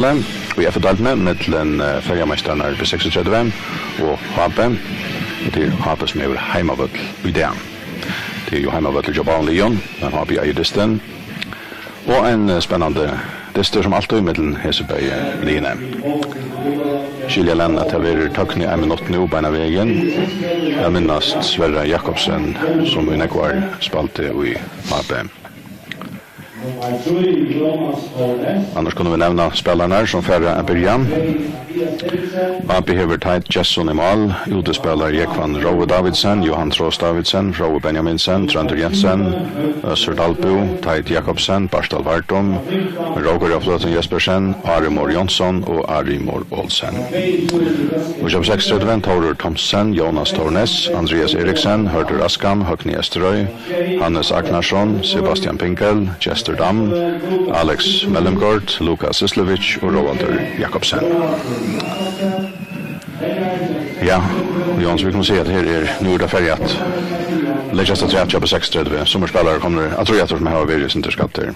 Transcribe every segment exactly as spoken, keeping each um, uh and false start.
Í F-deildini millum, eh, føroyameistararnar B seksogtretivu og H B. Og tað er H B, sum hevur heimavøll í dag. Tað er jú heimavøllur hjá báðum liðum, men H B eigur dystin. Og ein, eh, spennandi dystur sum altíð millum hesi bæði liðini. Skilja menn, at tað verður tøgn í ein minutt nú beinan vegin at minnast Sverra Jakobsen, sum í nógv ár spældi í H B. Annars kunnu vit nevna spælararnar, sum fara at byrja. H B hevur Teit Gesson í mál, útispælar Jógvan Rói Davidsen, Johan Trost Davidsen, Rói Benjaminsen, Tróndur Jensen, Øssur Dalbø, Teit Jakobsen, Bartal Vardum, Rókur Fløtum Jespersen, Ari Mór Jónsson og Ari Mór Olsen. Og hjá B seksogtretivu, Tórður Thomsen, Jónas Thornes, Andreas Eriksen, Hørður Askam, Høgni Esterøy, Hannes Agnarsson, Sebastian Pinkel, Gestur Dam, Alex Mellemgaard, Lukas Syslevic og Róaldur Jakobsen. Ja, Jóanes, vit kunnu siga, at her er nú er tað farið at leggjast afturat hjá B seksogtretivu. Summir spælarar komnir afturat, sum hava verið eitt sindur skaddir.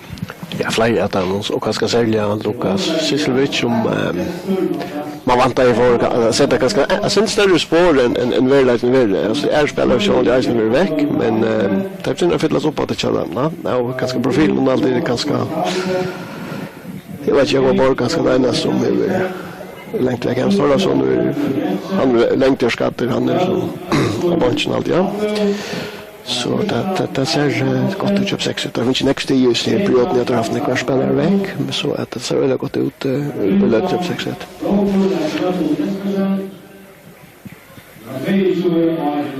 Ja, fleiri av teimum, og kanska serliga Lukas Syslevic, sum, ehm, man væntaði fór at seta kanska eitt sindur størri spor enn, enn, enn veruleikin verður. Altso, aðrir spælarar sjálvandi eisini verið vekk, men, ehm, tað er at fyllast upp á tað hjá teimum, ja. Ja, og kanska profilen og alt tað er kanska, eg veit ikki, Jógvan Borg kanska tann einasti sum hevur langt vekk. Hans Thorleifsson er, hann er langt skaddur, hann er so á beinkinum alt, ja. So tað, tað, tað sær, eh, gott út hjá B seksogtretivu. Tað er ikki nógv stig í seg, brotini, at teir hava havt nakrar spælarar vekk, men so at tað sær veldig gott út, eh, í løtuni hjá B seksogtretivu.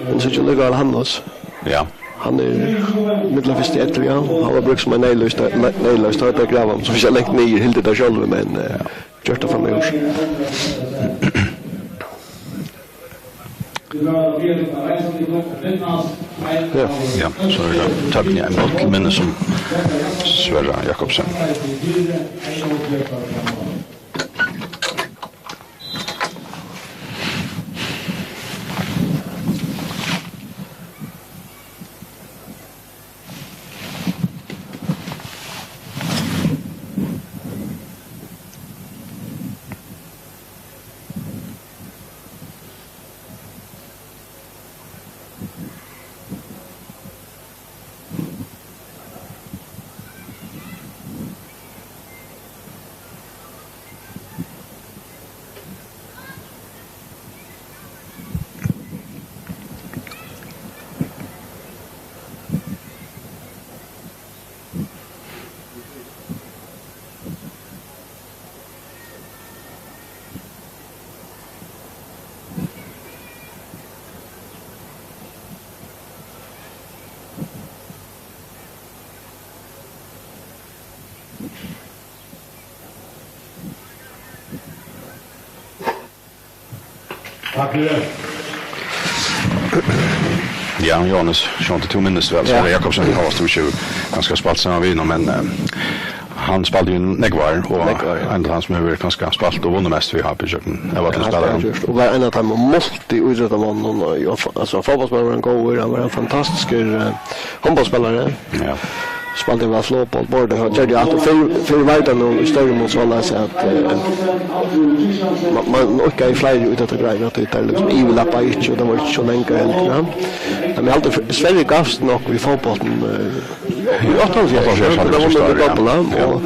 Men so er lukka Hannes. Ja. Hann er millum fyrstu ellivu, ja. Hann var brúkt sum ein neyðløs, neyðløs, tá er gravan, so fekk hann langt niður, hildi tað sjálvur, men, eh, gjørt tað framúr. Ja. Ja, so er tað tøgn í ein bátt til minnis um Sverra Jakobsen. Takk fyri. Ja, Jóanes, sjálvandi tú minnist væl, ja. Sverre Jakobsen, hóast tú ikki kanska spælt saman við honum, men, eh, hann spældi jú nógv ár, og nógv ár, ja. Ein av teimum sum hevur kanska spælt og vunnið mest við H B gjøgnum, av øllum spælarum. Ja, hann spældi, og var ein av teimum multi-ítróttamonnum, og, og, altso, fótbóltsspælari var hann góður, hann var ein fantastiskur, eh, hondbóltsspælari. Ja. Spældi væl flogbolt, borðið, hann gjørdi alt. Og fyrr, fyrr var tað nú í størri mun soleiðis at, eh, man, man orkaði fleiri ítróttagreinar, at tað liksom yvirlappaði ikki, og tað var ikki so langt heldur, ja. Men eg haldi, Sverri gavst nokk við fótbóltin, eh, í áttaoghálvfjerðs, áttaoghálvfjerðs, ja, hann var tað var størri, ja. Dobbula, ja. Og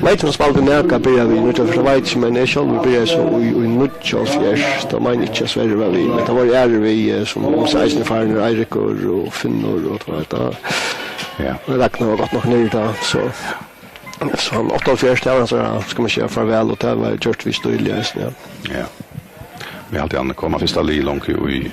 veit ikki, um hann spældi nakað, byrjaði við níggjuoghálvfjerðs, veit ikki, men eg sjálvur byrjaði so í, í níggjuoghálvfjerðs, tá meini eg ikki, at Sverri var við, men tað var aðrir við, eh, sum eisini farnir, Eirikur og Finnur og, tú veit, tá. Ja. Ragnar var gott nokk niðri tá, so, so hann áttaoghálvfjerðs, tað var hann so, skal man siga, farvæl, og tað var gjørt við stíl, ja, eisini, ja. Ja. Vit halda hann koma fyrsta lið longu í,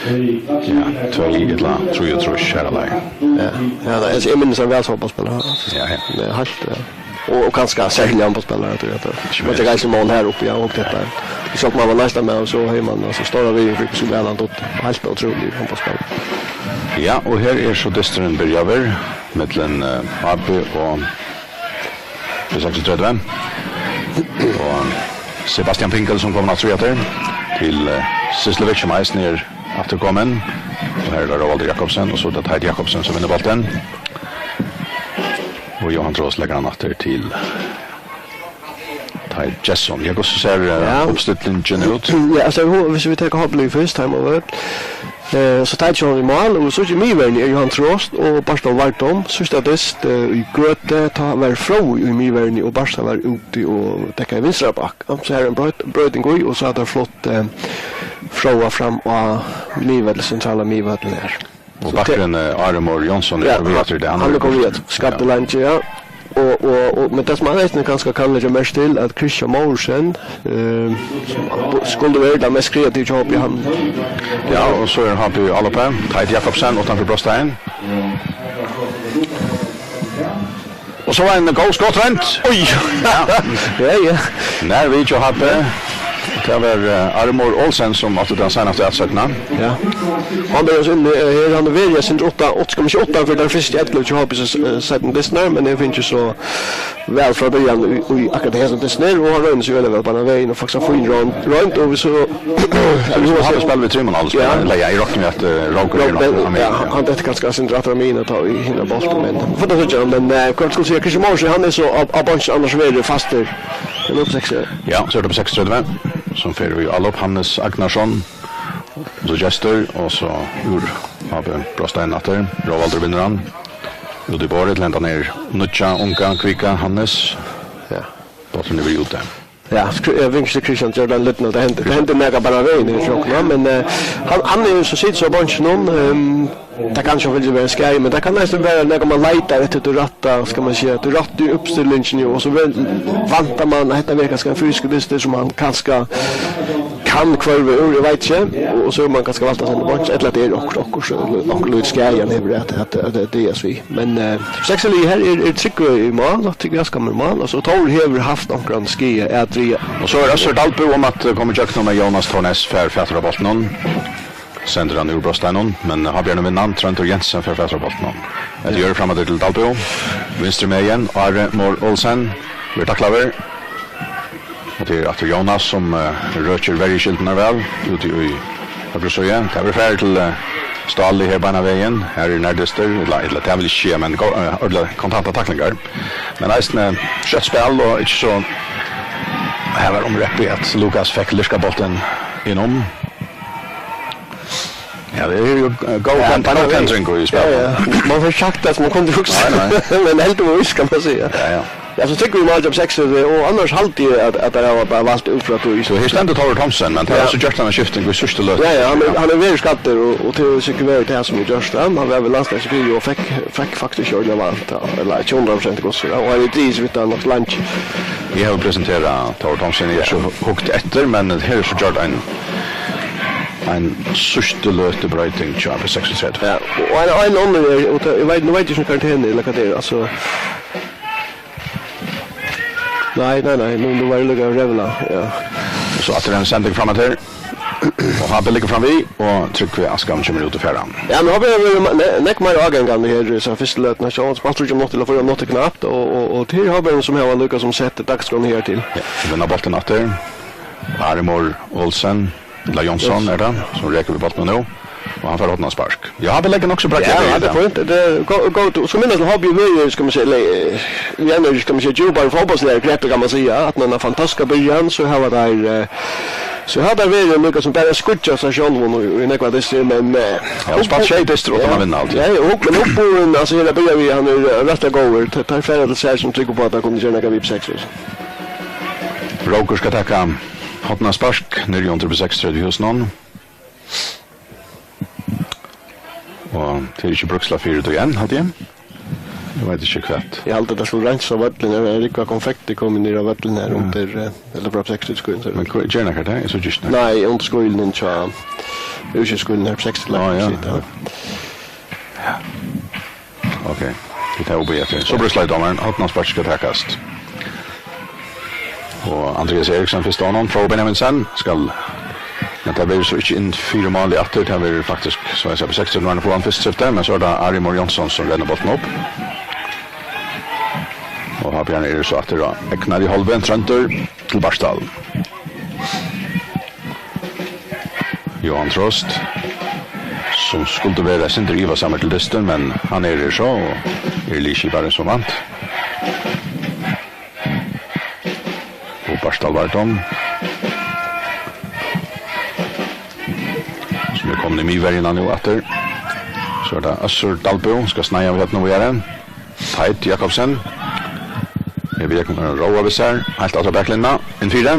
ja, tvey ella trýogtrýss, her er lei. Ja, ja, tað er, eg minnist hann væl sum fótbóltsspælara, altso. Ja, ja. Tað er heilt, ja. Og, og kanska serliga hondbóltsspælara, tú veit, ja. Man tekur eisini mál her uppi, ja, og tað. Eg sá, man var næstan við, og so hevði man, altso, stóra virðing fyri, hvussu væl hann dugdi. Heilt ótrúligur hondbóltsspælari. Ja, og her er so dysturin byrjaður, millum, eh, H B og B seksogtretivu. Og Sebastian Pinkel, sum kom aftur eftir, til, eh, Syslevic, sum eisini er afturkomin. Og her er tað Róaldur Jakobsen, og so er tað Teit Jakobsen, sum vinnur bóltin. Og Jóhan Trost leggur hann aftur til Nei, Gesson. Ja, hvussu sær, eh, Ja. uppstillingin út? Ja, altso, hon, viss vit taka H B-liðið fyrst, heima á vøll, eh, so tækir hon í mál, og so í miðverðini er Johan Trost og Bartal Vardom. Síðsta dyst, eh, í Gøtu, tá var Fróði í miðverðini, og Bartal var úti og dekkaði vinstra bakk. So her er ein broyt-, broyting í, og so er tað flott, eh, Fróða fram á miðvøll, sentrala miðvøllin her. Og So bakkurin, eh, Ari Mór Jónsson er Ja, komið aftur, hann hann er komið aftur. Skaddur leingi, ja. Og, og, og, men tað sum hann eisini kanska kann leggja merki til, at Christian Mouritzen, eh, sum skuldi verið tann mest kreativa hjá H B, hann Ja, og so er H B á loppi. Teit Jakobsen uttanfyri brotsteigin. Og so var ein góð skotroynd. Oj! Ja. Ja, ja. Nær við hjá H B. Tað var, eh, Ari Mór Olsen, sum átti tann seinastu atsóknina. Ja. Hann er inn, eh, her, hann er verið, eg synes, åtta, åtta, skal man si, åtta for den første elvte til H B, eh, seinnu dystin her, men eg finn ikki so væl frá byrjan í, í akkurat hesum dystin her, og hann roynir seg øgiliga væl beinan vegin, og faktiskt ein fín roynd, roynd, og vit so So vit hava spælt við trimum alls, Ja. Ella, ja, eg rokni við at, eh, Rókur er Rókur, nokk ja, meira, ja. Hann detti kanska eitt sindur aftur á miðjuna tá í hina bóltin, men fáa vit síggja, men, eh, hvat skal eg siga, Christian Mouritzen, hann er so á, á beinki annars verið fastur. Hann er uppi seks. Ja, so er tað uppi seksogtretivu, sum fer í álop, Hannes Agnarsson, og so Gestur, og so úr H B brotsteigin aftur, Róvaldur vinnur hann, út í borðið, til hendan her nýggja, unga, kvika, Hannes. Ja. Bólturin er úti. Ja, skri-, eh, Vingstur Christian ger tann lítla, tað hendir, tað hendir nakað beinan vegin í sjóknum, men, eh, hann, hann er jú so situr so á beinkinum, ehm, tað kann sjálvandi vera ein skaði, men tað kann næstan vera nakað, man leitar eftir tí rætta, skal man siga, tí rættu uppstillingini, og so vel, væntar man, at hetta verður kanska ein fysiskur dystur, sum hann kanska kann hvørva úr, eg veit ikki, og, og so hevur man kanska valt at senda beint, ella at tað er okkurt, okkurt, okkurt lítið skaði, hann hevur at, at, at, at, at, at, at, Men, eh, seksliðið her er, er trygg í mál, og trygg í mál. Altso, Tór hevur havt onkran skaða at draga. Og so er Øssur Dalbø um at, eh, koma ígjøgnum, men Jónas Thornes fær fatur á bóltinum. Sendir hann úr brotsteiginum, men, eh, Havbjørn vinnur hann, Tróndur Jensen fær fatur á bóltinum. Hetta er frameftir til Dalbø. Vinstri megin, Ari Mór Olsen. Verður taklaður. Og tað er aftur Jónas, sum, eh, røkir verjuskyldurnar væl úti í høgru síðu. Tað verður farið til, eh, Stáli her beinan vegin. Her er nærdystur, ella, ella tað vil eg ikki siga, men gó-, eh, ordiliga kontantar taklingar. Men eisini skjótt spæl og ikki so, her var umreppið at Lukas fekk lirkað bóltin inn um. Ja, tað er jú, eh, góð Ja, kent-, bara góð vegin. Kentring í spælinum. Ja, ja. Man fær sagt tað sum man kundi hugsað. Nei, nei. Men heldur man víst, kann man siga. Ja, ja. Ja, so trygg í mál hjá Seksliðið, og annars haldi eg at, at teir hava bara valt út frá tí. So her stendur Tór Thomsen, men teir hava Ja. so gjørt eina skifting í síðstu løtu. Ja, ja, hann er, hann er verið skaddur, og, og tað er sikkurt verið tað sum er gjørt. Ja, hann var við landsliðið í fjør og fekk, fekk faktiskt ikki ordiliga valt, ja. Ella ikki hundrað prosent í hvussu, ja. Og hann er drivið við tað nokk leingi. Eg havi presenterað Tór Thomsen, eg havi so hugt eftir, men her er so gjørt ein, ein síðstu løtu broyting hjá B seksogtretivu. Ja, og ein, ein annan er, og tað, eg veit, nú veit eg ikki um karantenu ella hvat tað er, altso, Nei, nei, nei, nú, nú var eg líka revna, ja. So aftur ein sending fram eftir. Og H B liggur framvið, og Trygvi Askam kemur út í fjarran. Ja, men H B hevur verið me-, ne-, nógv meira ágangandi her, so fyrstu løtuna, so spælt tríggjar minuttir, ella fýra minuttir knappt, og, og, og til H B sum hava líka sum sett dagsskránna her til. Ja, so venda bóltin aftur. Ari Mór Olsen, ella Jónsson Yes. er tað, sum rekur við bóltinum nú. Og hann fær hornaspark. Ja, H B leggur nokk so breitt Ja, yvir ja, tað er tað. Fínt. Tað er go-, gott. Og so minnast H B verið, skal man siga, le-, eh, í ein, skal man siga, djúpari fótbóltsliga kreppu, kann man siga. At man hevur fantastiska byrjan, so hava teir, eh, so hava teir verið líka sum bara skýggja seg sjálvum og, og í nógvar dystir, men, eh, Ja, og spælt sjey dystir uttan at Ja. vinna alt. Ja, og, men uppboðin, altso, her byrja vit, hann er, eh, rættiliga góður. Teir, teir fara til sær sum trúgva uppá at teir kunnu gera nakað við seks. Rókur skal taka hornaspark, niðri undir B seksogtretivu húsunum. Og tað er ikki brúkslag fyri tí enn, haldi eg. Eg veit ikki hvat. Eg haldi, tað skuldi reinsað vøllin, eg veit ikki, hvat konfekt er komið niður á vøllin her Ja. undir, eh, ella frá seks til skín, so Men hvat, ger nakar tað? Eg síggi ikki nakað. Nei, undir skílunum hjá, jú, ikki skílunum her, seks til Ah, ja. sita. Ok, vit hava bíðað eftir. So brúkslagið dómarin, hornaspark skal takast. Og Andreas Eriksen fyrst á honum, Fróði Benjaminsen skal, men tað verður so ikki inn fyri málið aftur, tað verður faktiskt, so eg sigi, seks til null fyri hann fyrsta skifti, men so er tað Ari Mór Jónsson sum rennur bóltin upp. Og Havbjørn er so aftur á egnari hálvu, Tróndur til Bartal. Johan Trost, sum skuldi vera eitt sindur ivasamur til dystin, men hann er her so, og er liðskipari sum vant. Og Dalvardom, sum er komin í miðverjuna nú aftur. So er tað Øssur Dalbø, skal sneiða við høvdinum víðari. Teit Jakobsen. Her við Róa við sær. Heilt aftur á baklinjuna. Inn fyri.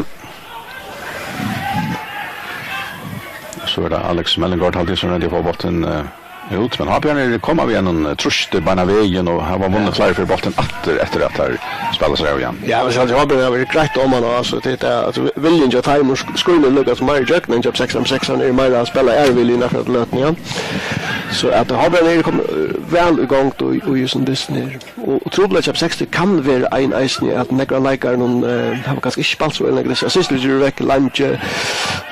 So er tað Alex Mellengård, haldi eg, sum royndi at fáa bóltin, eh, út, men Havbjarnir koma við einum, eh, trýsti beinan vegin og hava vunnið fleiri fyri bóltin aftur eftir at teir spæla seg av, Jan. Ja, men sjálvt Havbjarnir hava verið greitt oman á, altso, tað er at viljin hjá teimum sk-, skínur líka sum meira ígjøgnum enn hjá sekstan, sekstan er meira at spæla ærvilja í nakrar løtur, ja. So at Havbjarnir eru komin, eh, væl í gongd í, í hesum dystinum her. Og, og trupulleiki hjá sekstan kann vera ein eisini, at nógv av leikarunum, eh, hava kanska ikki spælt so væl nakrar dystir. Sissel er vekk leingi.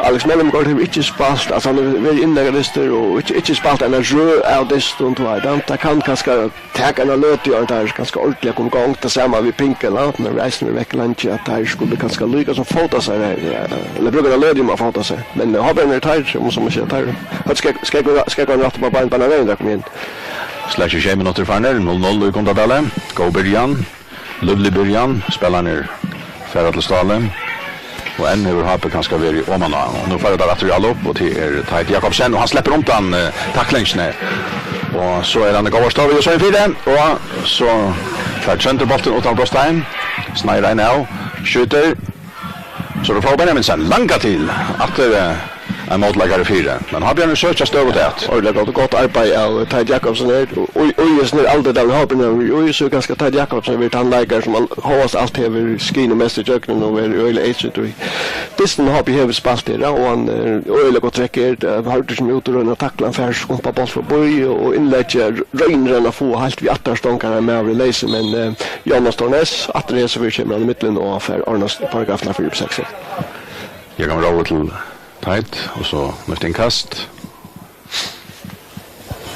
Alex Mellengård hevur ikki spælt, altso, hann hevur verið inni nakrar dystir og ikki, ikki spælt eina røð av dystum, tú veit, hann, tað kann kanska taka eina løtu, áðrenn teir kanska ordiliga koma í gongd. Tað sama við Pinkel, ja, hann hevur eisini verið vekk leingi, at teir skulu kanska líka sum fóta seg, eh, ella brúka eina løtu um at fóta seg. Men, eh, Havbjarnir eru teir, um, sum eg sigi, teir, høvdu skegg-, skegg-, skeggarnar aftur á bein, beinan vegin, tá teir komu inn. Slakið sjey minuttir farnir, null null í Gundadali. Góð byrjan. Lívlig byrjan. Spælararnir fara til Stálið. Og enn hevur H B kanska verið oman á. Og nú fara teir aftur í anlop, og tað er Teit Jakobsen, og hann sleppur undan, eh, taklingini. Og so er hann í góðari støðu, og so inn fyri, og so fær Tróndur bóltin uttan brotstein. Sneiðir ein av, skjýtur. So er tað Fróði Benjaminsen, langa til, aftur, eh, ein mótleikari fyri. Men Havbjarnir søkja støðugt at. Ordiliga gott, gott arbeiði av Teit Jakobsen her. Og, og, og í hesum her aldri, har Havbjarnir hevur verið í, so er kanska Teit Jakobsen verið tann leikari, sum al-, hóast alt hevur skinið mest ígjøgnum og verið øgiliga eyðsýttur í. Dystin H B hevur spælt her, ja, og hann, eh, øgiliga gott trekk her. Tað hoyrdi sum út og roynir at takla, hann fær skumpað bólt framvið og, og innlegg, roynir hann at fáa heilt við aftanstongan, har maðurin leysir, men, eh, Jónas Thornes, aftur hesa ferð kemur hann í millum og fær ordnað paragrafirnar fyri upp seks. Her kann vera over til Teit, og so nýtt innkast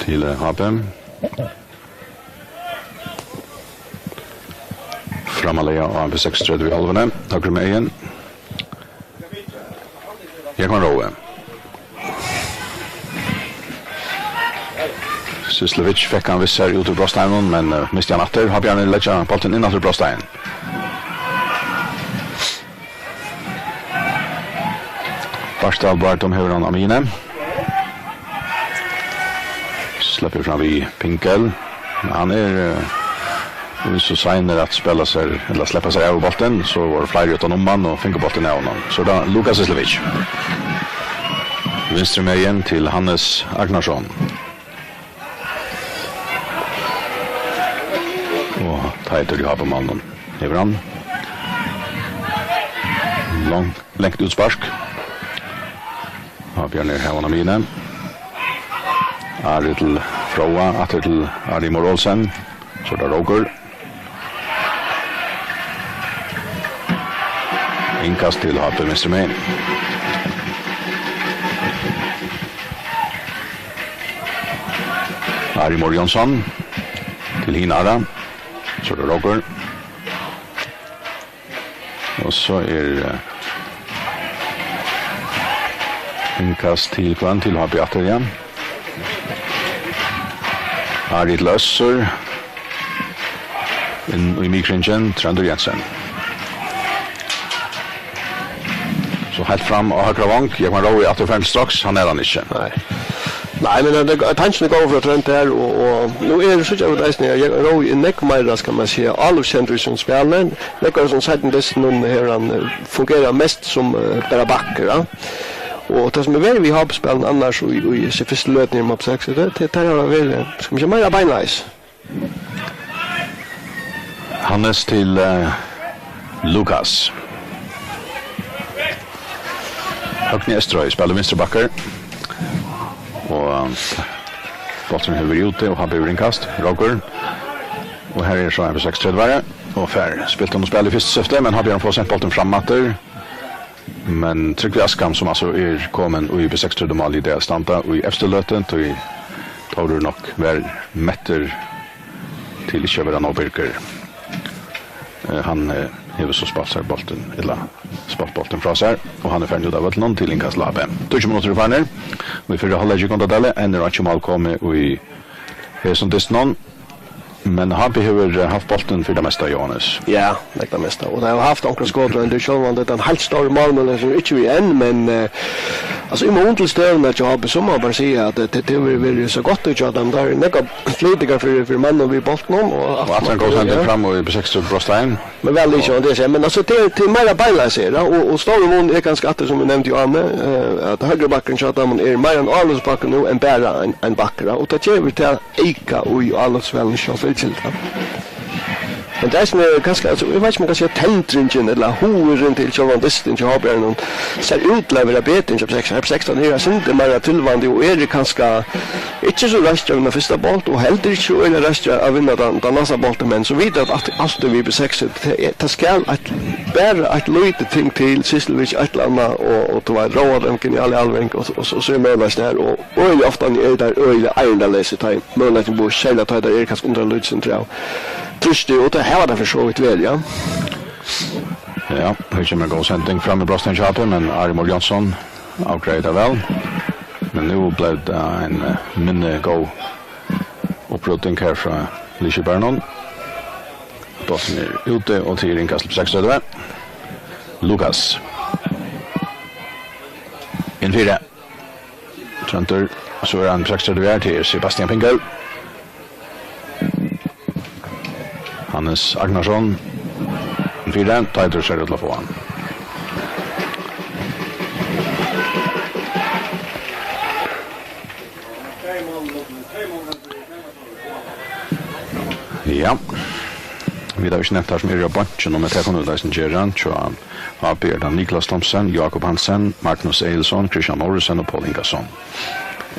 til, eh, H B. Framleiða á M P seksogtretivu í hálvuni. Høgru megin. Jógvan Rói. Syslevic fekk hann við sær út úr brotsteininum, men, eh, misti hann aftur. Havbjarnir leggja bóltin inn aftur í brotstein. Bartal Bardom hevur hann á miðjuni. Sleppur fram við Pinkel. Men hann er, eh, og so seinur at spæla sær, ella sleppa sær av bóltin, so vóru fleiri uttan um hann og fingu bóltin av honum. So er tað Lukas Syslevic. Vinstru megin til Hannes Agnarsson. Og Teitur í H B-málið. Hevur hann. Langt, langt útspark. Havbjarnir hevur hann á miðjuni. Ari til Fróða, aftur til Ari Mor Olsen. So er tað Rókur. Innkast til H B vinstru megin. Ari Mor Jónsson til hin Ara. So er tað Rókur. Og so er, eh, innkast til hvønn, til H B aftur, ja. Ari til Øssur. Inn í miðkringin, Tróndur Jensen. So heilt fram á høgra vong, Jógvan Rói aftur farin til straks, hann er hann ikki. Nei. Nei, men, eh, tankin er góður frá Tróndi her, og, og nú er, síggja vit eisini, at Jógvan Rói er nógv meira, skal man siga, álopskendur í sínum spæli. Nógv av sínum seinnu dystum hevur hann, eh, fungerað mest sum, eh, bara bakur, ja. Og tað sum er verið við H B-spælinum annars í, í, í fyrstu løtuni í H B seks, tað, tað, tað hevur verið, skal man siga, meira beinleiðis. Hannes til, eh, Lukas. Høgni Eysturoy spælir vinstri bakur. Og, eh, bólturin hevur verið úti, og H B hevur innkast. Rókur. Og her er so M P seksogtretivu, og fær spilt um spæl í fyrsta skifti, men H B fær sent bóltin fram aftur. Men Trygvi Askam, sum altso er komin í B seksogtretivu málið í dag, standa í evstu løtu, tí Tórur nokk var mettur til ikki at vera nóg birgur. Eh, hann, eh, hevur so spælt sær bóltin, ella spælt bóltin frá sær, og hann er farin út av vøllinum til innkast til H B. Tíggju minuttir eru farnir. Og í fyrra hálvleiki í Gundadali, enn er einki mál komið í hesum dystinum. Men H B hevur, eh, havt bóltin fyri tað mesta, Jóhannes. Ja, langt tað mesta. Og tey hava havt onkrar skotroyndir, sjálvandi tann heilt stóri málmøguleikin er ikki við enn, men, eh, altso, í mun til støðuna hjá H B, so má man bara siga, at, eh, tað, tað hevur verið so gott út hjá teimum. Tað eru nógvar flytingar fyri, fyri monnum við bóltinum, og Og aftur ein góð sending fram og í B seksogtretivu Brosteinum. Men væl ikki, og tað seg, men altso, tað er, tað er meira beinleiðis her, ja, og, og stóri munur er kanska aftur, sum vit nevndu í áðni, eh, at høgri bakkurin hjá teimum er meira ein álopsbakkur nú enn bara ein, ein bakkur, ja, og tað gevur tað eyka í álopsvalinum hjá fylgisliðnum. Men tað er eisini kanska, altso, eg veit ikki, um man kann siga tendringin ella hugurin til sjálvan dystin hjá H B-unum sær út til at vera betri enn hjá B sekstan. Her B sekstan er eitt sindur meira tilvandi og eru kanska ikki so raskir at vinna fyrsta bólt og heldur ikki so øgiliga raskir at vinna tann, tann næsta bóltin, men so vita at alt, alt er við B seks, tað er, tað skal eitt, bara eitt lítið ting til, Sisselvik eitt ella annað, og, og tú veit, róa teim genial avlevering, og, og, og so er møguleikin her, og øgiliga ofta eru teir øgiliga eiginleysir, tá ið møguleikin býr, serliga tá ið teir eru kanska undir eitt lítið sindur av trýsti, og tað hava teir for so vidt verið, ja. Ja, her kemur ein góð sending fram í brotsteigin hjá H B, men Ari Mól Jónsson avgreiðir tað væl. Men nú bleiv tað ein, eh, minni góð upprudning her frá liðskiparanum. Bólturin er úti, og tað er innkast til B seksogtretivu. Lukas. Inn fyri. Tróndur, so er hann B seksogtretivu her til Sebastian Pinkel. Hannes Agnarsson. Inn fyri, Teitur sær út til at fáa hann. Ja. Vit hava ikki nevnt teir sum eru á beinkinum, men tað kunnu vit eisini gera. Hjá H B er tað Niklas Thomsen, Jakob Hansen, Magnus Egilson, Christian Morrison og Poul Ingason.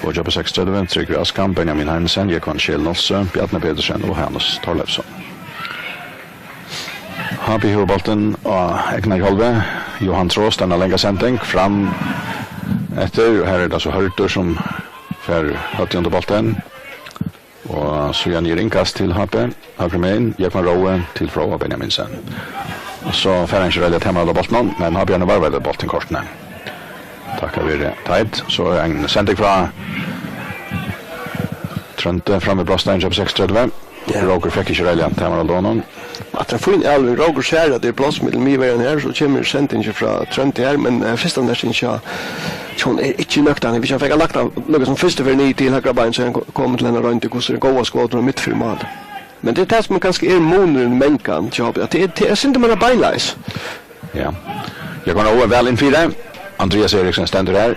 Og hjá B seksogtretivu, Trygve Askam, Benjamin Heinesen, Jógvan Scheel Nolsøe, Bjarni Petersen og Hanus Thorleifsson. H B hevur bóltin á egnari hálvu. Johan Trost, eina langa sending fram eftir. Her er tað so Hørður, sum fær høvdið undir bóltin. Og síðani er innkast til H B, høgru megin, Jógvan Róe til Fróða Benjaminsen. Og so fær hann ikki reiðiliga tamarhald á bóltinum, men H B hevur nú varðveitt bóltin kortini. Takk veri Teit. So er ein sending frá Tróndi fram við brotsteigin hjá B seksogtretivu. Ja. Rókur fekk ikki reiðiliga tamarhald á honum. Aftur ein fín avlevering. Rókur sær at tað er pláss millum miðverjarnar her, so kemur sendingin frá Tróndi her, men, eh, fyrsta nertin hjá, hjá honum er ikki nøktandi. Hvis hann fekk hann lagt hann nøkur sum fyrstu ferð niður til høgra bein, so er hann ko-, komin til henda royndina, hvussu er góða skot frá mitt fyri mál. Men tað er tað sum kanska er munurin, mangan hjá H B, at tað er, tað er eitt sindur meira beinleiðis. Ja. Jógvan Róe væl inn fyri. Andrias Eriksen stendur her.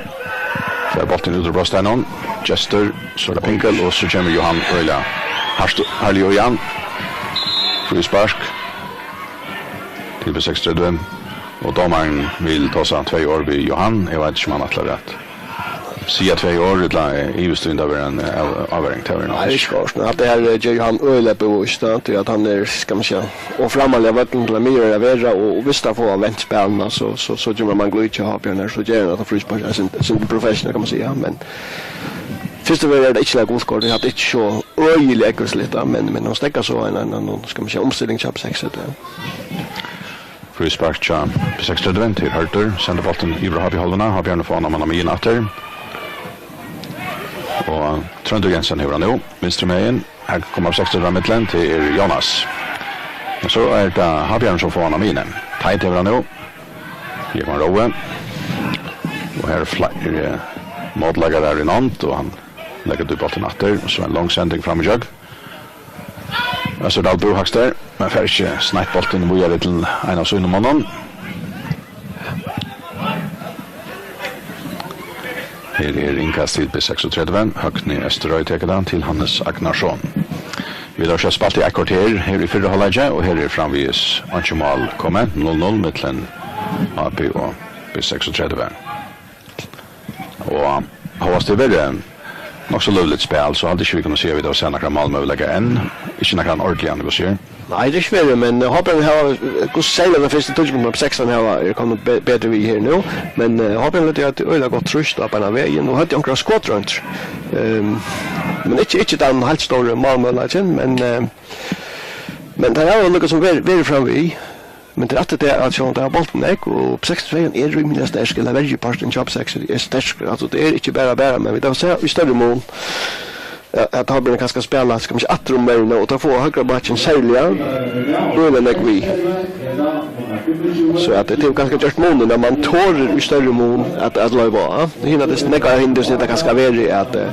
Fær bóltin út úr brotsteiginum. Gestur, so er tað Pinkel, og so kemur Johan øgiliga hart, harðliga í hann. Fríspark til B seksogtretivu. Og dómarin vil tosa tvey orð við Johan. Eg veit ikki, um hann ætlar at siga tvey orð, ella, eh, ivist í, um tað verður ein, eh, av-, avbering, tað verður nokk. Nei, ikki kort, men at tað her, eh, ger hann øgiliga bevíst, ja, til at hann er, skal man siga, og frammarliga vøllin til at miðverja at vera, og, og vist at fáa vent spælini, so, so, so kemur mangan í H B her, so ger hann tað fríspark, eitt sindur, eitt sindur professionelt, kann man siga, men fyrst og fremst er tað ikki nakað gult kort, eg havi ikki so øgiliga ógvusligt, ja, men, men hann steðgar so ein, ein, ein, skal man siga, umstilling hjá B seksogtretivu. Fríspark hjá B seksogtretivu til Hørður. Sendir bóltin yvir á H B-hálvuna. H B hevur nú fáa mann á miðjuna aftur. Og Tróndur Jensen hevur hann nú. Vinstru megin. Her koma B seksogtretivu á millum. Tað er Jónas. Men so er tað H B sum fáa hann á miðjuni. Teit hevur hann nú. Jógvan Róe. Og her er fleiri, eh, mótleikarar í nánd, og hann leggur út bóltin aftur. Og so ein long sending fram í gjøgn. Østerdal Búr Hagstad, men fær ikki sneitt bóltin víðari til ein av sínum monnum. Her er innkast til B seksogtretivu. Høgni Østerøy tekur tað til Hannes Agnarsson. Vit hava skjótt spælt í eitt korter her í fyrra hálvleiki, og her er framvegis einki mál komið. Null null millum H B og B seksogtretivu. Og hóast tað hevur verið nokk so lívligt spæl, so haldi eg ikki, vit kunnu siga, at vit hava sæð nakran málmøguleika enn. Ikki nakran ordiligan, hvussu sigur. Nei, tað er ikki verið, men, eh, H B hava, eh, hvussu serliga tann fyrsti tíggju minuttin, sekstan hava, er komið be-, betri við her nú. Men, eh, H B høvdu eitt øgiliga gott trýst á beinanvegin og høvdu onkrar skotroyndir. Ehm, men ikki, ikki tann heilt stóri málmøguleikin, men, eh, men teir hava líka sum verið, verið framvið. Men tað er aftur tað, at sjálvt um teir hava bóltin nógv, og B seksogtretivu er rímiliga sterk, ella verjuparturin hjá B seksogtretivu er sterkur. Altso, tað er ikki bara, bara, men vit hava sæð í størri mun, at, at Havbjørn kanska spæla, skal man siga, aftur um verðina, og teir fáa høgra bakkin serliga øgiliga nógv við. So at tað hevur kanska gjørt munin, at man torir í størri mun at, at loyva á. Hina, tað er nógv av hindrunum, sum hetta kanska verið, at, eh,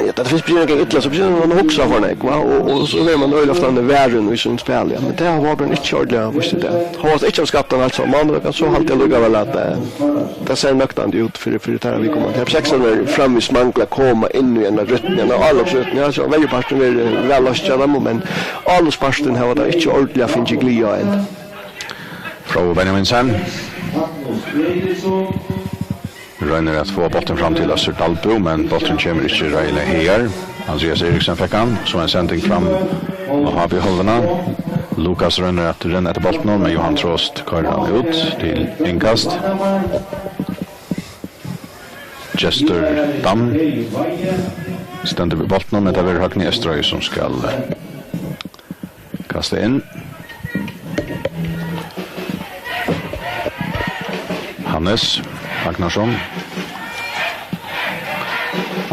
ja, tað fyrst byrjar nakað illa, so byrjar man at hugsa for nógv, va? Og, og so verður man øgiliga ofta varin í sínum spæli, ja. Men tað hevur Havbjørn ikki ordiliga víst í dag. Hóast ikki hevur skapt ein heilt so mánadag, so haldi eg allíkavæl, at, eh, tað sær nøktandi út fyri, fyri teirra viðkomandi. Her seks er framvegis mangla at koma inn í eina rytmu, eina álopsrytmu. Ja, so verjuparturin verður væl loystur av teimum, men álopsparturin hava teir ikki ordiliga fingið gleði á enn. Fróði Benjaminsen roynir at fáa bóltin fram til Øssur Dalbø, men bólturin kemur ikki reiðiliga hagar. Andrias Eriksen fekk hann, so ein sending fram á H B-hálvuna. Lukas roynir at renna eftir bóltinum, men Johan Trost koyrir hann út til innkast. Gestur Dam stendur við bóltinum, men tað verður Høgni Estrøy, sum skal kasta inn. Hannes Agnarsson.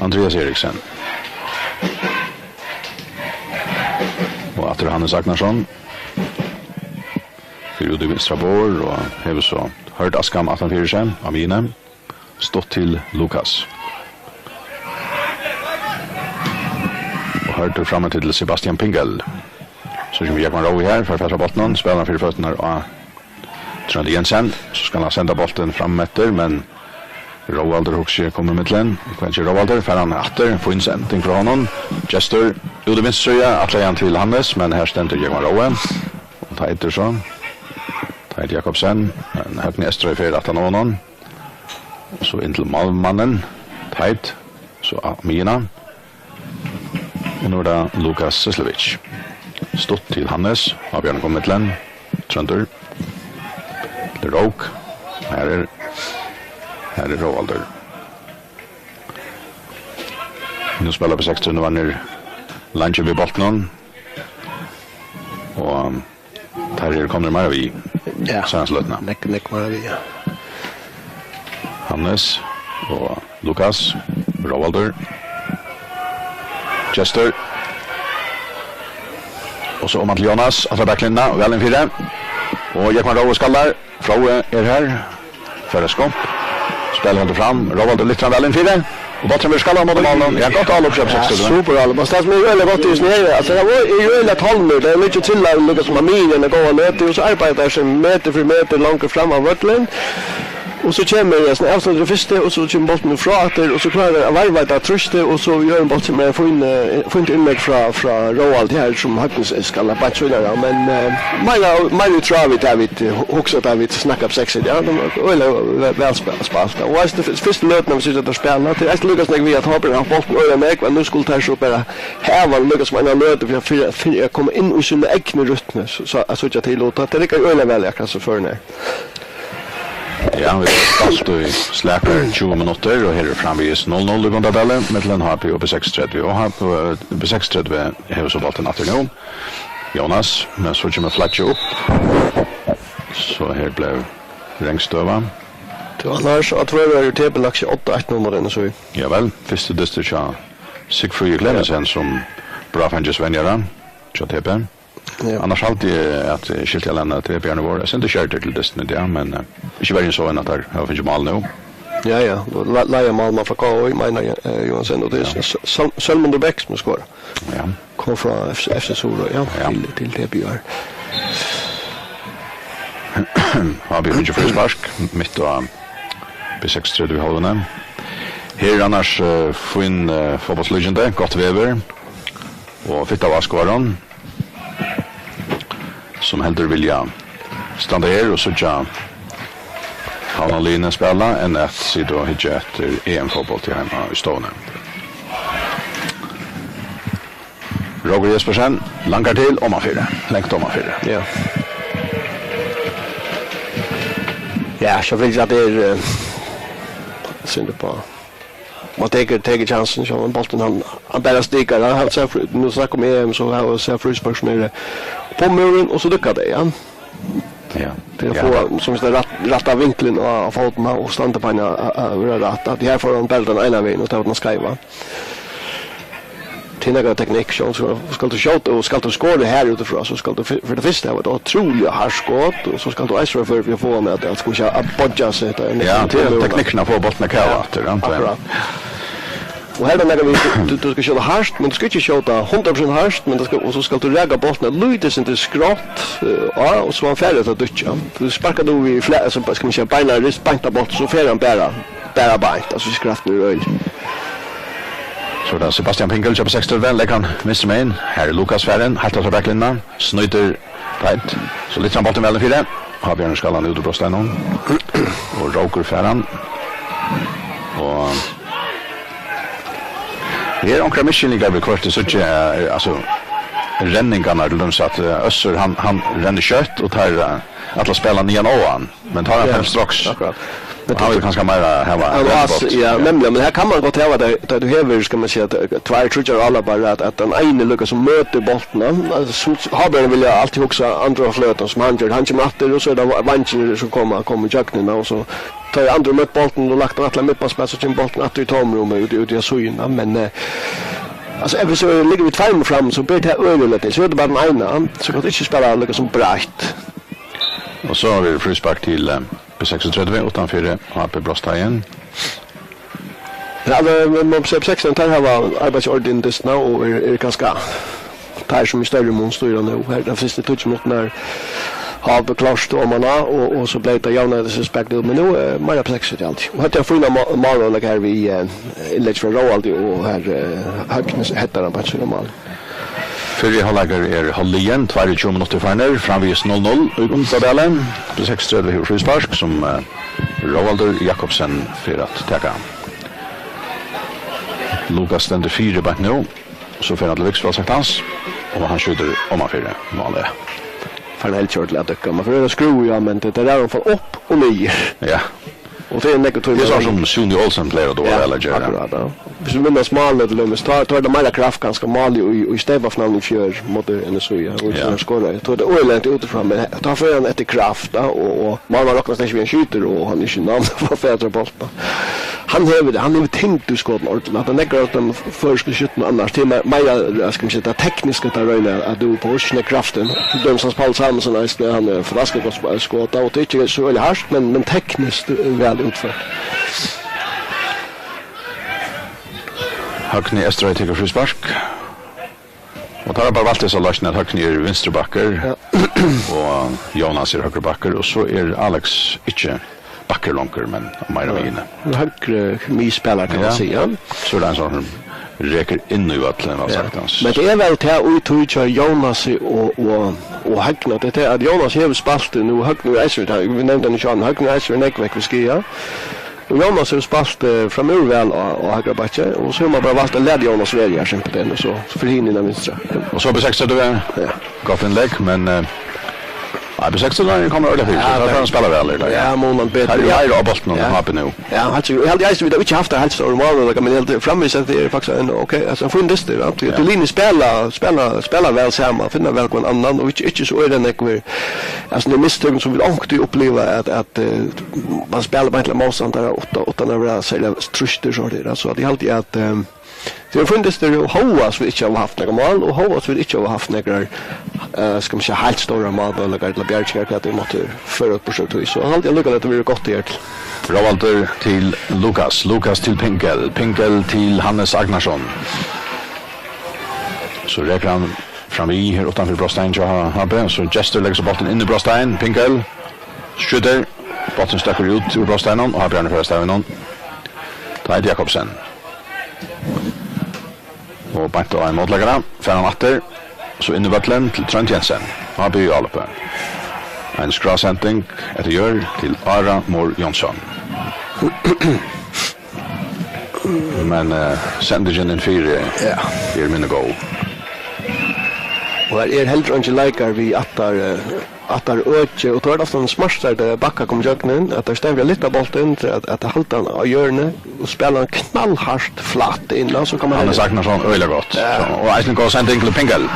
Andrias Eriksen. Og aftur Hannes Agnarsson. Fer út í vinstra borð og hevur so Hørð Askham aftan fyri seg á miðjuni. Stutt til Lukas. Og Hørður frameftir til Sebastian Pingel. So kemur Jógvan Rói her, fær fatur á bóltinum, spælir hann fyri føturnar á Tróndi Jensen. So skal hann senda bóltin frameftir, men Róaldur hugsi kemur ímillum. Hvat ger Róaldur? Fær hann aftur, fín sending frá honum. Gestur, út í vinstru síðu, ætlaði hann til Hannes, men her stendur Jógvan Rói. Og Teitur so. Teitur Jakobsen, men Høgni Estrøy fer aftan á honum. Og so inn til málmannin, Teit, so á miðjuna. Og nú er tað Lukas Seslevic. Stutt til Hannes, Havbjørn kom millum, Tróndur. Til Rók, her er, her er Róaldur. Nú spæla B seksogtretivu-arnir leingi við bóltinum. Og Teir eru komnir meira við. Ja. Seinastu løtuna. Nógv, nógv meira við, ja. Hannes og Lukas, Róaldur, Gestur. Og so oman til Jónas, aftur á baklinjuna, væl inn fyri. Og Jógvan Rói skallar, Fróði er her. Fær eitt skump. Spælir heldur fram. Róaldur lyftir hann væl inn fyri. Og bólturin verður skallaður móti málinum. Ja, gott álop hjá B seksogtretivu. Super álop. Altso, tað sum er øgiliga gott í hesum her, altso, tað er øgiliga tolnir. Tað er nógv tillagd, líka sum á miðjuni, eina góða løtu, og so arbeiða teir seg metur fyri metur longur fram á vøllin. Og so kemur, ja, avsluttur í fyrstu, og so kemur bólturin frá aftur, og so klára teir at varðveita trýstið, og so gera teir ein bólt sum er fín, eh, fínt innlegg frá, frá Róaldi her, sum Høgni skal beint síðani, ja. Men, eh, meira, meira í tráð við tað vit, eh, hugsa, tað vit snakka um seks, ja, tað var øgiliga væl, væl sp-, spælt. Og eisini fyrst, fyrstu løtuna, vit síggja teir spæla, tað er eisini líka snakk við at Havbjørn hevur havt bóltin øgiliga nógv, men nú skulu teir so bara hava hann líka sum eina løtu fyri, fyri, fyri at koma inn í sína egnu rytmu, so, so at síggja til, og tað, tað riggar øgiliga væl, akkurát sum førin er. Ja, vit hava spælt í slakar tjúgu minuttir, og her er framvegis null null í Gundadali, millum H B og B seksogtretivu. Og H B, B seksogtretivu hevur so bóltin aftur nú. Jónas, men so kemur flaggið upp. So her bleiv rangstøða. Tú, annars, á Tvøroyri hevur T B lagt seg átta eitt null móti N S Í. Ja vel, fyrsti dystur hjá Sigfríði Clemmensen sum bráðfeingis venjara hjá T B. Ja. Annars haldi eg at, eh, skilti eg at T B-arnir vóru eitt sindur skerdir til dystin í dag, men, eh, ikki verri enn so enn at teir hava fingið mál nú. Ja, ja. La-, leiða málmann frá K H, Einar, eh, Johansen, og tað er Søl-, Sølmundur Bech sum skorar. Ja. Kom frá F C, F C Suðuroy, ja, til, til T B í ár. H B fingið fríspark mitt á B seksogtretivu-hálvuni. Her er annars, eh, fín, eh, fótbóltslíkindi, gott veður og fitt av áskoðarum, sum heldur vilja standa her og síggja Havnarliðini spæla, enn at sita og hyggja eftir E M-fótbólti heima í stovuni. Rókur Jespersen, langar til, omanfyri, langt omanfyri. Ja. Ja, so fylgir at tað er, eh, synd uppá. Man tekur, tekur kjansin, so hann bóltin, hann, hann bara stikar. Hann, hann sær frí-, nú snakka um E M, so hava sær fríspark sum eru upp á múrin, og so dúkkar tað, ja. Ja. Til at fáa, sum sagt, rætt, rætta vinklin á, á fótin og standa upp á hann, at, at vera rætt. At her fær hann bóltin ein veg, og tað var tann skeiva. Hina teknikk, so, so skal du skjóta, og skal du skora her utifrá, so skal du fyri, fyri tað fyrsta hava eitt ótrúliga hart skot, og so skal du eisini vera førur fyri at fáa hann at, at, skal man siga, at boyggja seg, hetta er Ja, næstan tað er tveir teknikkin at fáa bóltin at kava Ja, aftur, ja, tað er akkurát. Og her er nakað við, du, du, du skal skjóta hart, men du skal ikki skjóta hundrað prosent hart, men du skal, og so skal du raka bóltin eitt lítið sindur skrátt, eh, á, og so hann fer at dýkkja. Du sparkar nú við fle-, so, skal man siga, beinleiðis beint á bóltin, so fer hann bara, bara beint, altso, hvis kraftin er øgiliga. So er tað Sebastian Pinkel, hjá B seksogtretivu, leggur hann vinstru megin. Her er Lukas farin, heilt aftur á baklinjuna, snýtur beint. So lyftir hann bóltin væl inn fyri. Har Bjørn skal hann út úr brotsteininum. Og rókur fær hann. Og her er onkrar misskiljingar við hvørt, eg síggi, eh, altso, renningarnar til dømis, at, eh, Øssur, hann, hann rennur skjótt, og teir, eh, ætla at spæla niðan á hann. Men tá er hann Ja, farin stroks. Akkurát. Men Og hann vil kanska meira hava Ja, rennibolt. Ja, Ja. nemliga, men her kann man gott hava tað, tá tú hevur, skal man siga, t-, tveir, tríggjar álaparar, at, at tann eini líka sum møtir bóltin, altso, sum Havbjørn vilja altíð hugsa andra fløtan, sum hann ger, hann kemur aftur, og so er tað va-, veingirnir sum koma, koma í gjøgnina, og so tá er andri møtt bóltin og lagt hann aftur á miðbátsspæl, so kemur bóltin aftur í tómrúmið út, út í síðuna, men, eh, altso, ef vit so ligga við tveimum fram, so ber tað øgiliga til, so er tað bara tann eina, so kanst tú ikki spæla líka sum breitt. Og so er fríspark til, eh, B seksogtretivu, uttanfyri H B Brotstein. Ja, altso, men man ser B seksogtretivu, teir hava arbeitt ordiliga dystin og er, er kanska teir sum í størri mun stýra nú. Her, teir fyrstu tíggju minuttirnar er H B klárt oman á, og, og so bleiv tað javnaðist spælt út, men nú er meira B seksogtretivu altíð. Og hetta er ein fín má-, málmøguleiki her við, eh, innlegg frá Róaldi og her, eh, Høgni headar hann beint síðan á mál. Fyrri hálvleikur er hálvliðin, tveyogtjúgu minuttir farnir, framvegis null null í Gundadali. B seksogtretivu hevur fríspark, sum, eh, Róaldur Jakobsen fer at taka. Lukas stendur fyri beint nú, so fer hann til vinstru, sagt hans, og hann skjýtur omanfyri málið. Fær hann heilt gjørt til at døkka, man fer at skrúva, ja, men tað, tað er hann fær upp og niður. Ja. Og tað er nakað tíma Tað er so sum Súni Olsen plagar at duga Ja, væl at gera. akkurát, ja. Hvis du minnast málið til dømis, tá, tá er tað meira kraft kanska málið í, í steypafinaluni í fjør móti N S Í, ja, og Ja. hann skorar. Tá er tað øgiliga langt utifrá, men he-, tá fer hann eftir kraft, ja, og, og málmaðurin roknar slett ikki við hann skjýtur, og hann er ikki í nánd at fáa fatur á bóltin. Hann hevur tað, hann hevur tyngd í skotum ordiliga. At hann leggur á teimum føroysku skyttunum annars, tað er me-, meira, ja, skal man siga, tað tekniska, at hann roynir at, at dúva upp á, ikki so nógv kraftin. Til dømis Hans Páll Samuelsen eisini, hann er fantastiskur gott sp-, skot, og tað er ikki so øgiliga hart, men, men tekniskt, eh, væl útført. Høgni Eysturi tekur fríspark. Og teir hava bara valt hesa loysn, at Høgni er vinstri bakkur, Ja. og Jónas er høgri bakkur, og so er Alex ikki bakkur longur, men meira Ja. miðjuni. Ein høgri miðspælara, kann man Ja. siga. So er tað ein sum rekur inn í vøllin, væl Ja. sagt, Hans. Men tað er væl tað í tí hjá Jónasi og, og, og Høgna. Tað er at Jónas hevur spælt nú, Høgni er eisini, vit nevndu hann ikki áðni, Høgni er eisini nógv vekk við skaða. Og Jónas hevur spælt, eh, framúr væl á, á høgra bakki, og so hevur man bara valt at lata Jónas vera her simpelthen, og so, so fer hin inn á vinstra. Og so B seksogtretivu. Ja. Gott innlegg, men, eh, nei, B seksogtretivu er komið ordiliga fyri, Ja, so tað tað- fer hann spæla væl í dag. Ja, mun hann betur. Her er Ja. meira á bóltinum Ja. enn H B nú. Ja, heilt sikkert. Eg helt, eg helt, vit hava ikki havt tað heilt stóra málið, men eg helt framvegis at tað er faktiskt ein, ok, altso, ein fín dystur, ja. Ja. Tað er líka spæla, spæla, spæla væl saman, finna væl hvønn annan, og ikki, ikki so er tað nógvir, altso, tað er mistøk sum vit onkuntíð uppliva at, at, eh, man spælir bara til mótstandara uttan, uttan at vera serliga trýstur, so er tað, altso, at eg haldi at, eh, tað er ein fín dystur, og hóast vit ikki hava havt nakað mál, og hóast vit ikki hava havt nakrar, eh, skal man siga, heilt stórar málmøguleikar ella bjargingar, hvat vit máttu føra okkum burtur úr tí, so haldi eg allíkavæl, at tað verður gott her til. Róaldur til Lukas, Lukas til Pinkel, Pinkel til Hannes Agnarsson. So rekur hann framvið her uttanfyri brotstein hjá H B, so Gestur leggur so bóltin inn í brotstein, Pinkel skjýtur, bólturin stekkur út úr brotsteininum, og H B fer at stava inn. Tá er Jakobsen. Og beint á ein mótleikara, fer hann aftur, so inn í vøllin til Trónd Jensen. Hann byrjar í álopið. Ein skrásending eftir jørð til Ara Mor Jónsson. Men, eh, sendingin inn fyri Ja. er minni góð. Og her er heldur eingin leikari við aftar, eh, aftar øki, og tá er tað ofta ein smartari bakka koma ígjøgnum, at teir stendur at lyfta bóltin, til at, at halda hann á jørðini, og spæla hann knallhart flatt inn, og so kann man Hannes Agnarsson, øgiliga gott. Ja. So, og eisini góð sending til Pinkel.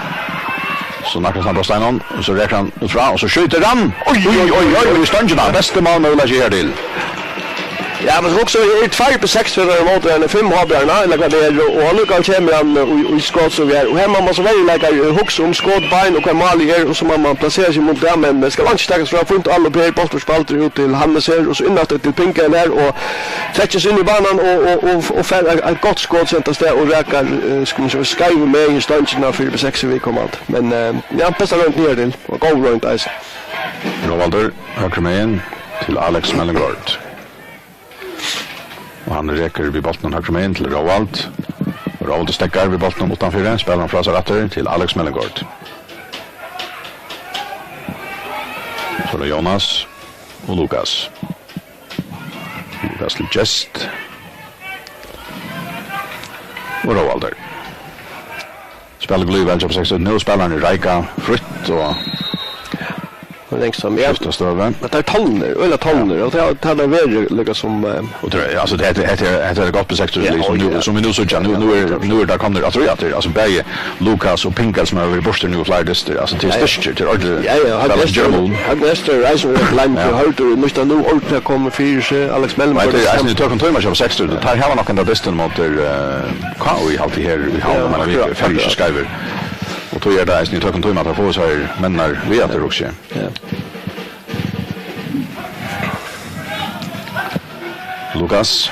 So nakrar snabbar steinar, og so rekur hann út frá, og so skjýtur hann. Oj, oj, oj, oj, í stongina. Besti málmøguleiki her til. Ja, men hugsa, er tveir B seks-spælarar móti einum fimm H B-ara, ella hvat tað er, og allíkavæl kemur hann, eh, í, í skot, sum er. Og her má man so veruliga, eh, hugsa um skot, bein og hvar málið er, og so má man plasera seg móti tað, men, eh, skal einki takast frá, fínt anlop her, bóltur spældur út til Hannes her, og so inn aftur til Pinkel her, og trekkir seg inn í banan, og, og, og, og fær eitt, eitt gott skot sent av stað, og rakar, eh, skal man siga, skeivu megin stongina fyri B seks viðkomandi. Men, eh, ja, besta royndin her til, og góð roynd eisini. Róaldur, høgru megin, til Alex Mellengård. Og hann rekur við bóltinum høgru megin til Róald. Róald steðgar við bóltinum uttanfyri, spælir hann frá sær aftur til Alex Mellengård. So er tað Jónas og Lukas. Lukas til Gest. Og Róaldur. Spælir blívar væl hjá B seks. Nú spælir hann í Reika frítt og Lengst fram, ja. Skifta støðu. Men tað er tolnir, øgiliga tolnir, og tað, tað er verið, líka sum, eh, Og tað er, altso, tað, hetta, hetta er, hetta er gott B seks, ja, líka sum ja, nú, ja. Sum vit nú síggja, nú, ja, nú er, ja. Nú er tað komnir aftur, ja, aftur, altso, bæði Lukas og Pinkel, sum hava verið burtur nú í fleiri dystir, altso, til ja, ja. Styrkir, til orðið, ja, ja, tað var ikki mun. Hann er størri, eisini við Blank, ja. Hørður, nú er nú orðið komið fyri seg, Alex Mellem. Nei, tað er eisini í tøkum tíma, sjálv seks, ja. Tað hava nokk enda dystin móti, eh, K I, haldi her, í ja, Havn, men vit akkurát, fara ikki akkurát. Skeivir. Og tó er tað eisini í tøkum tíma, at tað fáa seg menn við aftur, hugsi eg. Ja. Lukas.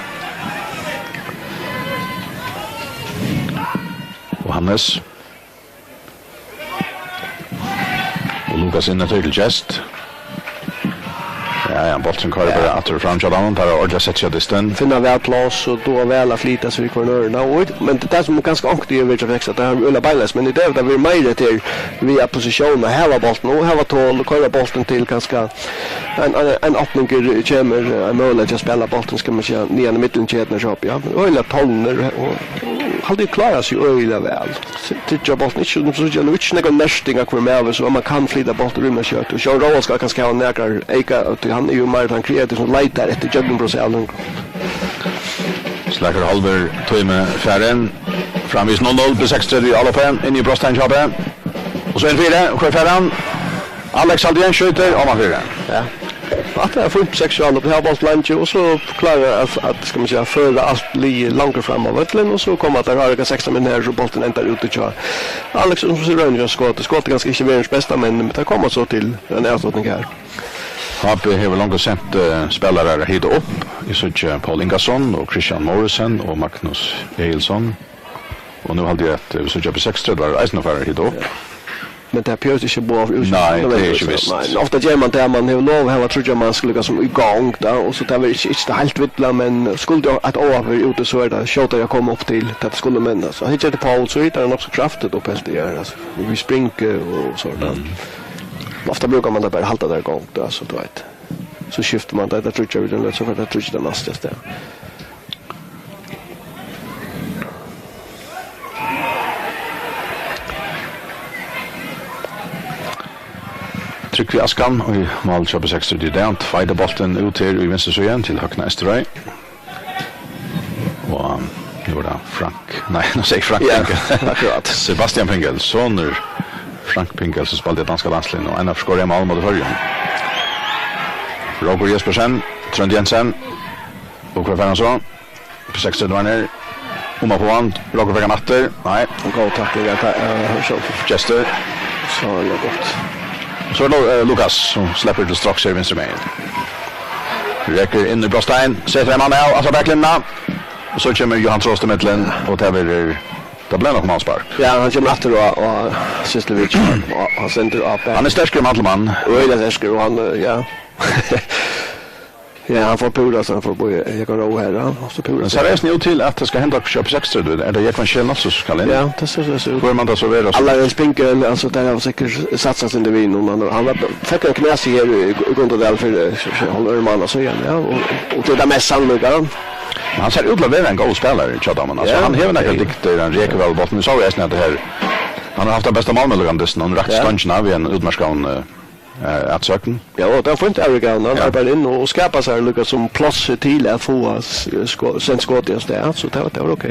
Og Hannes. Og Lukas inn eftir til Gest. Ja, ja, bólturin koyrir bara aftur og fram hjá teimum. Teir hava ordiliga sett seg á dystin. Finna væl pláss og duga væl at flyta seg við hvørjum øðrum. Og, men tað, tað sum kanska onkuntíð er verið til vekst, at tað er øgiliga beinleiðis, men í dag hevur tað verið meira eftir við at posisjóna, hava bóltin og hava tol, koyra bóltin til kanska ein, ein, ein opning er, kemur, ein møguleiki at spæla bóltin, skal man siga, niðan í millum keturnar, so, ja, men øgiliga tolnir og, og haldi klára seg øgiliga væl. Tryggja bóltin, ikki, sum síggja nú, ikki nakar nerting av hvør maður, so man kann flyta bóltin rímiliga skjótt. Og Sjón Róa skal kanska hava nakrar eyka, tí hann er jú meir tann kreativ sum leitar eftir gjøgnumbrotsalingum. Slakur hálvur tími farin. Framvegis null null, B seksogtretivu í álopið, inn í brotsteigin hjá B. Og so inn fyri, og hvør fær hann? Alex Aldén skjýtur, og man fyri. Ja. At tað er fínt seks og hálvfems, har var bólt leingi, og so klára at, at, skal man siga, føra alt liðið langt fram á vøllin, og so koma teir her, sekstan minuttir her, so bólturin endar úti hjá Alex, sum so roynir at skota. Skotið er kanska ikki verðins besta, men tað koma so til ein avslutning her. H B hevur longu sent, eh, spælarar at hita upp. Eg síggi Poul Ingason og Christian Morrison og Magnus Egilson. Og nú haldi eg at, eh, vit síggja B seksogtretivu eisini fara at hita upp. Ja. Men tað behøvist ikki at boða fyri úrslit. Nei, tað er ikki vist. Nei, ofta ger man tað, man hevur lov at hava tríggjar mans líka sum í gongd, tá, og so tað verður ikki, ikki tað heilt villa, men skuldi eitt óhapp verið úti, so er tað skjótari at koma upp til, tað skuldi menn, altso. Hitt er til Paul, so hittar hann nokk so kraftigt upp, helt eg, altso. Við springi og so, tá. Mm. Ofta brúkar man tað bara at halda tað í gongd, altso, tú veit. So skiftir man tað, tað tríggjar við, so fer tað tríggjar tað næsta stað. Trygvi Askan í mál hjá B seksogtretivu í dag. Hann tveitar bóltin út her í vinstru síðu til Høgna Eysturoy. Og nú er tað Frank. Nei, nú sigi eg Frank Ja, Pinkel. Akkurát. Sebastian Pinkel, sonur Frank Pinkel, sum spældi í danska landsliðnum. Og ein av skoraði mál móti Føroyum. Rókur Jespersen, Tróndur Jensen. Og hvør fær hann so? P seks var nær. Um at fáa hann. Rókur fekk hann aftur. Nei. Góð takling, ja, ta-, eh, so. Gestur. So er tað gott. So er tað, eh, Lukas, sum sleppur til straks her vinstru megin. Rekur inn í brotsteigin. Setur ein mann av, aftur baklinjuna. Og so kemur Johan Trost í millum, og tað verður, tað bleiv nokk málspark. Ja, hann kemur aftur og, og Syslevic, og, og hann sendir av bak. Hann er sterkur enn allan mann. Øgiliga sterkur, og hann, eh, ja. Ja, hann fær púra, so hann fær bøði. Eg kann róa her, ja. Og so púra. Men sær eisini út til, at tað skal henda okkurt hjá P seksogtretivu. Er tað Jógvan Scheel Nolsøe sum skal inn? Ja, tað sær so út. Hvør man tað so vera? Allarhelst Pinkel, altso, teir hava sikkurt satsað seg inn í hann. Hann, hann var, fekk ein knasig her í, í Gundadal fyri, eh, hálvan mánað síðan, ja. Og, og tað er tað mest sannlíka. Men hann sær út til at vera ein góður spælari, hjá teimum. Altso, ja, hann hevur nakrar dygdir, hann rekur væl bóltin. Vit sóu eisini at tað her, hann hevur havt tann besta málmøguleikan dystin. Hann rakti stongina við ein útmarkaðan, eh, eh, atsókn. Ja, og tað var fínt av Eric Allen. Hann arbeiðir inn og, og skapar sær líka sum pláss til at fáa s-, sko-, sent skotið av stað, so tað var, tað var ok.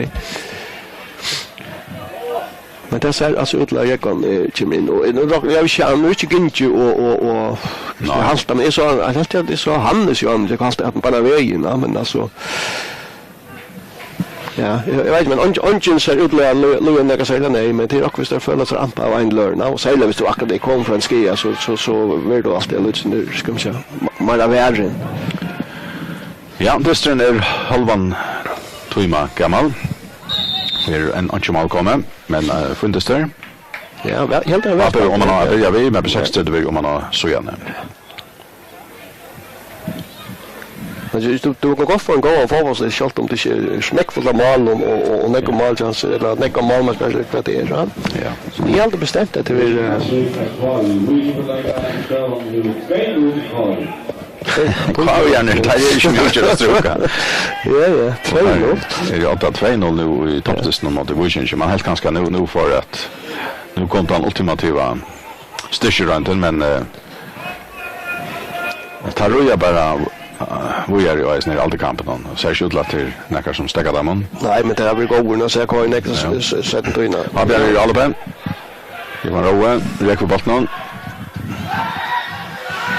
Men tað sær altso út til at Jógvan, eh, kemur inn. Og, eh, nú, ja, vit sjá, hann er ikki gingið og, og, og Nei. Halda, men eg sá, eg helt at eg sá Hannes Jógvan, eg haldi at hann bara vegin, ja, men altso, ja, eg, eg veit, men eingin, eingin sær út til at lu-, luga nakað serliga, nei, men tað er akkurát, viss teir føla seg ampað av ein løgn, og serliga viss tú akkurát er komin frá ein skaða, so, so, so verður tú altíð ein lítið, skal man siga, ma-, meira varin. Ja, dysturin er hálvan tíma gamal. Her er enn einki mál komið, men, eh, fín dystur. Ja, væl, helt eg væl. Abbi, um hann á, byrja við, men B seksogtretivu, um hann á síðani. Men tú, tú, tú kanst gott fáa ein góðan fótbóltsleik, sjálvt um tað ikki er smekkfullt av málum og, og, og, og nógv málkjansir, ella nógv málmannsbært, ella hvat tað er, ja. Ja. So eg helt bestemt at tað er, eh, K V-arnir, teir eru ikki mjúkir at strúka. Ja, ja, tvey null. Teir eru átta tvey null nú í toppdystinum móti Víkingi. Man helt kanska nú, nú fór at, nú kom tann ultimativa styrkiroyndin, men, eh, teir ríða bara, eh, víðari í eisini í aldukampinum. Sær ikki út til at tað er nakar sum steðgar teimum. Nei, men teir hava verið góðir, nú sær K V N X Ja. s-, s-, seinnu tíðina. Hann bjargar í álopið. Jógvan Róe, rek við bóltinum.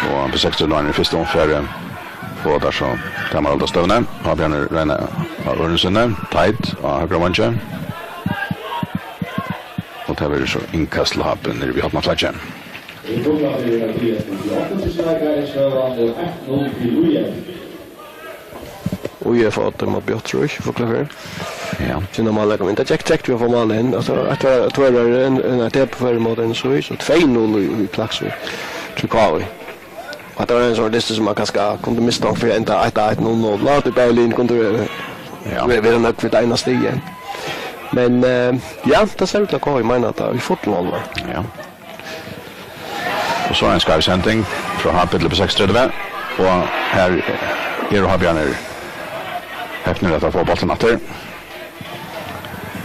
Og B seksogtretivu í fyrsta umfari. Og teir so, teir halda støvnu. Ábjørn Reine á øðrum sinni. Teit á høgra vangi. Og tað verður so innkast til H B niðri við hornaflakið. Í fyrra fyri at byrja til átta til Sverige, er støðan eitt null til J F. J F átti móti Bjørtrúi, Fuglafjørður. Ja. Sinna mál kom inn. Tað gekk, gekk við at fáa mál inn. Altso, at tað var ein, ein, ein tepi fyri móti ein, so, so tvey null í, í Klaksvík til K V. Og tað var ein sånn dyst sum man kanska kundi mistanke fyri at enda eitt eitt null null. Lát í Berlin kundi vera, Ja. vera, vera nøgd við tað eina stigið. Men, eh, ja, tað sær út til at K V meina at tað er í fullum álvara. Ja. Og so ein skeiv sending frá H B til B seksogtretivu, og her eru H B-arnir hepnir at fáa bóltin aftur.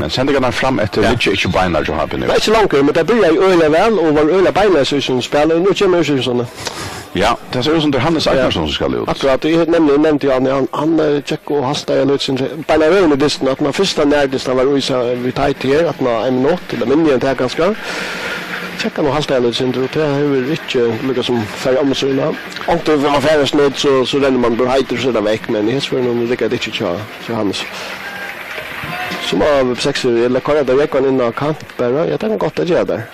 Men sendingarnar fram eftir Ja. liggja ikki beinar hjá H B nú. Tað er ikki langt, men tað byrjaði øgiliga væl og var øgiliga beinleiðis í sínum spæli, og nú kemur úrslitin. Ja, tað sær út sum tað er Hannes Ja. Agnarsson sum skal út. Akkurát, eg nevndi, nevndi hann, hann, hann, eh, gekk og hastaði lítið sindur, beinanvegin í dystin, at hann fyrsta nærdystin var í seg við Teit her, at hann ein minutt, ella minni enn tað kanska. Gekk hann og hastaði lítið sindur, og tað hevur ikki líka sum farið á síðuna. Onkuntíð, tá man fær ein snudd, so, so rennur man bara heitur, so er tað vekk, men í hesum førinum riggar tað ikki hjá, hjá Hannes. Sum á seks, ella koyra tað Jógvan inn á kant bara, ja, tað kann gott at gera tað.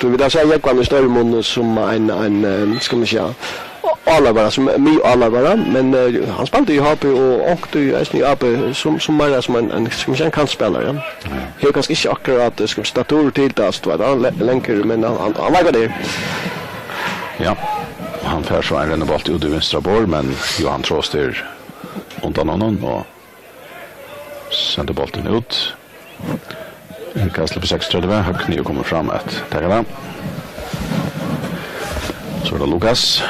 Tú veit, altso, Jógvan í størri mun sum ein, ein, eh, skal man siga, álvara, sum er mjög álvara, men, eh, hann spældi í H B og onkuntíð eisini í A B sum, sum meira sum ein, ein, skal man siga, ein kantspælari, ja. Ja. Hevur kanska ikki akkurát, eh, skal man siga, statur til tað, altso, tú veit, hann er le-, langur, men hann, hann, hann var tað. Ja, og hann fær so ein rennibolt út í vinstra borð, men Jóhan Trost er undan honum og sendir bóltin út. Innkast til B seksogtretivu, Høgni er komin fram at taka tað. So er tað Lukas.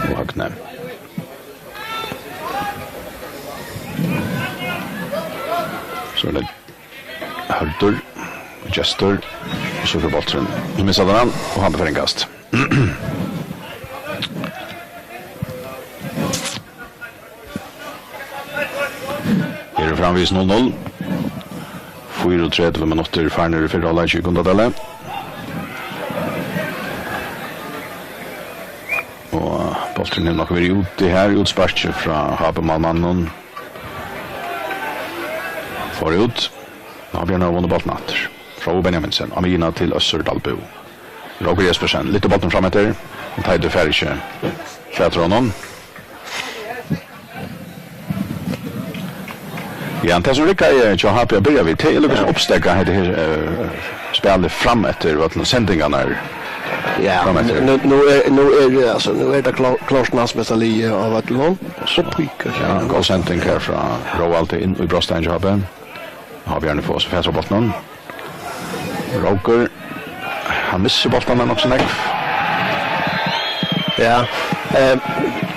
Og Høgni. So er tað Hørður, Gestur, og so fer bólturin í miðstættina, og hann fer innkast. Her er framvegis null null. Fýraogtretivu minuttir farnir í fyrra hálvleiki í Gundadali. Og bólturin hevur nokk verið úti her, útsparki frá H B-málmanninum. Fór út. Ná, Bjørn hevur vunnið bóltin aftur. Rói Benjaminsen, á miðjuna til Øssur Dalbø. Rókur Jespersen, lyftir bóltin fram eftir. Og Teitur fær ikki fatur á honum. Ja, tað sum riggaði hjá H B at byrja við, tað er líka sum uppsteðga hetta her, eh, spælið fram eftir vøllinum, sendingarnar Ja, fram eftir. nú, nú er, nú er, altso, nú er tað klá-, klárt næstbesta liðið á vøllinum. Og píkar. Ja, góð sending her frá Róaldi inn í brotsteigin hjá H B. H B-arnir fáa so fatur á bóltinum. Rókur, hann missir bóltarnar nokk so nógv. Ja, Eh,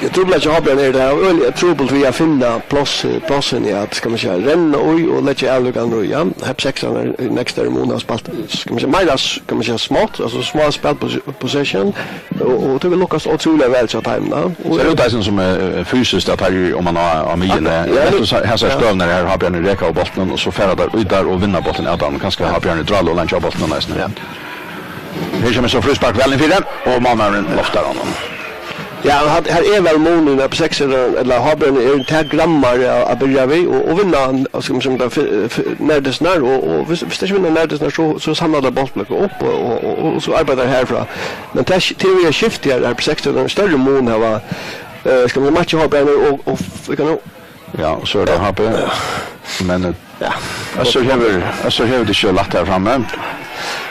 Trupulleikin hjá Havbjørn er, tað er øgiliga trupult við at finna pláss, plássini at, skal man siga, renna í og leggja avløkarnar í, ja. Hep seks er næstan í mun, hava spælt, skal man siga, meira, skal man siga, smátt, altso smá spæl pos-, position, og, og tað vil lukkast ótrúliga væl hjá teimum, ja. Og sær út eisini sum, eh, fysiskt at teir eru, um man á, á miðjuni, akkurát, ja, ja, nú, so hesar, ja, støðurnar her, Havbjørn rekar á bóltin, og so fara teir út har og vinna bóltin av teimum, kanska, ja, Havbjørn drálar og leingir á bóltin eisini. Ja. Her kemur so fríspark væl inn fyri, og málmaðurin loftar honum. Ja, her, her er væl munur, at seks er, ella Havbjørn er tað grammar at, at byrja við, og, og vinna hann, og sum, sum tað f-, f-, nærdystirnar, og, og viss, viss tað ikki vinnur nærdystirnar, so, so samlar tað bóltin upp, og, og, og, og so arbeiðir herfrá. Men tað, tað er skift her, at seks er ein størri mun hava, eh, skal man matcha Havbjørn og, og, og, Ja, og so er tað H B. Men, eh, ja. Øssur hevur, Øssur hevur tað ikki lætt her frammi.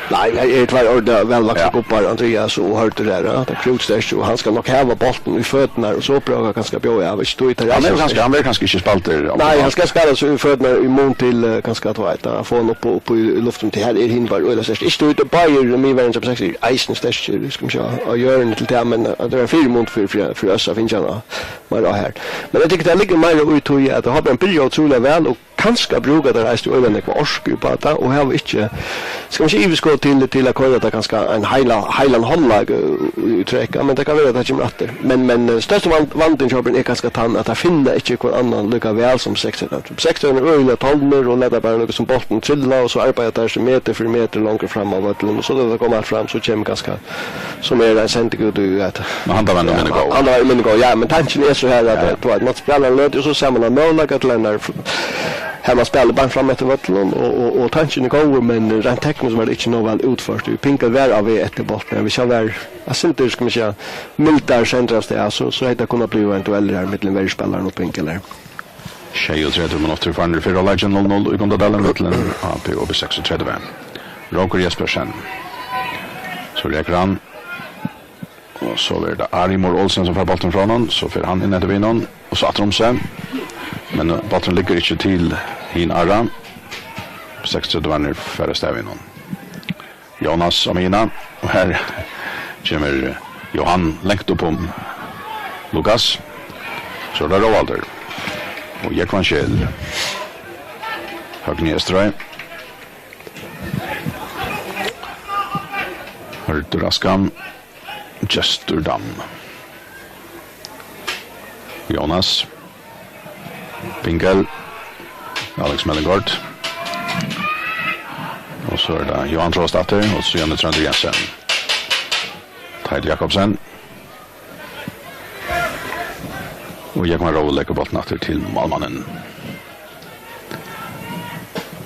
Nei, nei, er tveir ordiliga væl vaksnir, ja, gubbar, Andreas og Hørður her, ja. Tað er krúttsterkt, og hann skal nokk hava bóltin í føturnar, og so prøva kanska at bjóða av, ikki, tú, hann er kanska, hann verður kanska ikki spældur. Nei, hann skal spæla seg í føturnar í mun til, eh, kanska, tú veit, at fáa hann upp, upp í, í luftina, tí her er hin bara øgiliga sterkt. Ikki, tú veit, báðir miðverjarnir hjá seks eru eisini sterkir, skal man siga, á jørðini til tað, men, eh, tað er ein fyrimunur fyri, fyri, fyri Øssur at fingið hann á. Meira her. Men eg tykki, tað liggur meira í tí, at Havbjørn byrjar ótrúliga væl, og kanska brúka teir eisini øgiliga nógva orku upp á tað, og hava ikki, skal man siga, yvirskot til, til at koyra tað kanska ein heila, heilan hálvleik, eh, í, í trekk, men tað kann vera, at tað kemur aftur. Men, men, eh, størsti van-, vandin hjá Havbjørn er kanska tann, at teir finna ikki hvønn annan líka væl sum seks. Seks eru øgiliga tolnir og lata bara nøkur sum bóltin trilla, og so arbeiða teir seg metur fyri metur longur fram á vøllinum, og so tá tað koma alt fram, so kemur kanska sum er ein sending út í at, men handan vegin er minni góð. Handan vegin er minni góð, ja, men tankin er so her at, ja, ja, tú veit, man spælir ein løtu, og so sær man ein møguleika til ein, har man spælir beint fram eftir vøllinum, og, og, og tankin er góður, men reint tekniskt var tað ikki nóg væl útført. Pinkel var á veg eftir bóltin, men vit sjá væl, eg synist, skal man siga, mildari sendrast, ja, so, so hetta kundi blivið ein duell her millum verjuspælaran og Pinkel her. Sjeyogtretivu minuttir farnir í fyrra hálvleikin, null null í Gundadali millum A P og B seksogtretivu. Rókur Jespersen. So rekur hann. Og so er tað Ari Mohr Olsen sum fær bóltin frá honum. So fer hann inn eftir vegnum. Og so aftur um seg. Men, eh, bólturin liggur ikki til hin Ara. Seksogtretivu fara avstað við honum. Jónas á miðjuna, og her kemur Johan langt upp um Lukas. So er tað Róaldur. Og Jógvan Scheel. Høgni Eysturøy. Hørður Askan. Gestur Dam. Jónas. Pinkel. Alex Mellengård. Og so er tað Johan Trost aftur, og síðani Tróndur Jensen. Teitur Jakobsen. Og Jógvan Rói leggur bóltin aftur til málmannin.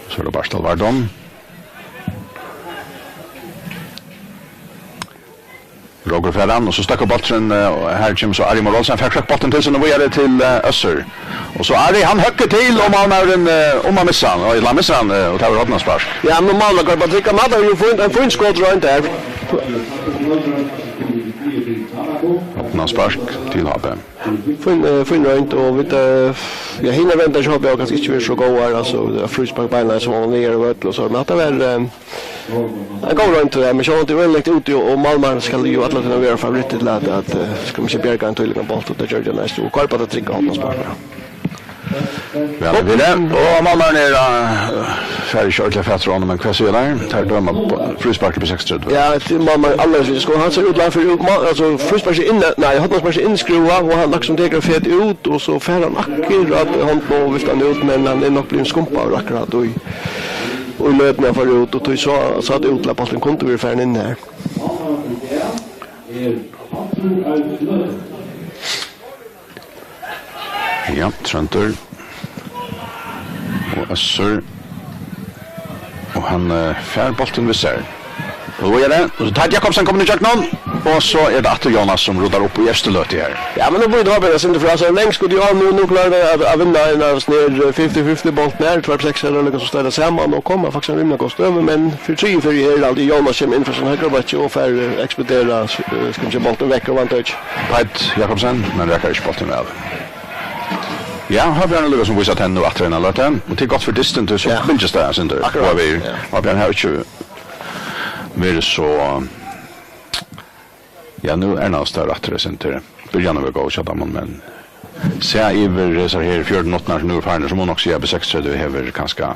So er tað Bartal Vardon. Rókur fær hann, og so støkkur bólturin, eh, og her kemur so Ari Mohr Olsen, fær krøkkt bóltin til sín og víðari til, eh, Øssur. Og so Ari, hann høggur til, og málmaðurin, eh, um at missa hann, og ella missir hann, eh, og tað var hornaspark. Ja, men málmaðurin kann bara tryggja, hann hevur jú fínt, ein fín skot roynt har. Hornaspark til H B. Fín, eh, fín roynt, og vit, eh, ja, hinar vendirnar hjá H B hava kanska ikki verið so góðar, altso, fríspark beinleiðis oman niður á vøll og so, men hatta var, eh, ein góð roynd til tað, men sjálvandi er øgiliga langt úti, og, og málmaðurin skal jú alla tíðina vera favorittur til at, at, eh, skal man siga, bjarga ein tílíkan bólt, og tað gjørdi hann næstan, og koyra upp á tað trygga hornasparkið. Væl fyri. Og málmaðurin er, eh, fær ikki ordiliga fatur á honum, men hvat siga teir? Teir døma b-, fríspark upp í seksogtretivu. Ja, til málmaðurin, allar, sko, hann sær út til at fyri, má-, altso, fríspark er inni, nei, hornaspark er innskrúvað, og hann akkurát tekur fetið út, og so fær hann akkurát hondina og viftar hann út, men hann er nokk blivin skumpaður akkurát í, í løtuni hann fór út, og tí so, sá tað út til at bólturin kundi verið farin inn har. Ja, Tróndur. Og Øssur. Og hann, eh, fær bóltin við sær. Og víðari. Og so Teitur Jakobsen komin ígjøgnum. Og so er tað aftur Jónas sum ruddar upp í efstu løtu her. Ja, men nú býr H B eitt sindur frá sær, longst úti á, nú, nú klára teir at, at vinna ein av sær, eh, fifty fifty bóltin her. Tveir seks eru líka so støðugt saman og koma faktiskt í ein rímiliga góða støðu, men fyri triðju ferð er alt í Jónas kemur inn frá sín høgra bakki og fær, eh, ekspedera, eh, skal man siga, bóltin vekk og vann tøkið. Teitur Jakobsen, men rakar ikki bóltin væl. Ja, Havbjørn Lúkasson vísir tenn nú aftur inn á løtu, og tað er gott fyri dystin, tí so, ja, fylgist tað, sum tú, akkurát, og við, ja. Havbjørn hevur ikki verið so, ja, nú er hann størri aftur, sum tú. byrjanin var góð hjá teimum, men sæð yvir hesar her fjøruti minuttirnar sum nú eru farnar, so má nokk siga, at B seksogtretivu hevur kanska,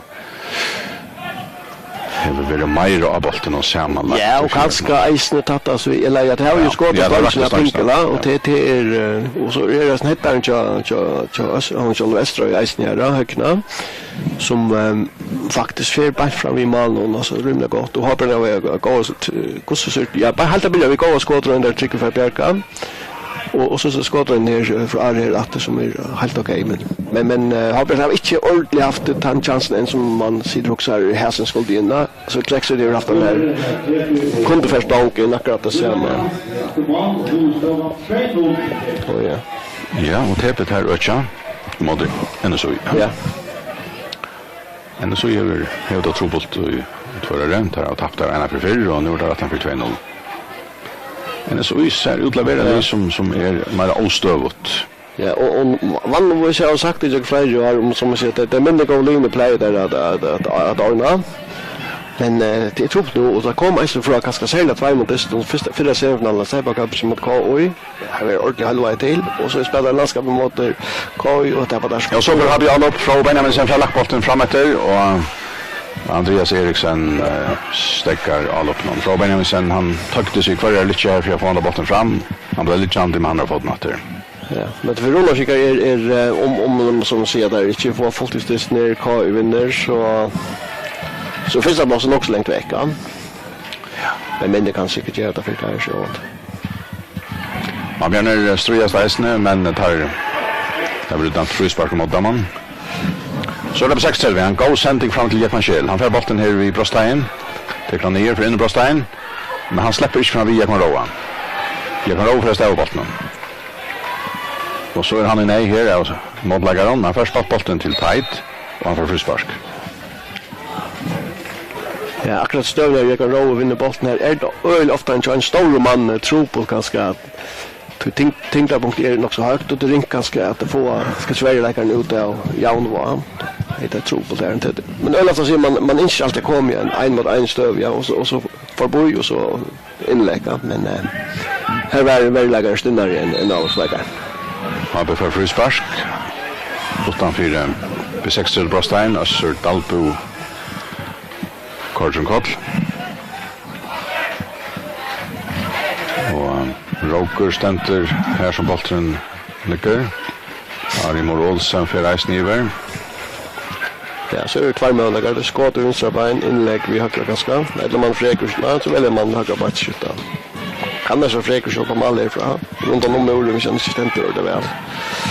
hevur verið meira á bóltin og samanlagt. Ja, og kanska eisini tættast við, ella, ja, tey hava jú skotið ja, tað er stóran akkurát pingula, ja. Og tað, tað er, eh, og so er tað hesin hettarin hjá, hjá, hjá Øst-, hann sjálvur Eysturoy eisini her, ja, høgna, sum, ehm, faktiskt fer beint fram við málinum, altso rímiliga gott. Og Hábjørn hevur góða, góða, hvussu sigur, ja, bara heilt at byrja við góða skotroynd, har Trygvi fær bjargað. Og, og so, so skotrar hann her, eh, frá Ari her aftur, sum er, eh, heilt ok, men, men, men, eh, Hábjørn hevur ikki ordiliga havt tann kjansin enn sum man sigur og hugsar, hesin skuldi inn, da. So Kleksvík hevur havt hann her. Kundi fert longur, akkurát tað sama. Og ja. Ja, og tepið her økja. Móti N S Í. Ja. N S Í hevur, hevur tað trupult í, í Tvøroyri. Teir hava tapt har eina ferð fyrr, og nú er tað aftan fyri tvey null. N S Í sær út til at vera ja. Lið sum, sum er meira óstøðugt. Ja, og, og vanligvis hava vit sagt tað í fleiri ár, um, sum eg sigi, tað, tað er minni góð liðini pleiga teir at, at, at, at ordna. Men, eh, tað er trupult nú, og tað kom eisini frá kanska serliga tveimum dystum, fyrsta, fyrra semifinaluna, Seyðapollakvøldið móti K Í. Har var ordiliga heilvági til, og so spælir landskapurin móti K Í og tapar har. Ja, so fer Hábjørn upp frá Benjaminsen, fær lagt bóltin fram eftir, og Andreas Eriksen, eh, steðgar álopinum. Frá Benjaminsen, hann tøkti seg í hvørjari lykkju her fyri at fáa handa bóltin fram. Hann bleiv liggjandi, men hann hevur fótin aftur. Ja, men fyri Runavíkar er, er, eh, um, um, um, sum siga, teir ikki fáa fult í stystin, K Í vinnur, so, so fyrsta pláss er nokk so langt vekk, ja. Men, men tað kann sikkurt gera tað fyri teir, so. Ábjørnir stríðast eisini, men tær, tað verður dømt fríspark móti teimum. So er tað B seksogtretivu, ein góð sending fram til Jógvan Scheel. Hann fær bóltin her við brotsteigin. Tekur hann niður, fer inn í brotsteigin. Men hann sleppur ikki fram við Jógvan Róa. Jógvan Róa fer at stava bóltinum. Og so er hann í neyð her av mótleikaranum. Hann fær spælt bóltin til Teit, og hann fær fríspark. Ja, akkurát støðuna, Jógvan Róa vinnur bóltin her. Er tað øgiliga ofta hann hjá einum stórum manni, trupult kanska, at tí tyng-, tyngdarpunktið er nokk so høgt, og tað er ringt kanska at fáa, skal sverja leikaran út av javnvág. Hetta er trupult, er tað. Men øgiliga ofta sigur man, man ynskir altíð at koma í ein, ein móti ein støðu, ja, og so, og so forbí, og so innlegg, ja. Men, eh, her var veruleikar stinnari enn, enn álopsleikar. H B fær fríspark. Uttan fyri, eh, B seksogtretivu brotsteigin, Øssur Dalbø. Kortrum koll. Og, um, Rókur stendur her sum bólturin liggur. Ari Mór Olsen fer eisini yvir. Ja, so eru tveir møguleikar. Tað er skot við vinstra bein, innlegg við høgra kanska. Ella man frekur, nei, so velur man høgra beinsskytta. Kann vera so frekur so koma allir frá. Rundan um múrin, hvis hann ikki stendur, er tað væl.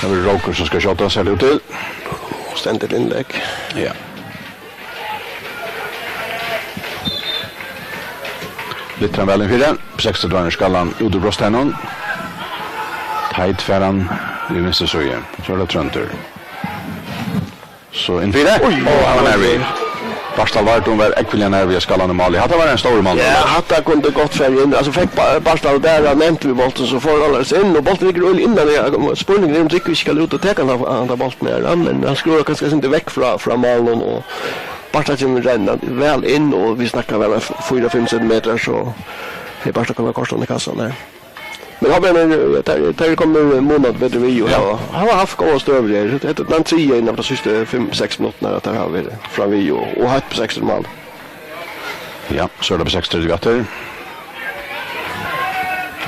Tað verður Rókur sum skal skjóta, sær tað út til. Stendur innlegg. Ja. Lyftir hann væl inn fyri. Seksogtretivu skal hann út úr brotsteiginum. Teit fær hann í vinstru síðu. So er tað Tróndur. So inn fyri. Oj, og hann var nær við. Bartal Vardum var ógvuliga nær við at skalla hann í málið. Hatta var ein stórur málur. Ja, hatta kundi gott farið inn. Altso, fekk Ba-, Bartal bara nevnt við bóltin, so fór hann annars inn, og bólturin liggur øgiliga innan. Ja, spurningurin er um Trygvi ikki skal út og taka hann, hann, hann bóltin her, ja, men hann skrúvar kanska eitt sindur vekk frá, frá málinum, og Bartal kemur rennandi væl inn, og vit snakka væl f-, fýra, fimm sentimetrar, so hevði Bartal kunnað koyrt hann í kassan her. Men H B er, tær, tær eru komnar munandi betri við, og ja, hava, hava havt góðar støður her. Hetta er tann triðja innan fyri tey síðstu fimm, seks minuttirnar, at tær hava verið fram við og, og heitt upp á seks mál. Ja, so er tað B seksogtretivu aftur.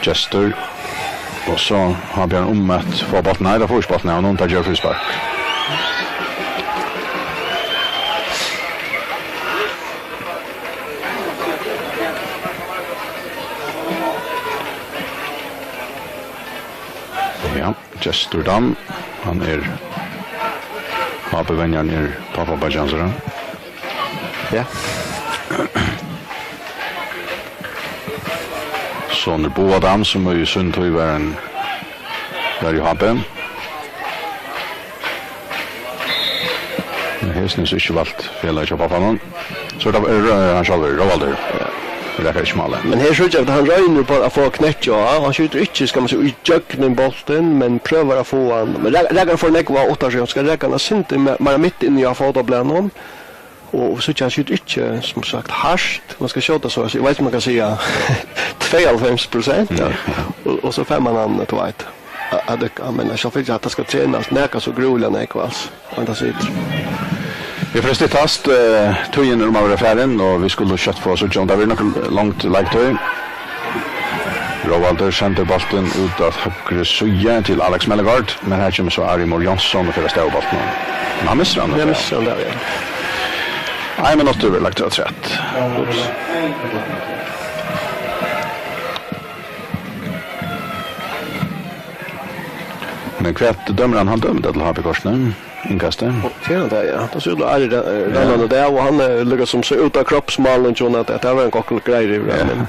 Gestur. Og so H B um at fáa bóltin. Nei, tað fær ikki bóltin, og nú teir gera fríspark. Ja, Gestur Dam, hann er, pápavenjarin er pápabeiggi hansara. Ja. Sonur Boga Dam, sum í síni tíð var ein, var í H B. Men hesin er so ikki valt felag hjá pápanum. So er tað, eh, hann sjálvur, Róaldur. Ja. Rakar ikki málið. Men her síggja vit, hann roynir upp á at fáa knekki á. Hann skjýtur ikki, skal man siga, í gjøgnum bóltin, men prøvar at fáa hann. Men ra-, rakarin fær nógv á uttan seg, hann skal raka hann eitt sindur me-, meira mitt inn í á fótablaðnum. Og, og síggja, hann skjýtur ikki, sum sagt, hart. Man skal skjóta so, eg veit, man kann siga tveyoghálvfems prosent, ja. Mm. Og, og so fær man hann til eitt. at, at, at, men sjálvfylgja, at tað skal trenast nakað so grúiliga nógv, altso. Men tað situr. Vit fara at styttast, eh, tíðin er um at vera farin, og vit skulu skjótt fáa síggja, um tað verður nøkur long leiktíð. Róaldur sendir bóltin út á høgru síðu til Alex Mellegård, men her kemur so Ari Mohr Jónsson og fer at stava bóltin. Men hann missir hann. Ja, missir hann har, ja. Ein minuttur verður lagt afturat. Ups. Men hvat dømir hann? Hann dømir tað til H B-kortini, innkastið. Ger hann tað, ja. Tað sær út, Ari, eh, rann hann út av, og hann, eh, líkasum sá út av kroppsmálinum, at, at tað var ein gott greiði yvir, ja, men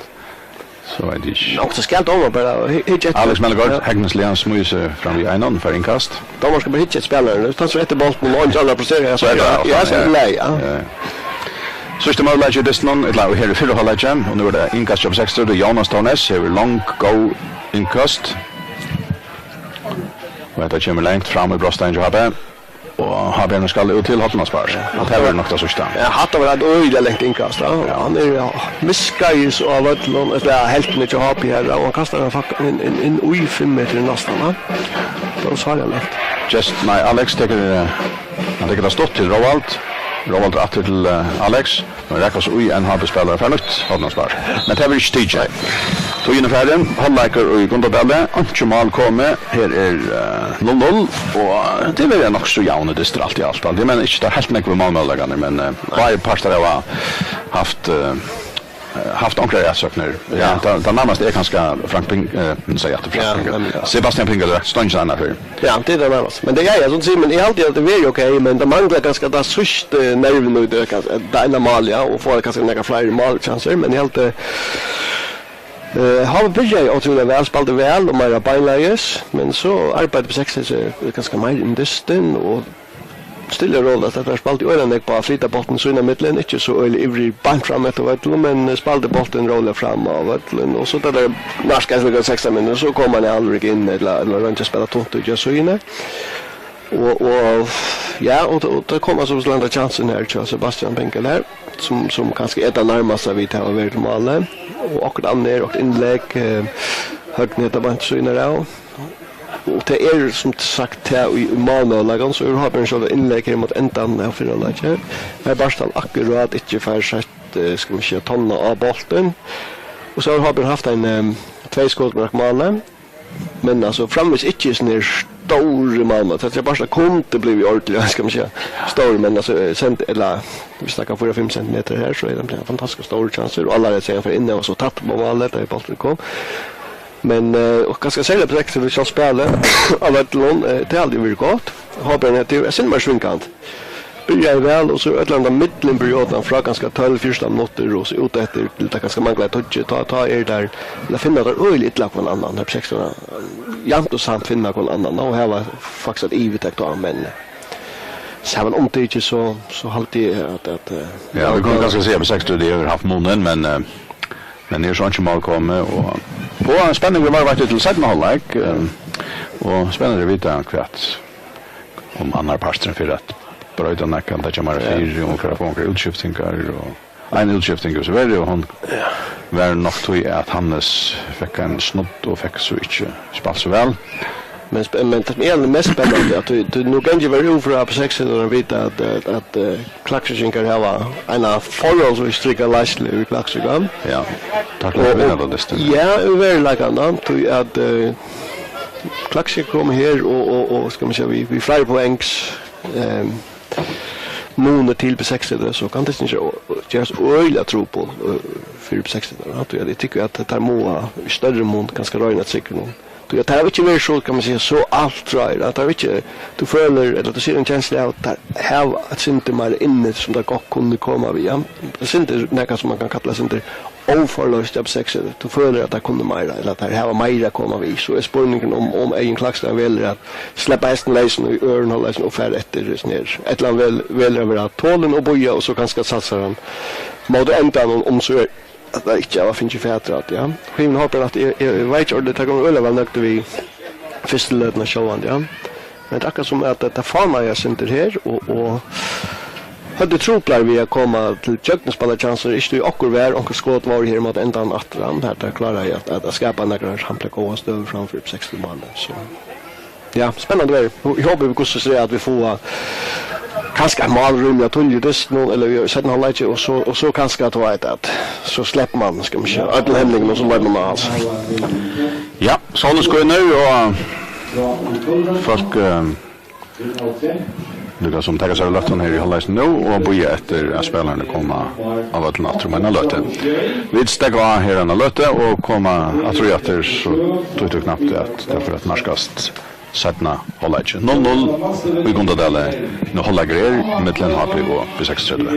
so veit eg ikki. Nokk, so skal dómarin bara hi-, hyggja eftir. Alex Mellegård, ja, hegnisliga, hann smíðir seg fram við einum, fær innkast. Dómarin skal bara hyggja eftir spælaranum. Viss hann sær eftir bóltinum, og eingin annar protesterar, so er tað, ja, so er tað, ja, ja. Síðsti møguleiki í dystinum, ella, og her er fyrra hálvleiki, og nú er tað innkast hjá B seksogtretivu, Jónas Thornes, hevur long, góð innkast. Og hetta kemur langt fram í brotsteigin hjá H B. Og H B skal út til hornspæl. Og tað verður nokk tað síðsta. Ja, hatta var eitt øgiliga langt innkast, ja. Ja. Hann er, ja, miðskeiðis á vøllinum, ella helvtina hjá H B her, og hann kastar hann fak-, inn, inn, inn í fimm metrar næstan, ja. Tað var sera langt. Just, nei, Alex tekur, eh, hann tekur tað stutt til Róald. Róald aftur til, eh, Alex. Men rakar so í ein H B-spælara, fær nýtt hornspæl. Men tað verður ikki tikið. Tíðin er farin, hálvleikur í Gundadali, einki mál komið. Her er, eh, null null, og, eh, tað verður nokk so javnt, tað er alt í alt. Eg meini ikki, tað er heilt nógv málmøguleikar, men, eh, báðir partar hava havt, eh, havt onkrar atsøgnir. Ja, ja. Tað, tað nærmastu er kanska Frank Ping-, eh, nú sigi eg aftur Frank, ja, Ping-, men, ja, Sebastian Pinga, tað er Stein Sandefjord. Ja, tað er tað nærmastu. Men tað er, ja, sum tú sigur, men eg haldi at tað verður ok, men tað manglar kanska tað síðsta, eh, nervin í tí, kanska, eh, tað eina málið, ja, og fáa kanska nakrar fleiri málkjansir, men eg haldi, eh, H B byrjaði ótrúliga væl, spældi væl og meira beinleiðis, men so arbeiddi B seksogtretivu seg kanska meira inn í dystin og stilla og róligt, at teir spældu øgiliga nógv á at flyta bóltin sín ímillum, ikki so øgiliga ivrigir beint fram eftir vøllinum, men spældu bóltin róliga fram á vøllinum, og so tá tað nærkaðist sekstan minuttir, so kom hann alveg inn, ella, ella royndi at spæla tunt út í síðuna. Og, og, ja, og, og tað kom so landa kjansin her til Sebastian Pinga her, sum, sum kanska er tað nærmasta vit hava verið til málið, og okkurt annað, okkurt innlegg, eh, høgni hetta beint síðuna av. Og tað er, sum sagt, tað í, í málmøguleikanum, so er H B sjálvt innlegg her móti endanum av fyrra hálvleiki. Her bart hann akkurát ikki fær sett, eh, skal vit siga, tonnina á bóltin. Og so hevur H B havt ein, eh, tvey skot móti máli. Men, altso, framvegis ikki sovorðnir stórir málmøguleikar. Tað er bart, tað kundi blivið ordiliga, skal vit siga, stórir, men, altso, eh, sent-, ella, vit snakka fýra, fimm sentimetrar her, so er tað fantastiskt stórir kjansir. Og allar eru seg inn, og so tætt á málið, tá bólturin kom. Men, eh, og kanska serliga B seksogtretivu, vit skulu spæla á vøllinum, eh, tað hevur aldri verið gott. H B er, tað er sindur meir svingandi. Byrjaði væl, og so øll henda millumperiodan frá kanska tólv, fjúrtan minuttir, og so út eftir, til tað kanska manglar tíggju, tá, tá er tað, ella finna teir øgiliga illa hvønn annan, har B seksogtretivu, javnt og samt finna hvønn annan, og hava faktiskt eitt yvirtak tá, men, eh, saman um tað ikki, so, so haldi eg at, at, eh, ja, vit kunnu kanska siga, B seksogtretivu hevur havt munin, men, eh, men her er so einki mál komið, og, og ein spenning við var veit til seinna hálvleik, eh, og spennandi at vita hvat um annar parturin fer at broyta nakað, tað kemur, ja, fyri, um vit fara at fáa onkrar útskiftingar, og ein útskifting er so verið, og hon, ja, var nokk tí at Hannes fekk ein snudd og fekk so ikki spælt so væl. Men sp-, men tað er mest spennandi, at tú, tú nú ganga vit úr frá B seksogtretivu og vita at, at, at, eh, Klaksvíkingar hava eina forholdsvís trygga leiðslu í Klaksvík. Ja, takk fyri at vinna tað, Dystin. Ja, í veruleikanum, tí at, eh, Klaksvík koma her og, og, og, skal man siga, við, við fleiri poengs, ehm, muni til B seksogtretivu, so kann tað ikki gerast øgiliga trupult, eh, fyri B seksogtretivu, ja, tí at eg tykki at teir mugu í størri mun kanska royna at sigra nú. Tí at teir hava ikki verið so, kann man siga, so alt frá, at teir hava ikki, tú følir, ella tú sigur ein kensla av at teir hava eitt sindur meira inni, sum teir gott kunnu koma við, ja. Eitt sindur nakað sum man kann kalla eitt sindur óforloyst av B seksogtretivu. Tú følir at teir kunnu meira, ella at teir hava meira at koma við. So er spurningurin um, um Egin Klakstad velur at sleppa hestin leysin í øðrum hálvleiki og fara eftir, sovorðið, ella hann vel-, velur at vera tolin og bíða, og so kanska satsar hann móti endanum, um so er at tað ikki hava fingið fatur á tí, ja. Hevur hon hoppað at eg, eg, eg veit ikki orðið, tað kom øgiliga væl nøgd við fyrstu løtuna sjálvandi, ja. Men tað er akkurát sum at, at tað fánaði eitt sindur her, og, og, høvdu truplar við at koma til gjøgnumspælachansir, ikki tí okkur var, onkur skot vóru her móti endan aftur á, har teir kláraðu at, at, at skapa nakrar hampiliga góðar støður framfyri sekstan mann, so. Ja, spennandi verður. Eg hopi, vit hvussu er, at vit fáa kanska eitt mál rímiliga tíðliga í dystinum, ella í seinna hálvleiki, og so, og so kanska, tú veit, at so sleppur mann, skal man siga, øllum hemningum, og so loypur mann á, altso. Ja, sólin skínur, og fólk, eh, líka sum taka sær av løttum her í hálvleik nú, og bíða eftir, at spælararnir koma á vøllin aftur um eina løtu. Vit steðga á her eina løtu og koma aftur í aftur, so títt og knappt at tað fer at nærkast seinna hálvleiki. Null null í Gundadali. Nú hálvleikur er millum H B og B seksogtretivu.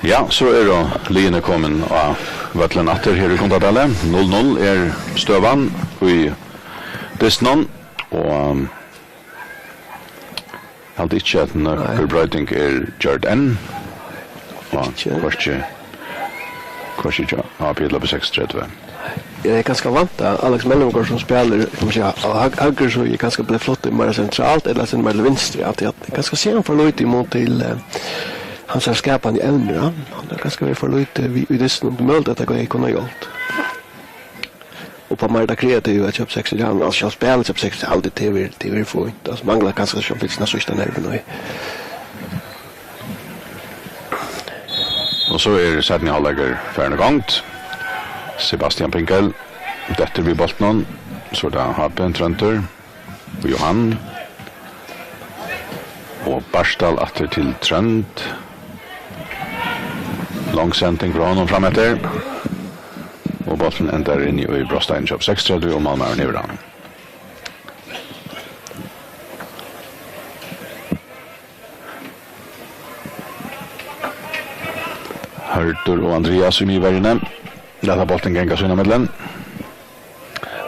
Ja, so eru liðini komin á vøllin aftur her í Gundadali. Null null er støðan í dystinum, og, um, eg haldi ikki, at nøkur Nei. broyting er gjørd enn. Og Ikki. hvørki, hvørki hjá A P ella B seksogtretivu. Ja, tað er kanska vant at Alex Mellemgaard, sum spælir, kann man siga, á høg-, høgru síðu, er kanska blivið flutt meira sentralt, ella sinn meira til vinstru, at, at kanska sær hann for lítið í mun til, eh, hansara skapandi evnir, ja. Hann er kanska verið for lítið við, við dystin, um møguligt at tað kunne hjálpt. Og på meira tað kreativa, at hjá B seksogtretivu, hann, altso, spælir hjá B seksogtretivu, tað er, tað er fínt. Altso, manglar kanska so fylgst av síðsta nervin og Og so er seinni hálvleikur farin í gongd. Sebastian Pinkel dettur við bóltinum. So er tað H B, Tróndur og Johan. Og Bartal aftur til Trónd. Long sending frá honum fram eftir. Og bólturin endar inni í brotsteinin hjá B seksogtretivu og málmaðurin hevur hann. Hørður og Andrias í miðverjini. Lata bóltin ganga sín á millum.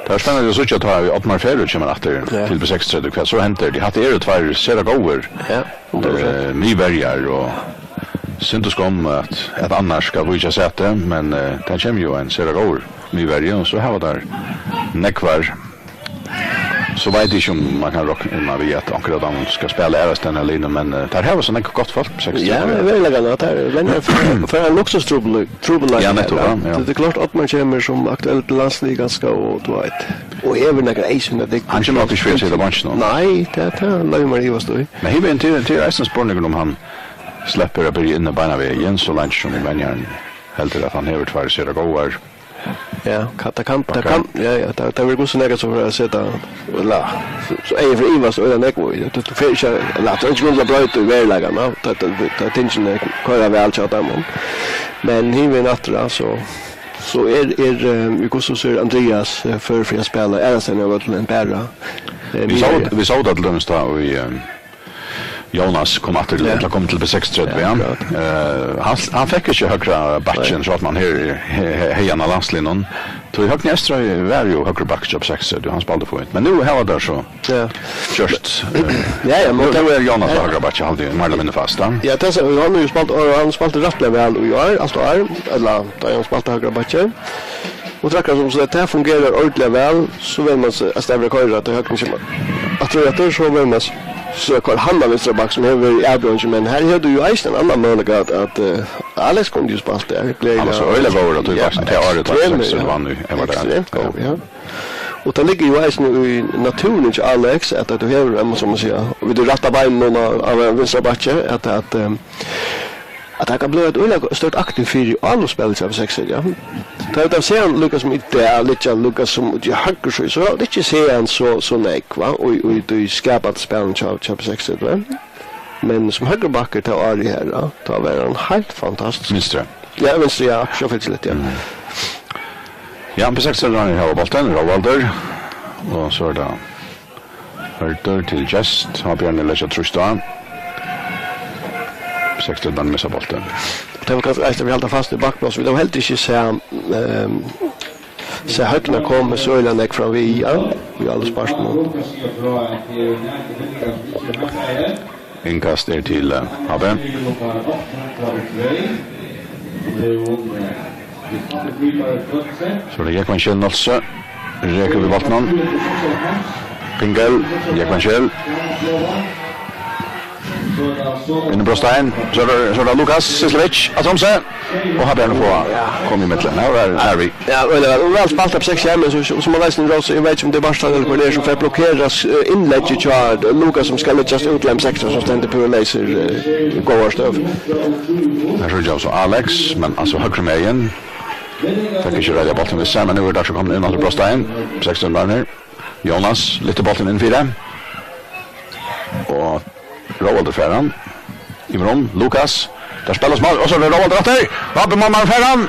Tað er spennandi at síggja, tá ið Oddmar Ferø kemur aftur Ja. til B seksogtretivu, hvat so hendir. Tí hatta eru tveir sera góðir, Ja, hundrað prosent. eh, miðverjar, og synd og skomm at, at Annar skal víkja sæti, men, eh, tað kemur jú ein sera góður miðverji, og so hava teir nógvar. So veit eg ikki, um man kann rokna við, at onkur av teimum skal spæla aðrastaðni í liðnum, men, eh, teir hava so nógv gott fólk, seks Ja, tað er veruliga gott. Tað er, men for, for ein luksustrupulleika, trupulleika Ja, her, nettopp, ja. ja, ja. Tað er klart at man kemur sum aktuell til landslið kanska, og tú veit. Og hevur nakrar eisini at Hann kemur nokk ikki fyri at sita á beinkinum. Nei, tað, tað loyvir mær at ivast í. Men her er ein til, til eisini spurningur, um hann sleppur at byrja inni beinanvegin, so leingi sum venjarin heldur at hann hevur tveir sera góðar Ja, ka-, tað kann, tað Bakkar. kann, ja, ja, tað, tað verður hvussu nógv sum fer at seta, ella, so, so eg ivast í tað nógv, ja, tú, tú fer ikki, ella, tú er ikki grundað broyta í veruleikan, ja, tað, tað, tað, tað tingini koyra væl hjá teimum. Men hin vegin aftur, ja, so, so er, er, eh, hvussu sær Andrias, eh, før fyri at spæla, er hann seg av øllum enn bara, eh, Vit sóu, vit sóu tað til dømis tá í, eh, Jónas kom aftur til, Ja. ella kom til B seksogtretivu, Ja, ja. akkurat. Eh, hann, hann fekk ikki høgra bakkin, Nei. so at man her, he-, he-, hevði hann á landsliðnum. Tí Høgni Eysturoy var jú høgri bakki á B seksogtretivu, hann spældi fínt. Men nú hava teir so Ja. gjørt, eh, Ja, ja, men nú, tað nú er Jónas á Ja. høgra bakki, haldi eg, meir ella minni fast, ja. Ja, tað er, hann hevur jú spælt, og hann spældi rættiliga væl í ár, alt ár, ella, tá hann spældi høgra bakki. Og tað er akkurát sum sagt, tað fungerar ordiliga væl, so vil man s-, at Stavra koyra til høgni kemur. Aftur og aftur, so vil man s-, so koyra hann á vinstra bakk, sum hevur verið í avbjóðingini, men her hevur tú jú eisini ein annan møguleika at, at, eh, Alex kundi jú spælt der, gleðiliga. Hann var so øgiliga góður, at tú Ja, veitst, tað árið ekstremt, tvey túsund og seks, ja. hann í, hann var der. Ekstremt góður, ja. Og tað liggur jú eisini í náttúruni hjá Alex, at, at tú hevur, um man so má siga, við tí rætta beininum á, á vinstra bakki, at, at, eh, at hann kann blíva eitt øgiliga stórt aktiv fyri álopsspælið hjá B seksogtretivu, ja. Tá vit hava sæð hann líka sum í dag, liggja líka sum úti í høgru síðu, so hava vit ikki sæð hann so, so nógv, va? Og, og í tí skapandi spælinum hjá, hjá B seksogtretivu, va? Men sum høgru bakkar tað árið her, ja, tá var hann heilt fantastiskur. Vinstri. Ja, vinstri, ja, sjálvfylgisligt, ja. Mm. Ja, B seksogtretivu hava bóltin, Róaldur. Og so er tað Hørður til Gest, har Bjarni leggur trýst á. Seksogtretivu missir bóltin. Og tað var kanska eisini, vit halda fast í bakpláss. Vit hava heldur ikki sæð, ehm, sæð Høgna koma so øgiliga nógv fram við, ja. Vit hava aldri spart nú. Innkast er til, eh, H B. So er tað Jógvan Kjell Nolsøe. Rekur við bóltinum. Pinkel, Jógvan Kjell. Inn í brotstein. So er tað, so er tað Lukas Sislevic av Tromsø. Og har ber hann at fáa koma í millum. Her er, her er við. Ja, øgiliga væl. Og væl spælt av seks, ja, men so, so, sum man eisini rósa, eg veit ikki um tað er Bartal ella hvør tað er, sum fær blokkerað, eh, innleggið hjá Lukas, sum skal leggjast út til M seks, sum stendur púra leysur, eh, í góðari støðu. Her síggja vit so Alex, men altso høgru megin. Fekk ikki reiðað bóltin við sær, men nú er tað so komið inn á brotstein. Seksogtretivu mann her. Jónas lyftir bóltin inn fyri. Og Róaldur fær hann. Yvir um, Lukas. Tað spælir smá, og so er tað Róaldur aftur. Babbi Mamma fær hann.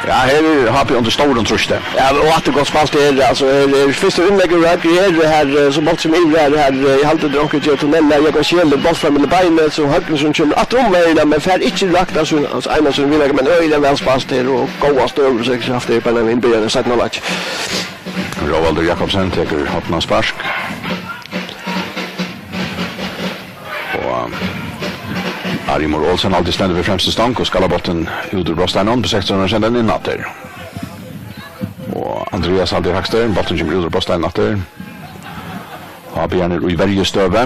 Ja, her er H B undir stórum trýsti. Ja, og aftur gott spælt her, altso, her er fyrsta innlegg úr høgru her, her, eh, so bóltur sum yvir her, her, eh, eg haldi, tað er onkur Geo Tunnel, her, Jakob Scheel, bólt fram millum beini, so høgru sum kemur aftur um vegin, men fær ikki rakt av sín, Hans Einarsen viðlíka, men øgiliga væl spælt her, og góðar støður, so eg haft her, bara í byrjanini av seinna hálvleiki. Róaldur Jakobsen tekur hornaspark. Og Ari Moore Olsen altíð stendur við fremstu stong og skallar bóltin út úr brotsteininum, B seksogtretivu senda hann inn aftur. Og Andreas altíð hægstur, bólturin kemur út úr brotsteininum aftur. H B-arnir í verjustøðu.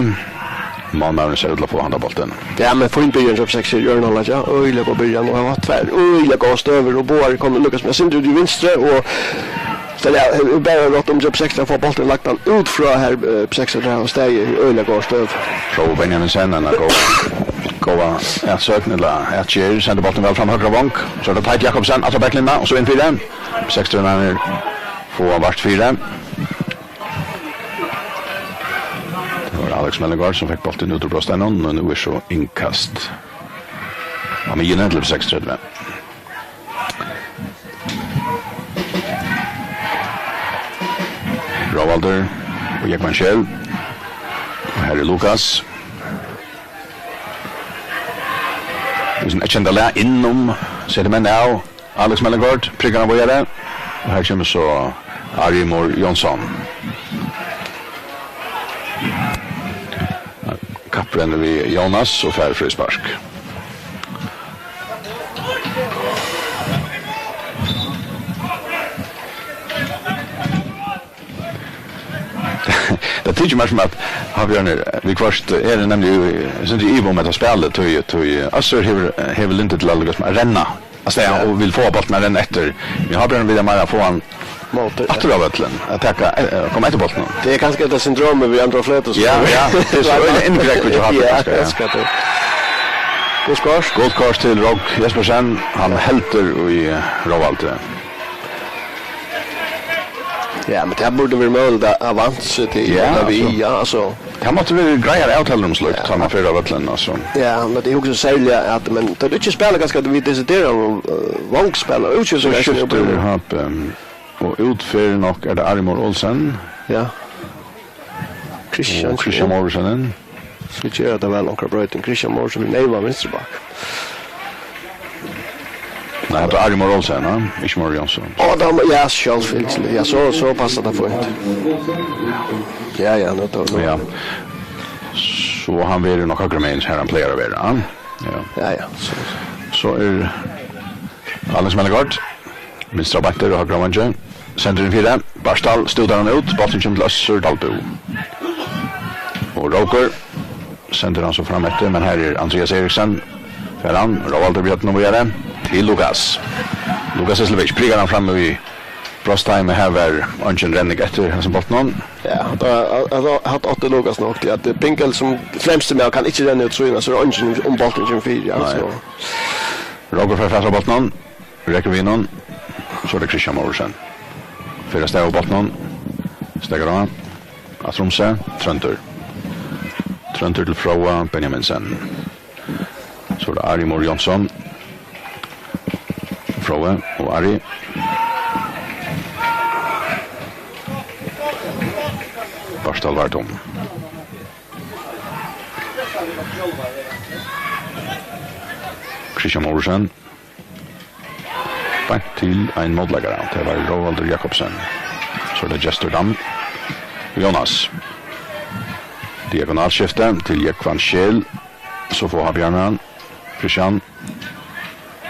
Málmaðurin sær út til at fáa handa bóltin. Ja, men fín byrjan hjá B seksogtretivu í øðrum hálvleiki, ja. Øgiliga góð byrjan, og hann hevur tvær øgiliga góðar støður, og báðir komnir, Lukas, men sindur út í vinstru, og so, ja, hevur bara rætt um hjá B seksogtretivu at fáa bóltin lagdan út frá har, eh, B seksogtretivu hevur staðið í øgiliga góðari støðu. Rói Benjaminsen, ein góð, góð atsókn, ella atgerð, sendir bóltin væl fram høgra vong. So er tað Teitur Jakobsen, aftur á baklinjuna, og so inn fyri. B seksogtretivu fáa vart fyri. Tað var Alex Mellegård sum fekk bóltin út úr brotsteininum, men nú er so innkast á miðjuni til B seksogtretivu. Róaldur og Jógvan Scheel. Og her er Lukas. Við sín eyðkenda lag inn um, setir menn av. Alex Mellegård prikar hann víðari. Og her kemur so Ari Moore Jónsson. Kapprennur við Jónas og fær fríspark. Tað tykir mær sum at Havbjørn er, viðhvørt er nemliga í, eg synist í iva um hetta spælið, tí, tí Øssur hevur, hevur lyndi til at líka sum at renna. Altso, ja, ja, og vil fáa bóltin at renna eftir. Men Havbjørn vil meira fáa hann móti, ja, aftur á vøllin, at taka, eh, koma eftir bóltinum. Tað er kanska hetta syndromið við Andra Fløtu, sum, ja, ja, tað er so ein inngrógv við Havbjørn, ja, kanska, ja. Kanska tað. Gult kort. Gult kort til Rók Jespersen. Hann heldur í Róaldi. Ja, men tað burdi verið møguligt at, at vant seg til, ja, at við, altso, ja, altso. Tað mátti verið greiðar avtalur um slíkt, ja, tá man fer á vøllin, altso. Ja, men tað er jú so serligt at, men tað er ikki spæla kanska at vit desidera, eh, vongspæla, út. So skiftir H B, og út fer nokk, er tað Ari Moore Olsen? Ja. Kristian, og Kristian Mouritzen inn. So gera tey væl onkra broyting. Kristian Mouritzen við neyvan vinstri bakk. Nei, hetta er Ari Moore Olsen, ha? Ikki Moore Jónsson. Á, tað var, ja, sjálvfylgiliga. Ja, so, so passar tað fínt. Ja, ja, nú tá, nú. Ja. So hann verður nokk høgru megin, har hann plagar at vera, ha? Ja. Ja, ja, so. So er Alex Mellegård. Vinstra beint og høgra vangi. Sendir inn fyri. Bartal stútar hann út. Bólturin kemur til Øssur Dalbø. Og Rókur sendir hann so fram eftir, men her er Andreas Eriksen. Fær hann, Róaldur Bjørn og víðari. Til Lukas. Lukas Islevic prikar hann fram í brotstein, men her var eingin renning eftir hesum bóltinum. Ja, tað, tað, tað átti Lukas nokk til, at Pinkel sum fremsti maður kann ikki renna út síðuna, so er eingin um bóltin kemur fyri, ja, nei, so. Rókur fær fatur á bóltinum. Rekur við honum. So er tað Kristian Mouritzen. Fer avstað við bóltinum. Steðgar á. Aftur um seg. Tróndur. Tróndur til Fróða Benjaminsen. So er tað Ari Moore Jónsson. Fróði og Ari. Bartal var tom. Kristian Mouritzen. Beint til ein mótleikara. Tað var Róaldur Jakobsen. So er tað Gestur Dam. Jónas. Diagonalskifti til Jógvan Scheel. So fáa Havbjarnir hann. Kristian.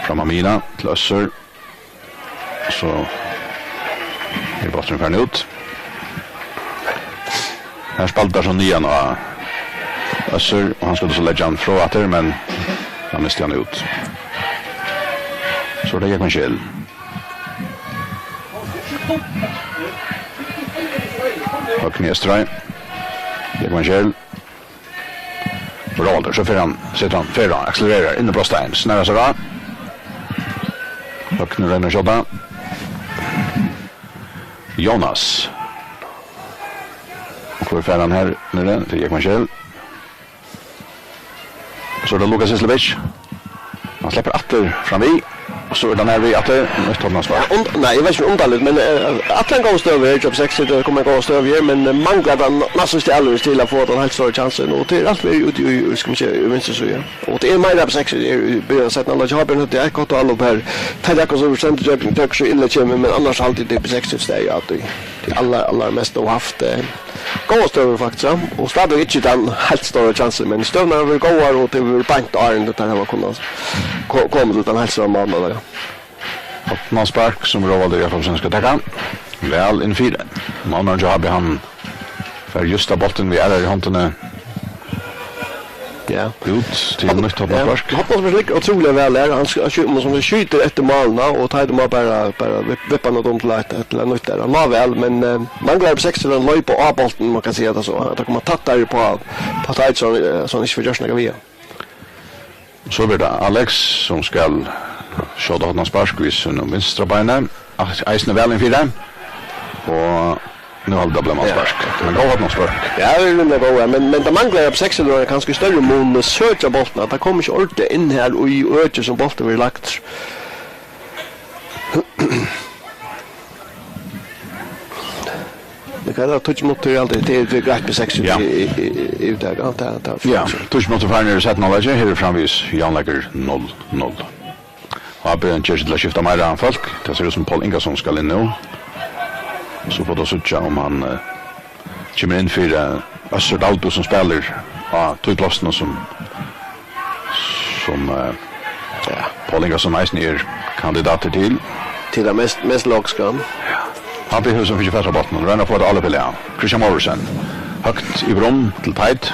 Fram á miðjuna til Øssur. So er bólturin farin út. Her spældi teir so niðan á Øssur, og hann skuldi so leggja hann frá aftur, men hann misti hann út. So er tað Jógvan Scheel. Høgni Estrøy. Jógvan Scheel. Róaldur, so fer hann, setir hann, fer hann, akselererar inn í brotstein, snarrar sær á. Høgni roynir at skjóta. Jónas. Og hvør fær hann her niðri? Tað er Jógvan Scheel. So er tað Lukas Islevic. Hann sleppur aftur fram við. So er tað nær við aftur, nýtt horn og spark. Ja, und-, nei, eg veit ikki um undarligt, men, eh, allar góðar støður her, Job seks, tað koma góðar støður her, men, eh, manglar tað næstan ikki alveg til at fáa tann heilt stóra kjansin, og tað er alt verið úti í, í, skal man siga, í vinstru síðu. Og tað er meira B seks, er í byrjan av seinna hálvleiki, Hábjørn, tað er eitt gott anlop her. Tað er akkurát sum stendur gjøgnum, tað er ikki so illa kemur, men annars haldi eg, tað er B seks, tað er, ja, tað er allar, allar mest og haft, eh, góðar støður, faktiskt, ja. Og stadigvæk ikki tann heilt stóra kjansin, men støðurnar hava verið góðar, og tað hevur verið beint áðrenn, tað har man kunnu ko-, koma til tann heilt stóra málin, ja. Hornaspark sum Róaldur Jakobsen skal taka. Væl inn fyri. Málmaðurin hjá H B, hann fær just av bóltin við aðrari hondini. Ja. Út til nýtt hornaspark. Ja, hornaspark liggur ótrúliga væl her. Hann sk-, hann skjú-, sum skjýtur eftir málina, og Teitur má bara, bara vip-, vippa hann út um til eitt, til eitt nýtt har. Hann má væl, men, eh, manglar B seks til at leypa á bóltin, man kann siga tað so. At tað koma tættari uppá, uppá Teitur, so hann, eh, so hann ikki fær gjørt nakað við hann. So verður tað Alex, sum skal skjóta hornaspark við sínum vinstra beini. Eisini væl inn fyri. Og nú haldi tað blíva málspark. Ja. Men góð hornaspark. Ja, tað er rímiliga góð, ja. Men, men tað manglar, at B seks kanska í størri mun søkja bóltin, at tað kom ikki ordiliga inn har í økið sum bóltin verður lagdur. Men hvat er tað, tíggju minuttir, alt tað, tað er greitt við seks í, ja, í, í, í, í dag, ja, tað, tað er, ja, fjøruti. Tíggju minuttir farnir í seinna hálvleiki, her er framvegis javnleikur null null. H B ger seg til at skifta meira fólk, tað sær út sum Poul Ingason skal inn nú. So fáa vit at síggja, um hann, eh, kemur inn fyri, eh, Øssur Dalbø, sum spælir á tí plássinum, sum sum, eh, ja, Poul Ingason eisini er kandidatur til. Til tað mest, mest logiska. H B hevur so fingið fatur á bóltinum, roynir at fáa tað álopp í lag. Christian Mouritzen, høgt yvir um til Teit.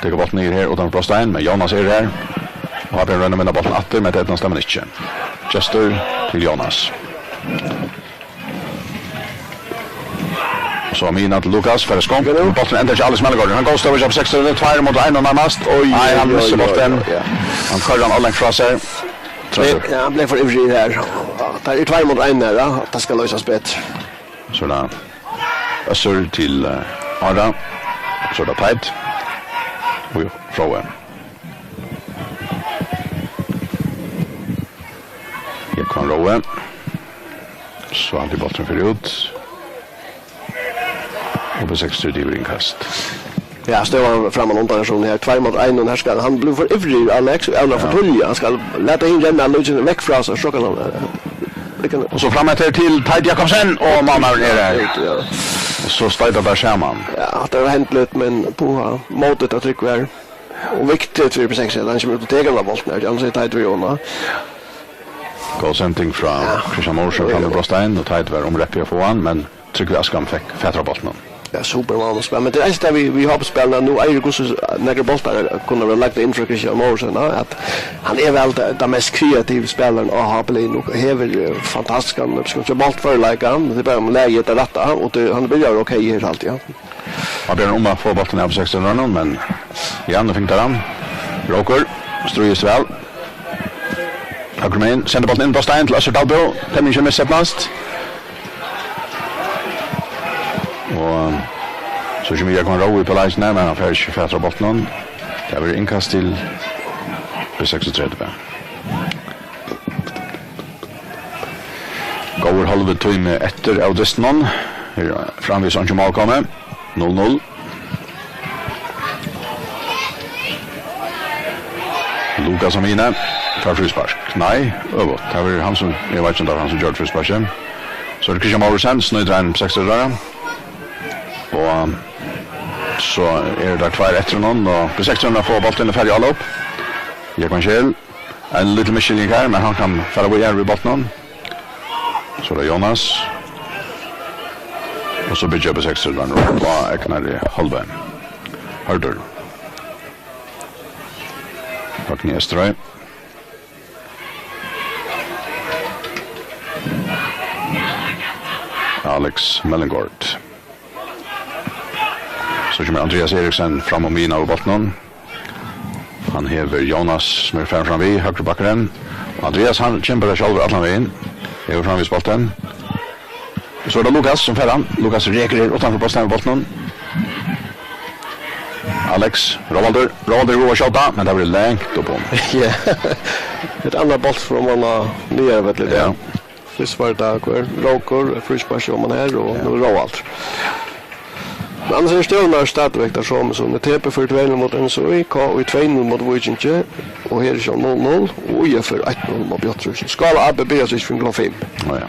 Tekur bóltin niður her uttan fyri brotstein, men Jónas er her. Og H B roynir at vinna bóltin aftur, men tað eydnast teimum ikki. Gestur til Jónas. Og so Mina til Lukas, fær skonk, men bólturin endar ikki, Alex Melgaard. Hann góðstøðar upp seks, tveir móti einum nærmast. Oj, nei, hann oj, missir oj, bóltin. Oj, ja. Hann koyrir hann ov langt frá sær. Nei, ja, hann bleiv for ivrig her. Ja, tað er tveir móti einum her, ja. Tað skal loysast betri. So er tað Øssur til, eh, Ara. So er tað Teit. Og Rói. Jógvan Rói. So haldi bólturin fer út. Og B seks trýtur yvir innkast. Ja, støðan framman undan er so her. Tveir móti einum, her skal hann blíva for ivrigur, Alex, og evna for tíðliga. Hann skal lata hin renna lúkin vekk frá sær, so kann hann, eh, Og so fram eftir til Teit Jakobsen, og málmaðurin er her. Ja, ja. Og so stoyta teir saman. Ja, tað var hent litt, men puha, mótið at trúgva her. Og viktigt fyri B seks, at hann kemur út og tekur hana bóltin her, annars er Teit við hana. Góð sending frá, ja, Christian Mouritzen fram við brotstein, og Teit var umreppi at fáa hann, men Trygvi Askham fekk fatur á bóltinum. Ja, super málspæl. Men tað er eisini tað við, við hoppspælinum, at nú eigur hvussu nakrir bóltar kunnu vera lagdir inn frá Christian Mouritzen, ja, at hann er væl tann, tann mest kreativa spælarin á H B-liðnum og hevur, eh, fantastiskan, skal man siga, bóltførleika. Tað er bara um lagið er rætt, ja, og tað, hann byrjar ok her, haldi eg, ja. Hann ber um at fáa bóltin av sekstan, men ja, nú fingur hann. Rókur, stríðist væl. Høgru megin, sendir bóltin inn á stein til Øssur Dalbø. Temmingin misheppnast. Og so kemur Jógvan Rói upp á leiðslu, men hann fær ikki fatur á bóltinum. Tað verður innkast til B seksogtretivu. Góður hálvur tími eftir av dystinum. Her er framvegis einki mál komið. Null null. Lukas og Mina fær fríspark. Nei, øvugt. Tað var hann sum, eg veit ikki um tað var hann sum gjørdi frísparkið. So er tað Christian Mouritzen, snýtir ein seksogtrýss. Og so eru tað tveir eftir honum, og B seksogtrýss fáa bóltin og fara í álop. Jógvan Kjell. Ein lítil misskiljing her, men hann kann fara víðari við bóltinum. So er tað Jónas. Og so byggja B seksogtrýss upp á egnari hálvleik. Hørður. Høgni Esterøy. Alex Mellengård. So kemur Andreas Eriksen fram um miðjuna við bóltinum. Hann hevur Jónas, sum er farin fram við, høgru bakkurin. Andreas, hann kemur bara sjálvur allan vegin. Hevur framvegis bóltin. So er tað Lukas, sum fær hann. Lukas rekur her uttan fyri brotstein við bóltinum. Alex, Róaldur, Róaldur er at skjóta, men tað verður langt upp um. Ja. Eitt annað bóltfrámman á niðara vølli í dag. Ja. Fyrst var tað hvør, Rókur, fríspark oman her, og nú Róaldur. Men annars eru støðurnar stadigvæk tær somu, sum T B fýra tvey null móti N S Í, K Í tvey null móti Víkingi, og her er so null null, og Í F eitt null móti Bjørn Trøst. Skála A B byrjar so ikki fyrr enn klokkan fimm. Á, ja.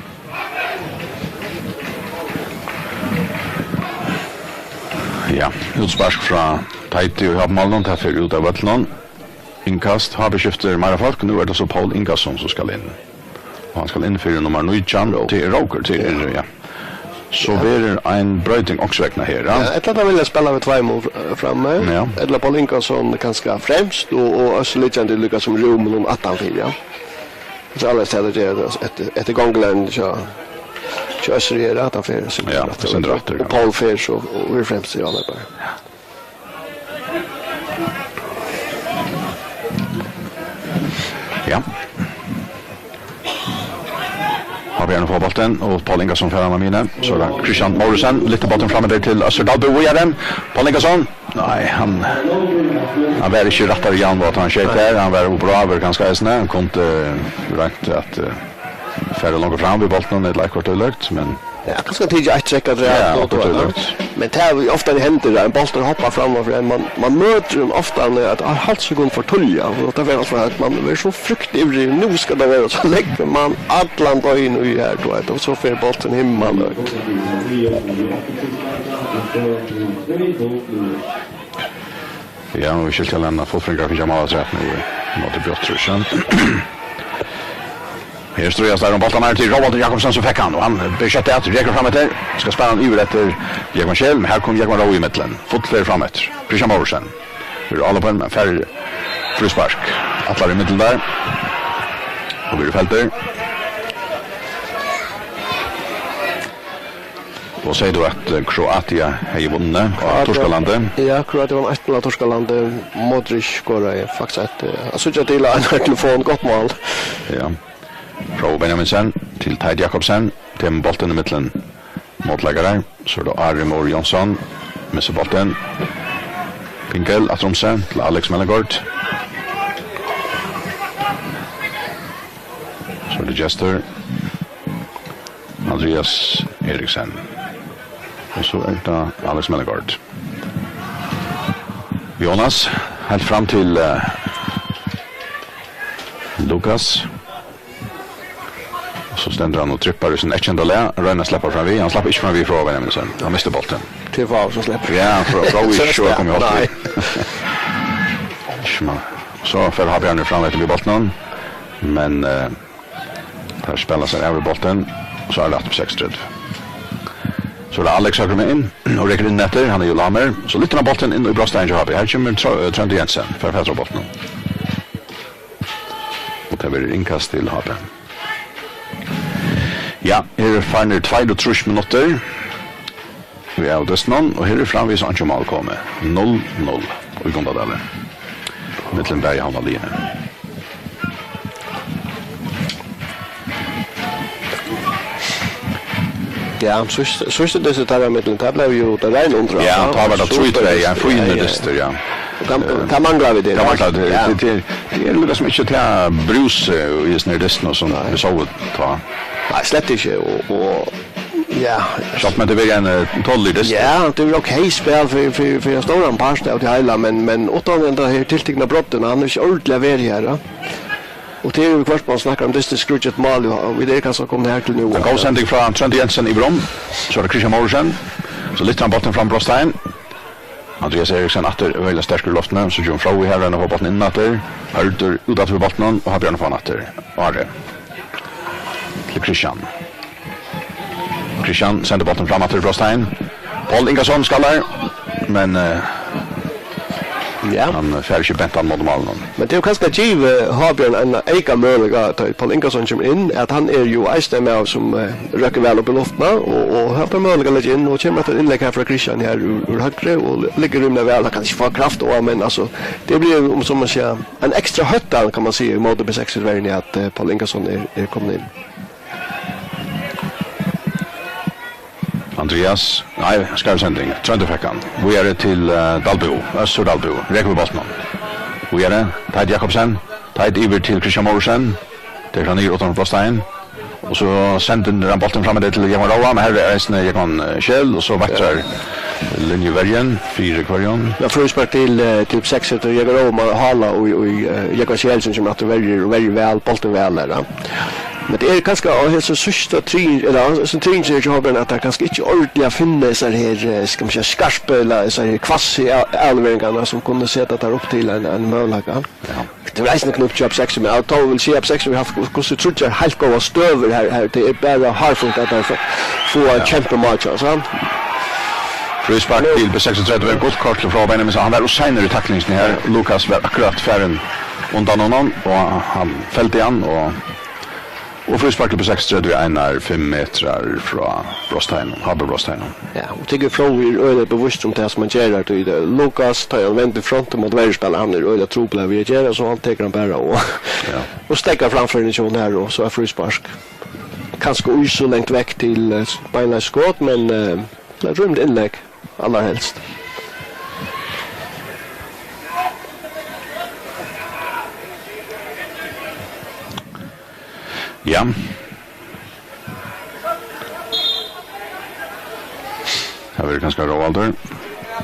Ja, útspark frá Teiti í hálvmálinum, tað fer út av vøllinum. Innkast, H B skiftir meira fólk, nú er tað so Poul Ingason sum skal inn. Og hann skal inn fyri nummar nítjan, og tað er Rókur, tað er, ja. So verður ein broyting onkursvegna her, ja. Ja, ella at hann vil spæla við tveimum fr-, frammi, ja, ella Poul Ingason kanska fremst, og, og Øssur liggjandi líka sum í rúminum aftanfyri, ja. So annars er tað, eftir, eftir gongulínu, so, so Øssur er at hann fer, so ja, aftur, sindur aftur, og ja. Poul fer, so, og er fremst í álopinum. Ja. H B fær bóltin, og Poul Ingason fær hann av miðjuni. So er tað Kristian Mouritzen, lyftir bóltin fram eftir til Øssur Dalbø, víðari. Poul Ingason, nei, hann, hann var ikki rættari javn, at hann skeyt her. Hann var uppi á, var kanska eisini. Hann kundi, eh, roynt at, eh, fara longur fram við bóltin, ella okkurt tílíkt, men ja, kanska tikið eitt trekk afturat, ja, og okkurt tílíkt. Men tað er jú ofta tað hendir, at ein bóltur hoppar fram fyri ein, man, man møtir honum ofta, at ein hálv sekund for tíðliga, og tað verður altso at man verður so fryktliga ivrig, nú skal tað vera, so leggur man allan døgin í her, tú veit, og so fer bólturin himmalhøgt. Ja, og vit skilja, at Fuglafrøðingar fáa mál afturat nú í móti Bjørn Trøst. Her stríðast teir um bóltin her til Róaldur Jakobsen, sum fekk hann, og hann ber skjótt at, rekur fram eftir, skal spæla hann yvir eftir Jógvan Scheel, men her kom Jógvan Rói í millum. Full ferð fram eftir. Kristian Mouritzen. Verður álopin, men fær fríspark. Ætlar í millum har. Og verður feldur. Tá segði tú at, eh, Kroatia hevði vunnið á Kroatia, Turkalandi. Ja, Kroatia vann eitt null á Turkalandi. Modric skoraði faktiskt eitt, eh, at síggja til á einari telefon, gott mál. Ja. Rói Benjaminsen til Teit Jakobsen. Tekur bóltin í millum mótleikarar. So er tað Ari Mór Jónsson. Missir bóltin. Pinkel, aftur um seg til Alex Mellegård. So er tað Gestur. Andreas Eriksen. Og so er tað Alex Mellegård. Jonas, heilt fram til, eh, Lukas. Og so stendur hann og trippar í sín eyðkenda leið. Roynir at sleppa fram við. Hann slapp ikki fram við frá Benjaminsen. Hann misti bóltin. Tað er fáir sum sleppa. Ja, frá, frá í sjó kom í holt. Nei. Ikki man. So fer H B fram eftir við bóltinum. Men, eh, teir spæla sær av við bóltin, og so er tað aftur upp seksogtretivu. So er tað Alex høgru megin, og rekur inn eftir, hann er jú lágari. So lyftir hann bóltin inn í brotsteigin hjá H B. Her kemur Tr-, eh, Tróndur Jensen, fær fatur á bóltinum. Og tað verður innkast til H B. Ja, her eru farnir tveir og trýss minuttir. Vit eru av dystinum, og her er framvegis einki mál komið. Null null í Gundadali. Millum bæði havnarliðini. Ja, síðst, síðst í dystin teirra millum, tað bleiv jú tað reina undran. Ja, tá var tað trý tvey, ja, fínur dystur, ja. Og tað, tað manglaðu vit. Tað manglaðu vit. Ja. Tað, tað, tað er líka sum ikki tað brúsið í hesum her dystinum sum vit sóu tá. Nei, slett ikki, og, og Ja. Sjálvt, men tað verður ein, eh, tolvur dystur. Ja, tað er ok spæl fyri, fyri, fyri ein stóran part av tí heila, men, men uttan henda her tiltikna brotin, hann hevur ikki ordiliga verið her, ja. Og tað er jú hvørt man snakkar um dystin, skrúðgett mál, og vit eru kanska komin her til nú. Ein góð sending frá Tróndi Jensen í Bróm. So er tað Kristian Mouritzen. So lyftir hann bóltin fram brotsteigin. Andreas Eriksen aftur, øgiliga sterkur í loftini, so kemur Fróði her, roynir at fáa bóltin inn aftur. Hørður út aftur við bóltinum, og H B fær hann aftur. Ari. Til Kristian. Kristian sendir bóltin fram aftur í brotsteigin. Poul Ingason skal har, men, eh, ja, hann, eh, fær ikki bent hann móti málinum. Men tað er jú kanska givið H B ein eyka møguleika, tá Poul Ingason kemur inn, at hann er jú eisini ein maður sum, eh, røkkur væl upp í luftina, og, og hann fær møguleika at leggja inn, og kemur eftir innlegg her frá Kristian her úr, úr høgru, og li-, liggur rímiliga væl. Hann kann ikki fáa kraft á, men altso, tað blívur, um, sum man sigur, ein ekstra hóttan, kann man siga, í móti B seksogtretivu-verjuni, at, eh, Poul Ingason er, er komin inn. Andreas, nei, skeivur sending. Tróndur fekk hann. Víðari til, eh, Dalbø. Øssur Dalbø. Rekur við bóltinum. Víðari. Teit Jakobsen. Teit yvir til Christian Morsen. Tekur hann niður uttan brotstein. Og so sendir hann bóltin fram til Jógvan Róa, men her er eisini Jógvan, eh, Scheel, og so veitrar linjuverjin fyri hvørjum. Ja, fríspark til, eh, til seks, eftir Jógvan Róa, man hála og, og, eh, Jógvan Scheel, sum kemur aftur verjir, og verjir væl, bóltin væl her, ja. Men tað er kanska á hesum síðsta triðing, ella á hesum triðinginum her hjá Havbjarni, at tað er kanska ikki ordiliga at finna hesar her, eh, skal man siga, skarpu, ella hesar her kvassi av-, avleveringarnar, sum kunnu seta tær upp til ein, ein møguleika. Ja. Tað er eisini knøpt hjá P seks, men eg vil siga, P seks hevur havt hvussu tríggjar heilt góðar støður her, her. Tað er bara hárfínt at teir fáa, fáa Ja. kempimál, altso. Fríspark til B seksogtretivu, gult kort til Fróða Benjamins. Hann var ov seinur í taklingini her. Lukas var akkurát farin undan honum, og hann feldi hann, og, og fríspark til B seksogtretivu, Einar, fimm metrar frá brotsteininum, H B brotsteininum. Ja, og tykir Fróði er øgiliga bevisst um tað sum hann ger her, tí, eh, Lukas, tá hann vendir frontin móti verjuspælaranum, hann er øgiliga trupul við at gera, so hann tekur hann bara og, Ja. og steðgar framførinum hjá honum her, og so er fríspark. Kanska í so langt vekk til, eh, beinleiðis skot, men, eh, tað er rímiligt innlegg, allarhelst. Ja. Her verður kanska Róaldur.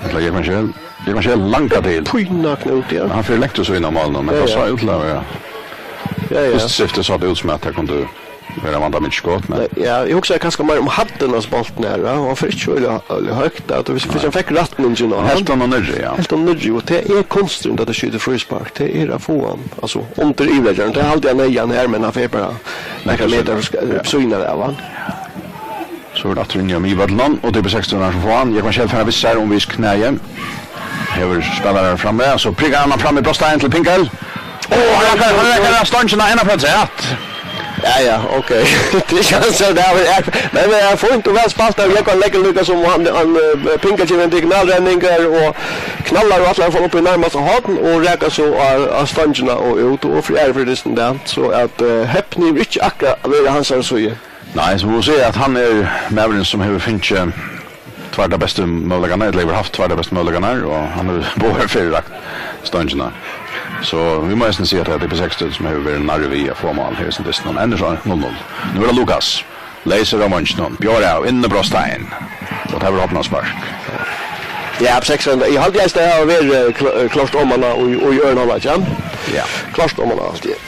Ella Jógvan Scheel. Jógvan Scheel langar til. Pína Knút, ja. Hann fer langt og so inn á málið, men Ja, tað ja. sá út til at vera Ja, ja. Fyrst skifti sá tað út sum at tað kundi vera vandamikið skot, men Nei, ja, eg hugsaði kanska meira um hæddina á bóltin her, ja, og hann fer ikki øgiliga, øgiliga høgt, at hvis, hvis hann fekk rættingina á Helt hann hann niðri, ja. Helt hann niðri, og tað er kunsturin, at tað skjýtur fríspark, tað er at fáa hann, altso, undir yvirliggjaran, tað haldi eg hann hevði hann her, men hann fer bara nakrar Nakrar metrar sek-, ja. sýnar av hann. So er tað aftur inn í miðvøllin, og tað er B seksogtretivu sum fáa hann. Jógvan Scheel fer at vissa sær um við knæið. Hevur spælarar frammi, so prikar hann fram í brotstein til Pinkel. Og hann rakar, hann rakar av stongina, ein av afturat. Ja, ja, ok. Tað er ikki so, tað er, men tað er fínt og væl spælt av Jógvan, leggur líka sum hann, hann, eh, Pinkel kemur inn til diagonalrenningar og knallar og ætlar at fáa hann upp í nærmasta horn og rakar so á, á stongina og út og fyri, er fyri dystin der. So at, eh, hepnið hevur ikki akkurát verið á hansara síðu. Nei, so má man siga at hann er maðurin sum hevur fingið tveir teir bestu møguleikarnar, ella hevur havt tveir teir bestu møguleikarnar, og hann hevur báðar ferðir rakt stongina. So vit mugu eisini siga at tað er B seksogtretivu sum hevur verið nærri við at fáa mál her í hesum dystinum. Enn er so null null. Nú er tað Lukas. Leysur av veinginum. Bjóðar av. Inn í brotstein. Og tað verður hornaspark. Ja, B seksogtretivu. Eg haldi eisini tað hevur verið, eh, kl-, eh, klárt omaná í, í øðrum hálvleiki, ja. Ja. Klárt omaná, haldi eg.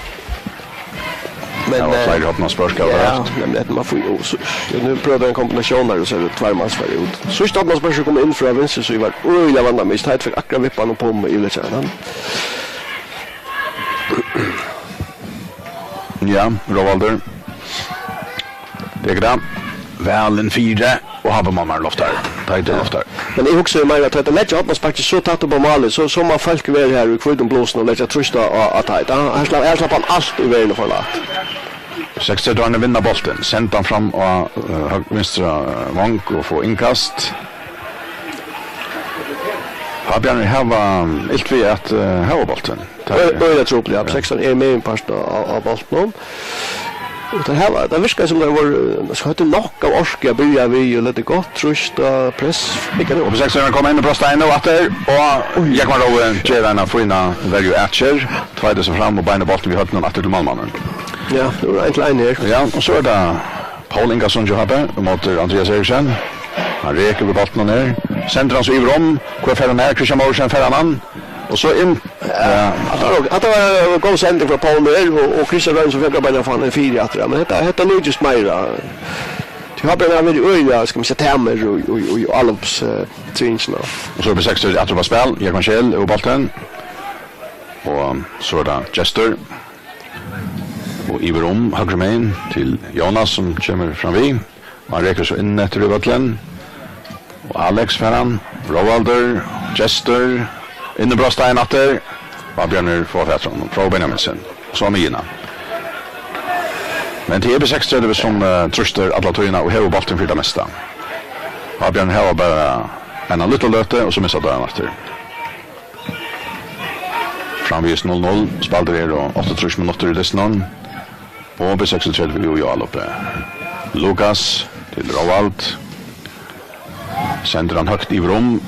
Men, Tað var eh, fleiri hornaspark, ja, ja, men man fær jo so, ja, nú prøvdi ein kombinasjón her, og so er tað tveir mann sum fara út. Síðsta hornaspark sum kom inn frá vinstru, so var øgiliga vandamikið. Teit fekk akkurát vippað hann upp um í liðsherranum. Ja, Róaldur. Tekur tað. Væl inn fyri. Og Habermann loftar. Teit loftar. Men eg hugsi meira at tá tað leggja hornasparkið so tætt upp á málið, so, so má fólk vera her í hvítum blusum og leggja trýst á, á, á Teit. Her slapp, her slapp hann alt í verðini for lætt. Seksogtretivu vinna bóltin, senda hann fram á, eh, høg-, vinstra, eh, vong og fáa innkast. Havbjarnir hava, um, ilt við at, eh, hava bóltin. Tað er Ø-, øgiliga trupult, ja. Ja. Sekstan er meginpartin av, av, av bóltinum. Og tað her var, tað virkaði sum tað var, eh, so høvdu nokk av orku at byrja við, og lata gott trýst og press. Og B seksogtretivu koma inn í brotstein og aftur, og Jógvan Rói ger eina fína verju atgerð, tveitir seg fram og beinir bóltin við høvdinum aftur til málmannin. Ja, tað var ein til ein her. Ja, og so er tað Poul Ingason hjá H B, móti Andreas Eriksen. Hann rekur við bóltinum her. Sendir hann so yvir um. Hvør fær hann her? Christian Morsen fær hann hann. Og so inn. Ja, hatta var, hatta var ein góð sending frá Poul her, og, og Christian Rønn sum fekk bara fáa hann fyri aftur. Men hetta, hetta nýtist meira. Tí H B hevur verið øgiliga, skal man siga, tamir og, og, og, og álopsdrivingina. Og so er B seksogtretivu aftur á spæl. Jógvan Scheel, og bóltin. Og so er tað Gestur. Og yvir um, høgru megin, til Jónas, sum kemur fram við. Og hann rekur so inn eftir í vøllin. Og Alex fær hann, Róaldur, Gestur, inn í brotstein aftur. Og Bjarnir fáa fatur á honum, frá Benjaminsen. Og so á miðjuna. Men tað er B seksogtretivu sum, eh, trýstir alla tíðina og hevur bóltin fyri tað mesta. Og Bjarnir hava bara eina lítla løtu, og so missa teir hann aftur. Framvegis null null, spældir eru áttaogtrýss minuttir í dystinum. Og B seksogtretivu í álopið. Lukas til Róald. Sendir hann høgt yvir um.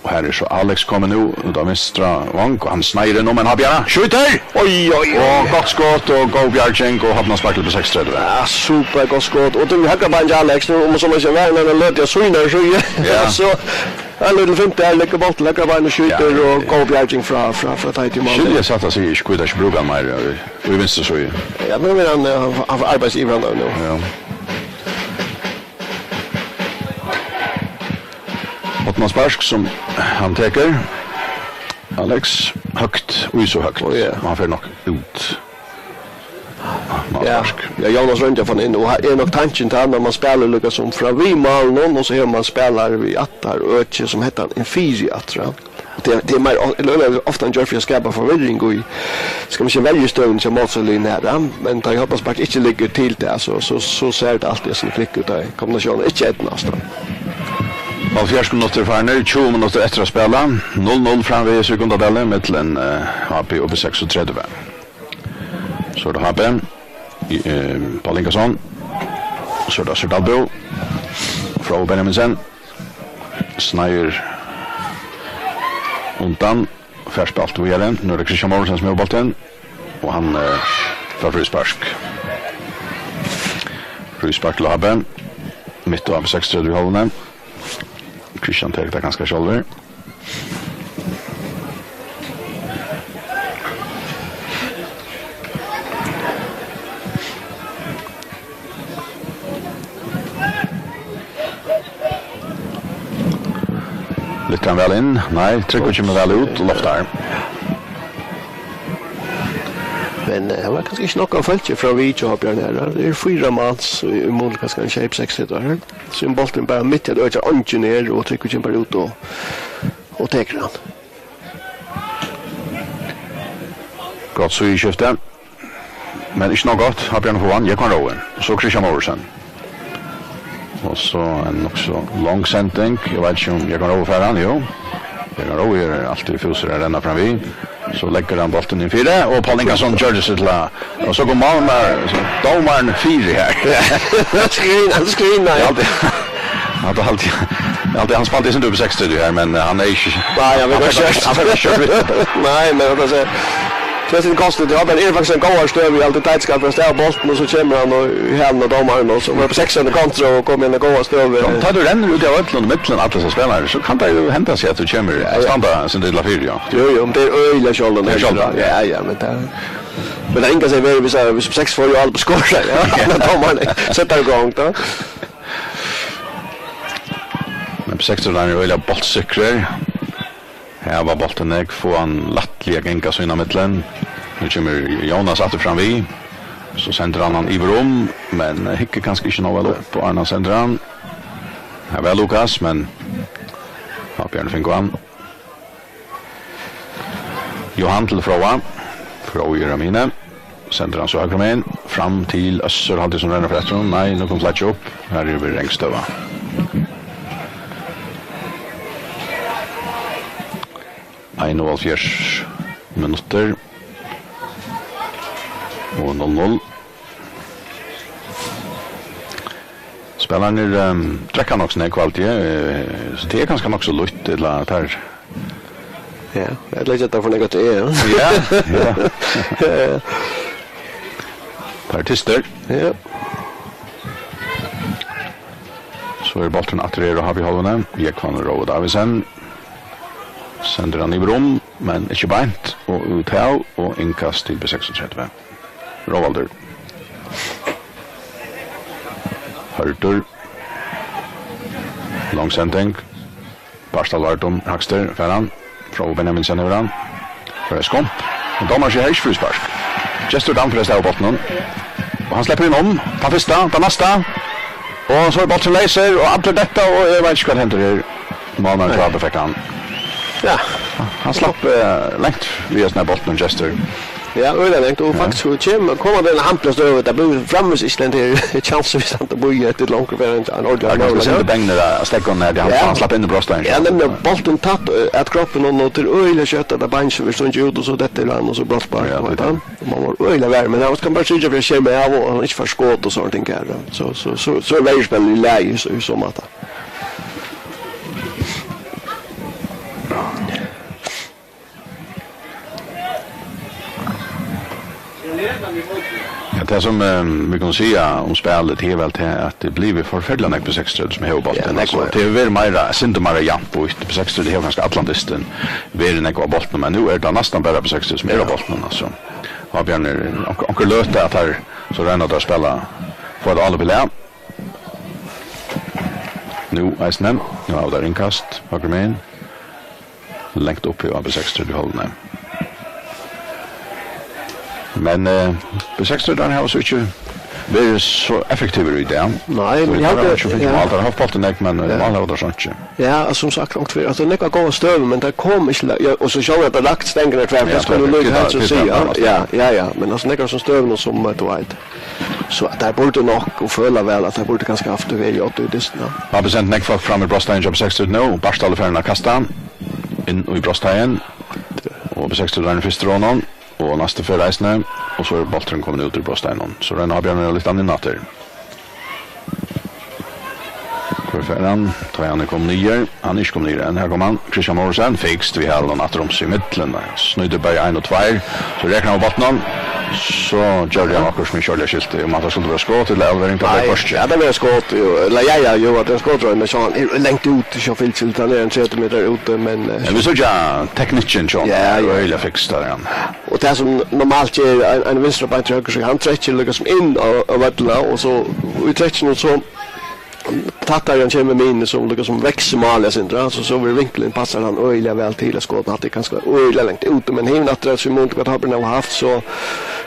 Og her er so Alex komin nú, út á vinstra vang, og hann sneiðir inn um, men hann bjargar, skjýtur! Oj, oj, oj. Og gott skot, og góð bjarging, og hornaspark til B seksogtretivu. Ja, super gott skot. Og til høgra bein til Alex, nú, um so man skal vera, hann løt, ja, sýnar, so, ja. Ja. So, hann løt til fimti, her liggur bóltin, høgra bein og skjýtur, ja, og góð bjarging frá, frá, frá Teitur Máni. Skilja satt at siga, ikki hví teir ikki brúka hann meir, ja, í, í vinstru síðu. Ja, men hann, eh, hann, hann arbeiðir yvir hann nú. Ja. Hornaspark sum hann tekur. Alex, høgt, í so høgt. Ó, ja. Og hann fer nokk út. Ja. Hornaspark. Ja, Jónas royndi at fáa hann inn, og her er nokk tankin til, at man spælir líka sum frá við málinum, og so hevur man spælarar við aftur øki sum hetta inn fyri aftur, ja. Tað, tað er meir o-, ella, ella ofta hann ger fyri at skapa forvirring í, skal man siga, verjustøðuni hjá mótstøðuliðnum her, ja. Men tá ið hornaspark ikki liggur til tað, so, so, so sær tað altíð eitt sindur klikk út, tá ið kombinatiónin ikki eydnast, ja. Hálvfjerðs minuttir farnir, tjúgu minuttir eftir at spæla. Null null framvegis í Gundadali millum, eh, H B og B seksogtretivu. So er tað H B. I, eh, Pól Ingason. So er tað Øssur Dalbø. Fróði Benjaminsen. Sneiðir undan. Fær spælt víðari. Nú er tað Christian Mogensen sum hevur bóltin. Og hann, eh, fær fríspark. Fríspark til H B. Mitt á B seksogtretivu í hálvuni. Christian tekur tað kanska sjálvur. Lyftir hann væl inn? Nei, Tryggur kemur væl út og loftar. Men, eh, hann var kanska ikki nokk av fólki frá við hjá Bjørn her. Tað er fýra mans í, í mun, kanska ein sjey seks hetta her. So er bólturin bara mitt í at økja eingin er, og Tryggur kemur bara út og, og tekur hann. Gott síðuskifti. Men ikki nóg gott. Har Bjørn fáa hann. Jógvan Rói. Og so Christian Mouritzen. Og so ein nokk so long sending. Eg veit ikki um Jógvan Rói fær hann. Jú. Jógvan Rói er altíð fúsur at renna fram við. So leggur hann bóltin inn fyri, og Pól Ingason gjørdi seg til at, og so kom málmaður, so dómarin fyri her. Ja, hann skrín-, hann skrínaði. Eg haldi, eg haldi, eg haldi, hann spældi ikki upp í seks her, men, eh, hann er ikki, nei, hann veit hann fekk ikki, hann fekk ikki kjørt við. Nei, men at hann sær, tað er konstigt. Eg haldi, hann er faktiskt ein góður støði, eg haldi, Teitur skal fara av stað við bóltin, og so kemur hann og í hælin á dómaranum, og so var tað seks kontra, og kom í eina góða støðu. Ja, tá tú rennur út av øllum millum allar hesar spælararnar, so kann tað jú henda seg at tú kemur at standa sum illa fyri, ja. Jú, jú, men tað er øgiliga sjáldan. Tað er sjáldan, ja. Ja, ja, men tað, men tað er ongantíð verri, viss, viss seks fáa jú altíð skora, ja. Ja. Tá man setur í gang, tá. Men seks er øgiliga bóltsikrir. Her var bóltin nógv, fáa hann lættliga at ganga sín á millum. Nú kemur Jónas aftur fram við. So sendir hann hann yvir um, men hyggur kanska ikki nóg væl upp, og Arna sendir hann. Her var Lukas, men, ja, Bjørn fingur hann. Johan til Fróða. Fróði er á miðjuni. Sendir hann so høgra megin. Fram til Øssur, haldi eg, sum rennur fyri aftan. Nei, nú kom flagg upp. Her er við rangstøða. Einoghálvfjerðs minuttir. Og null null. Spælararnir, ehm, drekka nokk so nógv, haldi eg, eh, so tað er kanska nokk so lýtt, ella at teir, ja, eg leggi at teir fáa nakað at eta, ja. Ja, ja. Ja, ja. Teir eru tystir. Ja. So er bólturin aftur her á H B-hálvuni. Jógvan Rói Davidsen. Sendir hann yvir um, men ikki beint, og út av, og innkast til B seksogtretivu. Róaldur. Hørður. Long sending. Bartal Vardum, hægri, fær hann. Fróði Benjaminsen hevur hann. Fær skump. Men dómarin sigur, her er ikki fríspark. Gestur Dam fyri at stava bóltinum. Og hann sleppur inn um. Tann fyrsta, tann næsta. Og so er bólturin leysur, og allir detta, og eg veit ikki hvat hendir her. Málmaðurin hjá Nei. H B fekk hann. Ja. Hann slapp, eh, langt við at snara bóltinum, Gestur. Ja, øgiliga langt, og Ja. faktiskt so kemur, koma tey í eina hampiligari støðu, tað blívur framvegis ikki tann her kjansin, viss hann bíðar eftir longur fyri ein, ein ordiligan Tað er kanska møguleika. Sindur bangnir at steðga honum her, tí hann, Ja. hann slapp inn í brotstein. Ja, nemliga, bólturin tætt, eh, at kroppinum, og, og tað er øgiliga skjótt at eitt bein sum er stungið út, og so dettur hann, og so brotsspark, Ja, og tað er tað. Man var øgiliga varin, men hann skal bara syrgja fyri at skerma av, og hann ikki fær skot og sovorðin ting her, ja. So, so, so, so er verjuspælið í lagi, so, í so máta. Ja, tað sum, eh, vit kunnu siga um spælið, tað er væl tað, at tað blívur forferdiliga nógv B seksogtretivu sum hevur bóltin. Ja, nógv. Altso, tað hevur verið meira, sindur meira javnt býtt. B seksogtretivu hevur kanska allan dystin verið nógv á bóltinum, men nú er tað næstan bara B seksogtretivu sum er á bóltinum, altso. Ábjørn er onkur, onkur løta at teir so royna at spæla, fáa tað álop í lag. Nú eisini, nú hava teir innkast, høgru megin. Langt uppi á B seksogtretivu hálvuni. Men, eh, B seksogtretivu hava so ikki verið so effektivir í dag. Nei, men eg haldi, ja. Teir hava ikki fingið mál, teir hava havt bóltin nógv, men, eh, mál hava teir so ikki. Ja, altso, sum sagt, langt fyri. Altso, nógvar góðar støður, men teir koma ikki la-, ja, og so sjálvt at teir lagt stengur tvær, ja, tað skal teir, líka helst at siga. Ja, ja, ja, men altso, nógvar sum støður, sum, eh, tú veit. So at teir burdu nokk og føla væl, at teir burdu kanska havt tað verri í odd í dystin, ja. Hann hevur sent nógv fólk fram í brotsteigin hjá B seksogtretivu nú, og Bartal er farin at kasta inn í brotsteigin. Og B seksogtretivu er fyrst til honum, og næstu ferð eisini, og so er bólturin komin út úr brotsteiginum. So roynir Ábjørn at lyfta hann inn aftur. Hvør fær hann? Tá er hann komin niður. Hann er ikki komin niður enn. Her kemur hann. Kristian Mortensen, fikst við hælinum aftur um seg í millum. Snýtir bæði ein og tveir. So rekur hann við bóltinum. So gjørdi hann okkurt sum ikki ordiliga skilti. Um hatta skuldi vera skot ella avlevering, tað var hvørki. Ja, tað var skot, jú. Ella, ja, ja, jú, at tað er skot, men so hann er langt út, so fylgir til, hann er ein tretivu metrar úti, men, eh, men vit síggja teknikkin, John. Ja, ja. Øgiliga fikst har, ja. Og tað sum normalt ger ein, ein vinstra beint til høgru, so hann trekkir líka sum inn á, á vøllina, og so í trekkinum so tættari hann kemur miðjuni, so líka sum veksur málið eitt sindur, so, so verður vinklurin, passar hann øgiliga væl til at skota, hatta er kanska øgiliga langt úti, men hin aftur at Simon, hvat Ábjørn hevur havt, so,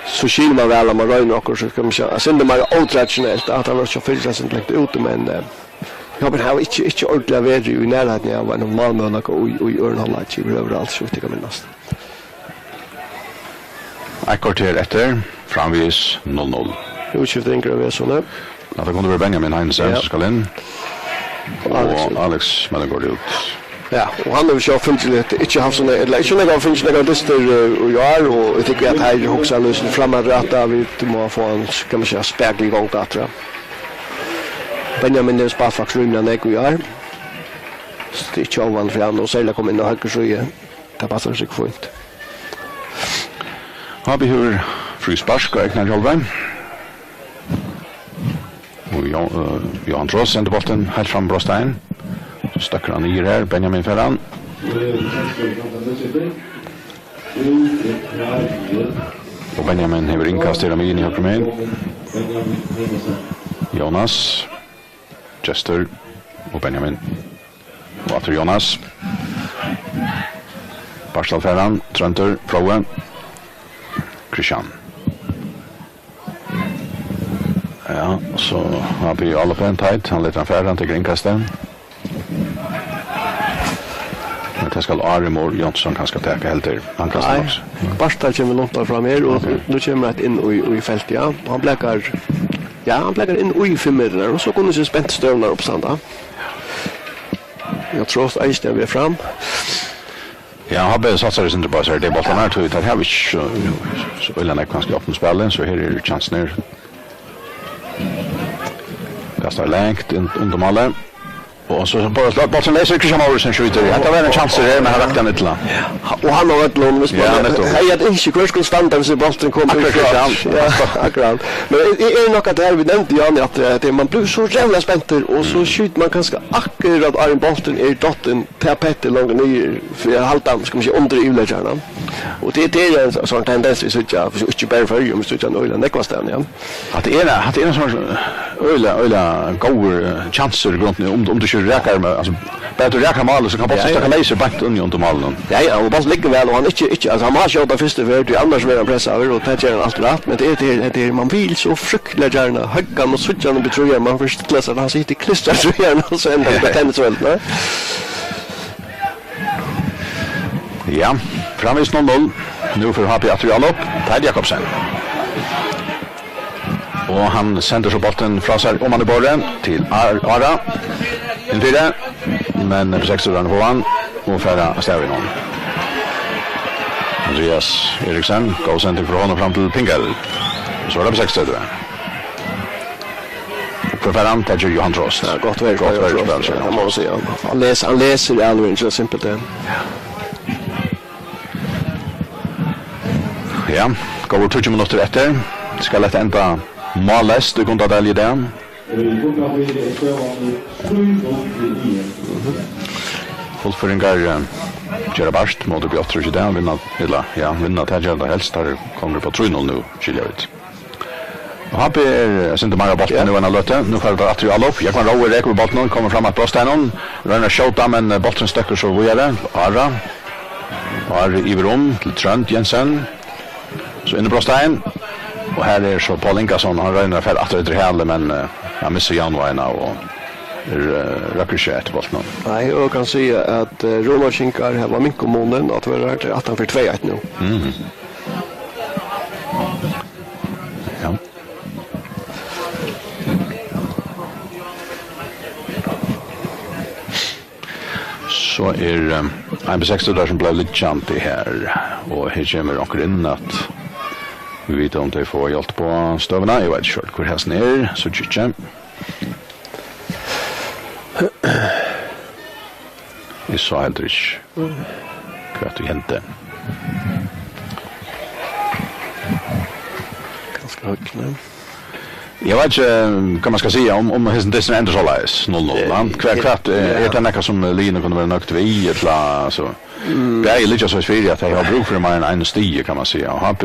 so skilur man væl at man roynir okkurt, so skal man siga, eitt sindur meira ótraditionelt, at hann var so fyrst eitt sindur langt úti, men, eh, Ábjørn hevur ikki, ikki ordiliga verið í nærleikanum av einum málmøguleika í, í øðrum hálvleiki, yvirhøvur alt, so vidt eg kann minnast. Eitt korter eftir, framvegis null null. Útskifting av Vesunni. Ja, tað kundi verið Benjamin Heinesen, ja, sum skal inn. Og Alex. Og Alex Mellegaard út. Ja, og hann hevur sjálvt fingið litt, ikki havt so nógv, ella ikki so nógv, fingið so nógvar dystir, eh, í ár, og eg tykki at her hugsa hann líka fram at rætta, vit mugu fáa hann, kann man siga, spakuliga í gongd aftur, ja. Benjamin hevur spælt faktiskt rímiliga nógv í ár. So tað er ikki óvanligt fyri hann, og serliga koma inn á høgru síðu. Tað passar seg fínt. H B hevur fríspark á egna hálvleik. Og Jo-, eh, Johan Trost sendir bóltin heilt fram á brotsteigin. So støkkur hann niður her, Benjamin fær hann. Og Benjamin hevur innkast her á miðjuni høgru megin. Jonas. Gestur og Benjamin. Og aftur Jonas. Bartal fær hann, Tróndur, Fróði. Kristian. Ja, so hann byrjar alla pent heitt. Hann letur hann fara, hann tekur innkastið. Men tað skal Ari Mohr Jónsson kanska taka heldur. Hann kastar. Nei, nokk so. Bartal kemur luntan fram her, og, ok, nú kemur eitt inn í, í feltið, ja. Og hann blakar, ja, hann blakar inn í fimm metrar, og so kunnu seg spent støðurnar uppstanda. Ja, Trost eisini við fram. Ja, H B satsar í sindur bara, so er tað bóltarnir, ja, tí teir hava ikki so, so øgiliga nógv kanska í opnum spæli, so her eru kjansirnir. Kastar langt inn undir málið. Og so bara slår bóltin leysur, Kristian Mortensen skjýtur. Ja, tað var ein kjansur her, men hann rakti hann illa. Og hann á vøllinum, viss man, ja, nettupp, hevði eitt ynski, hvør skuldi standa, viss bólturin kom inn. Akkurát, Kristian. Ja, akkurát. Men eg, eg eri nokk at her, vit nevndu, Jan, at, eh, at man blívur so ræðuliga spentur, og so, mm, skjýtur man kanska akkurát áðrenn bólturin er dottin, tað pettið longur niður, fyri at halda hann, skal man siga, undir yvirleggjaranum. Og tað, tað er ein so-, sånn tendens vit síggja, ikki bara í Føroyum, vit síggja hann øgiliga nógvastaðni, ja. Hatta er, hatta er ein sånn øgiliga, øgiliga góður, eh, kjansur í grundini, um, um tú ikki rakar, men, altso, bara tú rakar málið, so kann bólturin, ja, ja, støkka leysur beint inn í undir málinum. Ja, ja, og bólturin liggur væl, og hann ikki, ikki, altso, hann má skjóta fyrstu ferð, tí annars verður hann pressaður, og tað ger hann alt rætt, men tað er, tað er, tað er, man vil so fryktiga gjarna høgga hann og síggja hann upp í trýan, man fær stilla seg, at hann situr klistrað í trýan, og so endar við tennisvøld, ne? Ja, framvegis null null. Nú fer H B aftur í álop. Teitur Jakobsen. Og hann sendir so bóltin frá sær oman í borðið til Ar-, Ara. Inn fyri. Men B seksogtretivu fáa hann og fara avstað við honum. Andreas Eriksen, góð sending frá honum fram til Pingel. So er tað B seksogtretivu. Og hvør fær hann? Tað ger Johan Trost. Ja, gott verk frá Johan Trost, tað má man siga. Hann les-, hann lesur avlevering, so simpelt er. Ja, Góðar tíggju minuttir eftir. Skal hetta enda málleyst í Gundadali í dag? Fuglfirðingar, eh, gera bart móti Bjørn Trøst í dag. Vinna, ella, ja, vinna, tað gera teir helst. Teir eru komnir upp á trý null nú, skilja vit. Og H B er, eh, eitt sindur meira á bóltin nú enn á løtu. Nú fara teir aftur í álop. Jógvan Rói rekur við bóltinum, kemur fram at brotsteininum. Roynir at skjóta, men, eh, bólturin støkkur so víðari. Ára. Ári yvir um til Trónd Jensen. So inn í brotstein. Og her er so Pól Ingason, hann roynir at fara aftur eftir hæli, men, eh, hann missir javnvágina og er, eh, røkkur ikki eftir bóltinum. Nei, og kann siga at, eh, Runavíkingar hava minkað munin, at vera til aftan fyri tvey eitt nú. Mhm. Ja. So er, eh, ein B seks-treytarar sum bleiv liggjandi her, og her kemur onkur inn at vita um tey fáa hjálp á støðuna. Eg veit ikki heilt, hvør hesin er, síggi ikki. Eg sá heldur ikki, hvat ið hendi. Kanska høgni. Eg veit ikki, eh, hvat man skal siga um, um hesin dysturin endar soleiðis, null null, va? Hvat, hvat, eh, er tað nakað sum liðini kunnu vera nøgd við, ella, altso, bæði liggja so fyri at tey hava brúk fyri meira enn einum stigi, kann man siga, og H B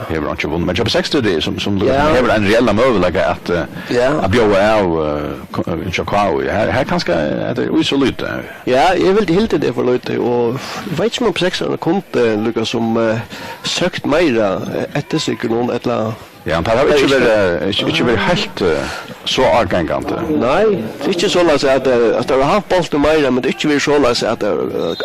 hevur einki vunnið. Men hjá B seks-treytarum, sum, sum hevur ein reellan møguleika at, eh, at bjóða av, eh, K-, eh, hjá K U, her, her kanska, hetta er í so lítið. Ja, eg vildi hildið tað er for lítið, og eg veit ikki um B seks-treytarar kundu líka sum, eh, søkt meira, eh, eftir sikkurt nú, ella Ja, teir hava ikki verið, ikki, ikki verið heilt, eh, so ágangandi. Nei, tað er ikki soleiðis at, eh, at teir hava havt bóltin meira, men tað er ikki verið soleiðis at, eh,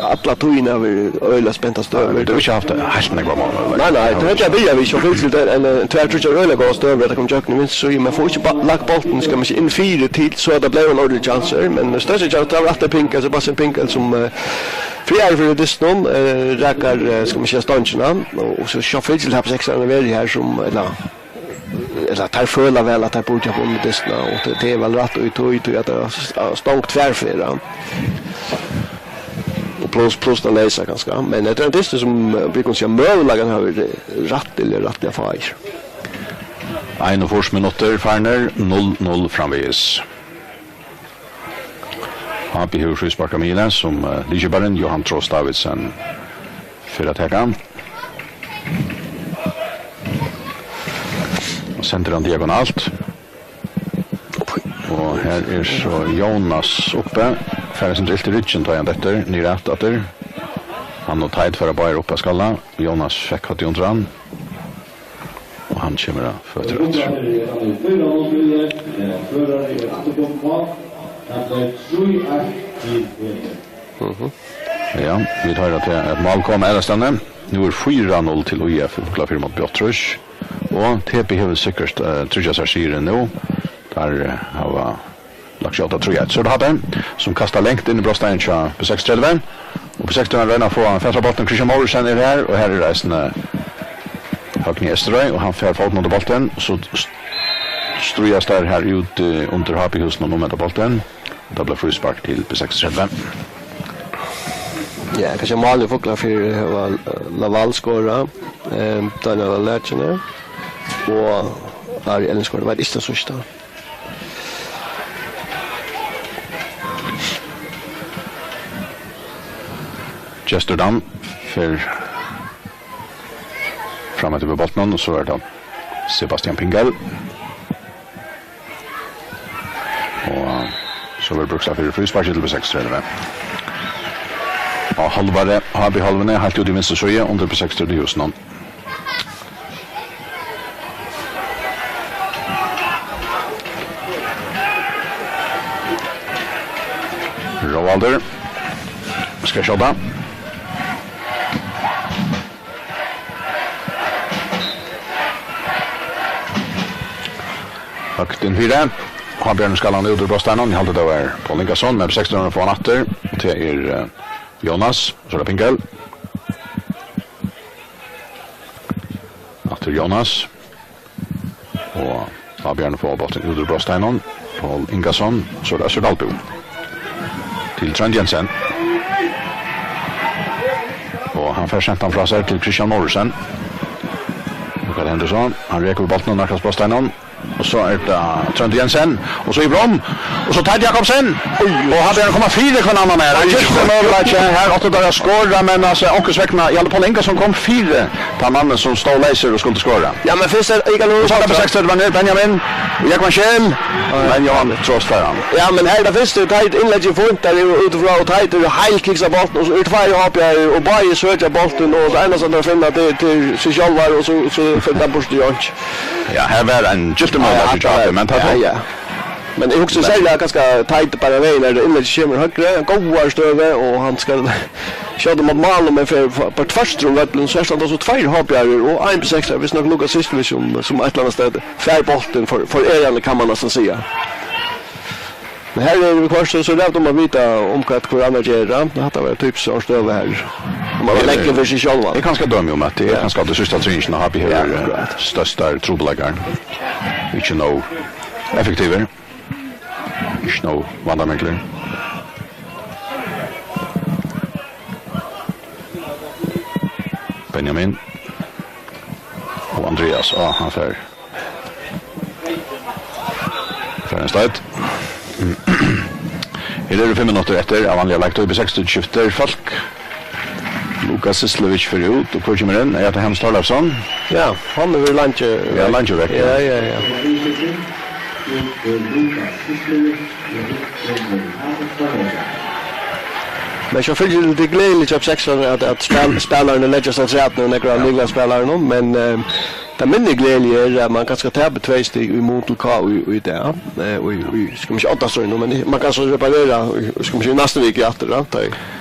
alla tíðina hava verið øgiliga spentar støður. Nei, teir hava ikki havt heilt nógvar mál. Nei, nei, tað er ikki at byrja við, so fylgir tað ein, eh, tvær, tríggjar øgiliga góðar støður, at tað kom gjøgnum vinstru síðu, men fáa ikki ba-, lagt bóltin, skal man siga, inn fyri til, so at tað bleiv ein ordiligur kjansur, men, eh, størsti kjansur, tað var aftur Pinkel, Sebastian Pinkel, sum, eh, Fríari fyri dystinum, eh, rakar, eh, skal man siga, stongina, og, og so sjálvfylgiliga hava B seks-treytarar verið her sum, ella, ella teir føla væl at teir burdu havt vunnið dystina, og tað, tað er væl rætt í tí, tí at tað er s-, stong tvær ferðir, ja. Og pluss, pluss tann leysa kanska, men hetta er ein dystur sum, eh, vit kunnu siga møguliga hava verið rættiliga, rættiliga fáir. Einogfýrs minuttir farnir, null null framvegis. H B hevur fríspark á miðjuni sum, eh, liðskiparin Johan Trost Davidsen fer at taka. Og sendir hann diagonalt. Og her er so Jónas uppi. Fær eitt sindur ilt í ryggin, tá hann dettur niður aftur. Hann og Teit fara báðir upp at skalla. Jónas fekk høvdið undir hann. Og hann kemur á føtur aftur. Mhm. Ja, vit hoyra til at mál kom aðrastaðni. Nú er fýra null til Í F í Fuglafirði móti Bjørn Trøst. Og T B hevur sikkurt, eh, tryggjað sær sigurin nú. Teir, eh, hava lagt skjóta trý eitt. So er tað H B, sum kastar langt inn í brotsteinin hjá B seksogtretivu. Og B seksogtretivu royna at fáa fatur á bóltin. Christian Mouritzen er her, og her er eisini Høgni Esterøy, og hann fær fótin undir bóltin. So st-, stríðast teir her út, eh, undir H B-húsinum um henda bóltin. Tað bleiv fríspark til B seksogtretivu. Ja, kanska málið í Fuglafirði var, eh, Laval skorað, eh, Daniel Alercene og Ari Ellen skorað. Veit ikki tað síðsta. Gestur Dan fer fram eftir við bóltinum, og so er tað Sebastian Pinkel. Og so verður brúkt fyri frísparki til B seksogtretivu. Á hálvari, H B-hálvuni, heilt út í vinstru síðu, undir B seksogtretivu-húsinum. Róaldur skal skjóta. Høgt inn fyri. H B skal hann út úr brotsteininum. Eg haldi, tað var Pól Ingason, men B seksogtretivu fáa hann aftur. Og tað er, eh, Jónas. So er tað Pinkel. Aftur Jónas. Og H B fáa bóltin út úr brotsteininum. Pól Ingason, so er tað Øssur Dalbø. Til Trónd Jensen. Og hann fær sent hann frá sær til Christian Mouritzen. Og Hvat hendir so? Hann rekur við bóltin og nærkast brotsteininum. Og so er tað Tróndur Jensen. Og so í Bróm. Og so Teitur Jakobsen. Og hann ber hann koma fyri hvønn annan her. Hann skiftir møguleiki. Her áttu teir at skora, men altso, onkursvegna, Jarle Páll Ingason kom fyri tann mannin sum stóð leysur og skuldi skora. Ja, men fyrst er ikki nú. Og so er tað seks, tað var nær Benjamin. Og Jógvan Scheel. Men Jógvan trost fær hann. Ja, men her er tað fyrst, Teitur innleggur fínt, der er jú útifrá, og Teitur er heilt kiksað bóltin, og so er tveir hoppjarar, og báðir søkja bóltin, og tað einasta, teir finna, tað er til seg sjálvar, og so, so fer tað burtur í einki. Ja, her var ein gyltur møguleiki, ja, ja, men tað ja, ja. Men eg hugsi serliga kanska Teitur bara vegin, har innlegg kemur høgri, góðari støðu, og hann skal skjóta mot mál, men fer bara tvørtur um vøllin, so er tað so tveir hoppjarar, og ein B seks, viss nokk Lukas Sistovic, sum, sum eitt ella annað stað fær bóltin for, for ærandi, kann man næstan siga. Men her er viðhvørt, so, so rætt um at vita um hvat hvør annar ger, ja. Hatta var typiskt so støða her. Um man leggur fyri seg sjálvan. Eg kanska dømi um at tað er kanska tað síðsta tryggingin at H B hevur, ja, akkurát, størsta trupulleikar. Ikki nóg effektivir. Ikki nóg vandamiklir. Benjamin. Og Andreas, á, hann fer. Fer ein stødd. Her eru fimm minuttir eftir av vanliga leiktíð. B seks skiftir fólk. Lukas Syslevic fer út, og hvør kemur inn? Er tað Hans Thorleifsson? Ja, hann er vel leingi. Ja, leingi vekk, ja. Ja, ja, ja. Men so fylgir tað gleðiligt hjá B seks at, at spæl-, spælararnir leggjast afturat nú, nakrir av lykilspælarunum, men, eh, tað minni gleðiliga er, at man kanska tapir tvey stig í mun til K í, í dag. Eh, í, í, skal man siga, átta stríðnum, men man kann so reparera, í, skal man siga, næstu viku aftur, ja. Tá,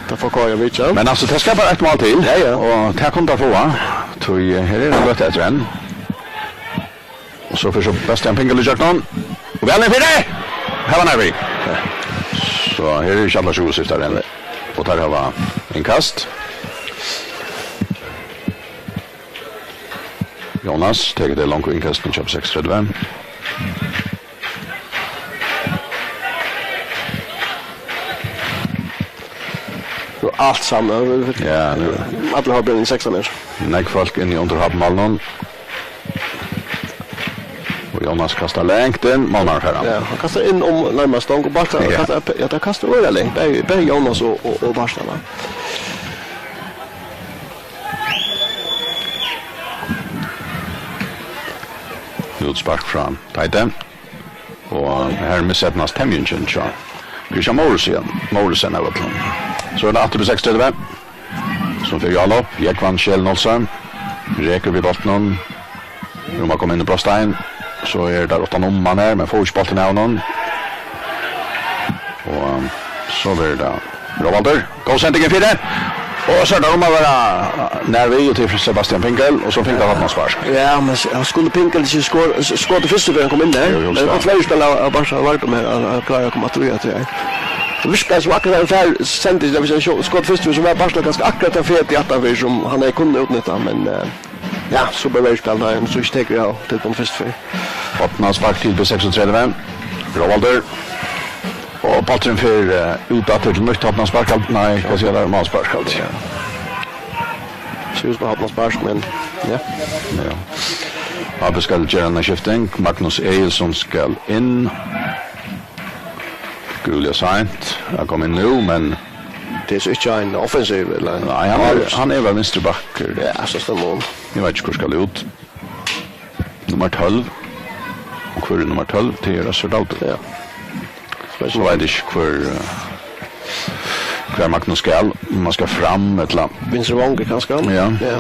tá fáa K í vitjan. Men altso, tað skal bara eitt mál til, ja, ja, og tað kunnu teir fáa. Tí, eh, her er ein løta eftir enn. Og so fer Sebastian Pinkel ígjøgnum. Og væl inn fyri! Her var nær við. So her eru ikki allar sjuogtretivu enn. Og teir hava innkast. Jónas tekur tey longu innkastini hjá B seks. Og alt saman. Ja, nú. Allir hava blivið sekstan her. Nógv fólk inni undir H B-málinum. Og Jónas kastar langt inn, Mánar fær hann. Ja, hann kastar inn um nærmast stong og Bartha, ja, kastar, ja, teir kasta øgiliga langt, bæði, bæði Jónas og, og, og Bartha, va? Útspark frá Teitu. Og her miseydnast temjingin hjá Christian Mouritzen, Mouritzen av øllum. So er tað aftur B seksogtretivu, sum fer í álop. Jógvan Scheel Nolsøe rekur við bóltinum. Nú má koma inn í brotstein. So er tað uttan um hann her, men fáa ikki bóltin av honum. Og so verður tað Róaldur. Góð sending inn fyri. Og so er tað um at vera nær við til Sebastian Pinkel, og so fekk hann hornaspark. Ja, men s-, hann skuldi Pinkel ikki skor-, s-, skotið fyrstu ferð hann kom inn har. Jú, jú, men tað var fleiri spælarar av, av Barca Vartum her, at, at klára at koma aftur í at tað er. Tað virkar sum akkurát hann fær sending, tað vil siga, skot fyrstu, so var Barca kanska akkurát tann feti aftanfyri sum hann hevði kunnað útnytta, men, eh, ja, so bleiv spælt, nei, so ikki tekur av til tann fyrstu ferð. Hornaspark til B seksogtretivu. Róaldur. Og bólturin fer, eh, út aftur til nýtt hornaspark. Nei, hvat sigur tað? Málspark, altso. Ja. Sær út sum hornaspark, men ja. Ja. H B skal gera eina skifting. Magnus Egilsson skal inn. Gula seint at koma inn nú, men tað er so ikki ein offensiv, ella? Nei, hann er, hann er væl vinstri bakkur. Ja, so stemmer hann. Eg veit ikki hvør skal út. Nummar tólv. Og hvør er nummar tólv? Tað er Øssur Dagdø. Ja. So veit eg ikki, hvør, eh, hvar Magnus skal. Man skal fram, ella? Vinstri vangur, kanska? Ja. Ja.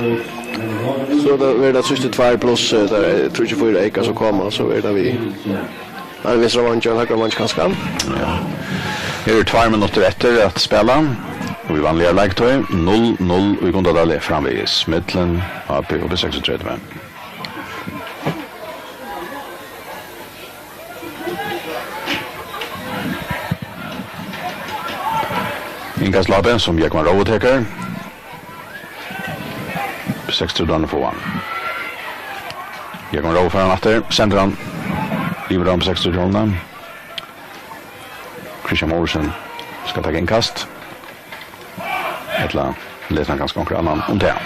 So tað verður tað síðstu tveir pluss, eh, tað er tríggjar, fýra eyka, so koma, so verður tað við. Ein vinstra vangi og ein høgra vangi, kanska. Ja. Her eru tveir minuttir eftir at spæla. Og í vanligari leiktíð, null null í Gundadali framvegis, millum H B og B seksogtretivu. Innkastlápið, sum Jógvan Rói tekur. Seksogtretivu fáa hann. Jógvan Rói fær hann aftur, sendir hann yvir á seksogtretivu. Christian Mouritzen skal taka innkast. Ella letur hann kanska onkran annan um tað.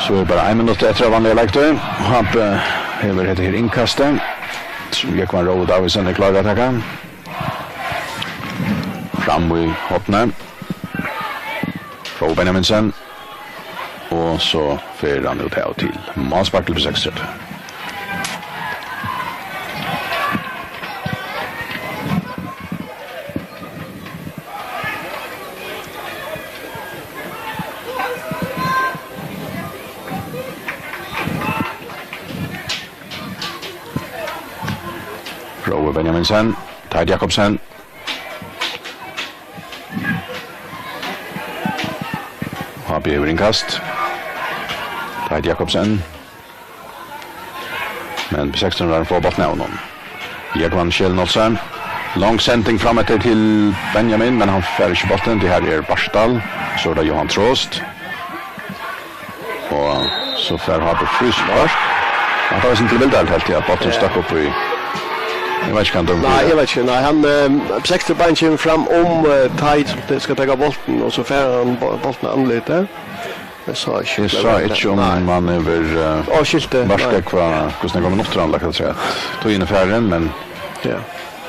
So er bara ein minuttur eftir av vanliga leiktíð. H B hevur hetta her innkastið, sum Jógvan Rói Davidsen er klárur at taka. Fram í hornið. Rói Benjaminsen. Og so fer hann út av til málspark til B seksogtretivu. Rói Benjaminsen, Teit Jakobsen. H B hevur innkast. Teit Jakobsen. Men B seksogtretivu fáa bóltin av honum. Jógvan Schjelnolsen. Long sending fram eftir til Benjamin, men hann fær ikki bóltin. Tað her er Bartal. So er tað Johan Trost. Og so fær H B fríspark. Hann fær seg til Vildar, helt eg, at bólturin stakk upp í. Eg veit ikki, hvat hann dømdi. Nei, eg veit ikki. Nei, hann, eh, B seksogtretivu kemur fram um, eh, Teit, sum skal taka bóltin, og so fær hann bó-, bóltin í andlitið. Eg sá ikki. Eg sá ikki um hann hevur, eh, Á, skilti. Nei. Hvat, hvussu nógvar minuttir hann lagt afturat. Tíðin er farin, men ja.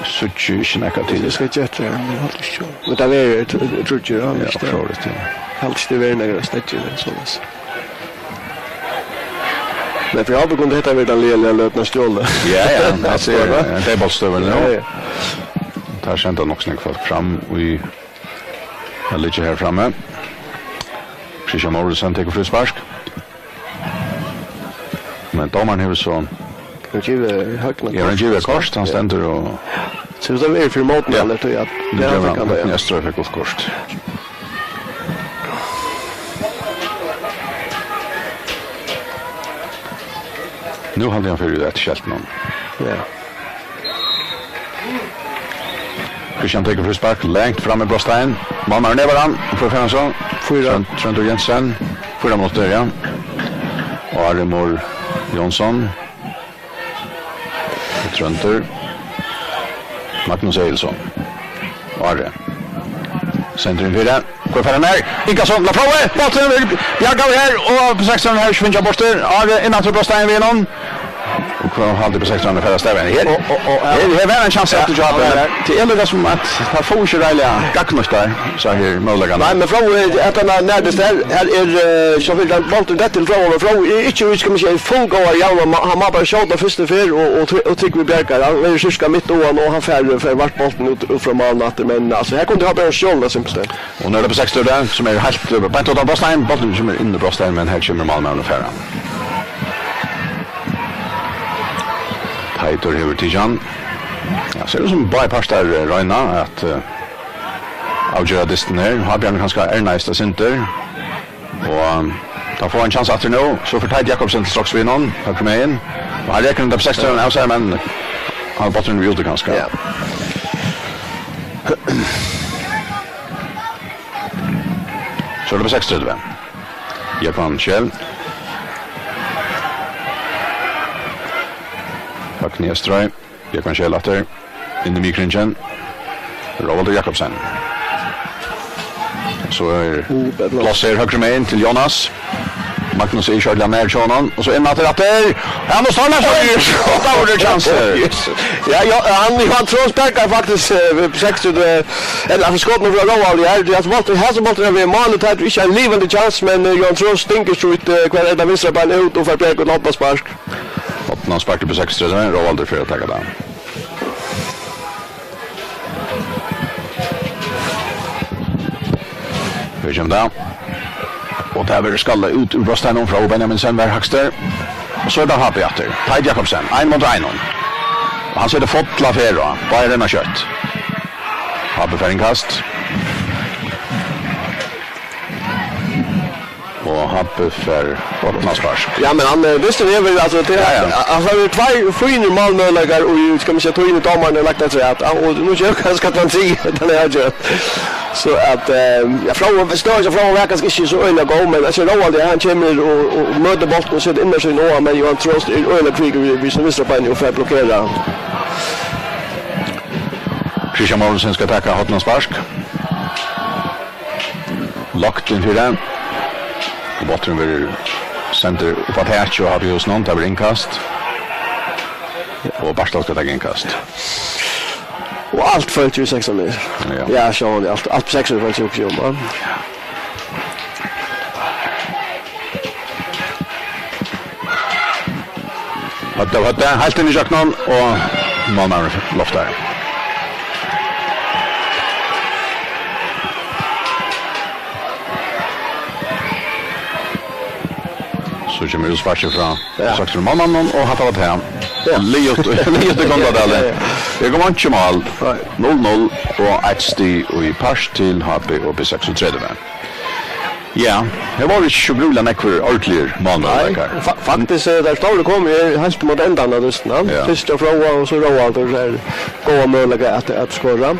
Síggi ikki nakað til. Eg skal getta, men eg haldi ikki. Men tað verður tr-, tr-, tríggir, ja, ja, vist tað. Klárt, ja. Eg haldi ikki, tað verður nakrar steðgir, men soleiðis. Men fyri H B kundi hetta verið tann liðiliga løtan at stjólið. Ja, ja, altso, ja, tey bóltsstøðini, ja, ja. Tað senda nokk so nógv fólk fram í Hann liggur her frammi. Christian Mortensen tekur fríspark. Men dómarin hevur so Hann gevur høgna. Ja, hann gevur kort, hann stendur og So tað er fyri mótmæli, ja, tí at Nú ja, gevur hann hann, fekk hann, ja. Høgni Eystra fekk gult kort. Nú haldi eg hann fer út eftir skeltinum. Ja. Christian tekur fríspark, langt fram í brotsteigin. Málmaðurin nevar hann, og fær hann so. Fýra. Trónd-, Tróndur Jensen. Fýra minuttir, ja. Og Ari Mohr Jónsson. Tróndur. Magnus Egilson. Ari. Sendir inn fyri. Hvar fer hann her? Innkast til Frode! Bólturin verður bjargaður her, og B seksogtretivu her svingar burtur. Ari inn aftur á brotsteigin við honum. Og hvar haldi B seksogtretivu fer at stava henni her? Og, og, og, ja. Her, her var ein kjansi Ja, aftur hjá hann H B, var men her. Tað er líka sum at tað fáa ikki reiðiliga gagnýtt tær, so her møguleikarnar. Nei, men Frode, at hann er nærmast her, her er, eh, so vil hann bólturin detta til Frode, men Frode er ikki, skal man siga, í fullgóðari javn, hann má, hann má bara skjóta fyrstu ferð og, og, try-, og trúgva við bjargar. Hann verður sirka mitt á hann, og hann fær, fær vart bóltin út, út frá málinum aftur, men, altso, her kundi hann bara stjólið, simpelthen. Og nú er tað B seksogtretivu, sum er heilt, eh, beint uttan brotsteigin. Bólturin kemur inn í brotsteigin, men her kemur málmaðurin og fær hann. Teitur hevur tikið hann. Ja, sær út sum báðir partar, eh, royna at, eh, avgera dystin her. H B kanska ernæst eitt sindur. Og, um, tá fær hann kjansin aftur nú, so fer Teitur Jakobsen til straks við honum, høgru megin. Og hann rekur undan B seksogtretivu av sær, men hann er bólturin við úti kanska. Ja. So er tað B seksogtretivu. Jógvan Schjeln. Høgni Eystra. Jógvan Schjeln aftur. Inn í miðjukringin. Róaldur Jakobsen. So er Ó, tað er pláss. Pláss her høgru megin til Jonas. Magnus er ikki ordiliga nær hjá honum. Og so inn aftur, aftur. Ja, nú stóð hann her, so Oj! Tá var tað kjansur. Oj, ja, ja, hann, Jóhan Trost bjargar faktiskt, eh, seks, eh, ella, altso, skotinum frá Róaldi her. Tað er, altso, bólturin, hesin bólturin er við málið, tað er ikki ein livandi kjans, men, eh, Jóhan Trost stingur so út, eh, hvar er tað, vinstra bein út og fær bjargað eitt hornaspark. Hornaspark til B seksogtretivu, Róaldur fer at taka tað. Her kemur tað. Og tað verður skallað út úr brotsteiginum frá Benjaminsen, var hægstur. Og so er tað H B aftur. Teitur Jakobsen, ein móti einum. Og hann setir fulla ferð á. Báðir renna skjótt. H B fær innkast. Og H B fær hornaspark. Ja, men hann, eh, visti hevur, altso, tað Ja, ja. Hann hevur tveir fínir málmøguleikar, og, skal man siga, tøini dómarin hevur lagt eftir at, og nú ger kanska at hann sigur, at hann er avgjørt. So at, eh, ja, Frode, støðan hjá Frode var kanska ikki so øgiliga góð, men eg sigi Róaldur, hann kemur og, og møtir bóltin og setir innarsíðuna á, men Jóhan Trost er øgiliga kvikkur við, við sín vinstra bein og fær blokkerað. Christian Mogensen skal taka hornaspark. Lagt inn fyri. Og bólturin verður Sendir upp á takið og H B Húsinum, tað verður innkast. Og Bartal skal taka innkast. Og alt fólk í sekstan er. Ja. Ja, sjálvandi, alt, alt sekstan er fólk í Uppsjón, va? Høvdu, høvdu, heilt inn í sjokknan og málmaður loftar. So kemur útsparkið frá Ja. Saks frá málmanninum, og hatta var tað. Ja. Liðugt, liðugt í Gundadali. Ja, ja. Her kom einki mál. Nei. Null null og eitt stig í part til H B og B seksogtretivu. Ja, her vóru ikki so grúiliga nógvir ordentligir málmøguleikar. Nei, fa-, faktiskt, eh, teir stóru komu her heilt móti endanum av dystinum, ja. Ja. Fyrst hjá Fróða og so Róaldur, so er góðir møguleikar at, at skora.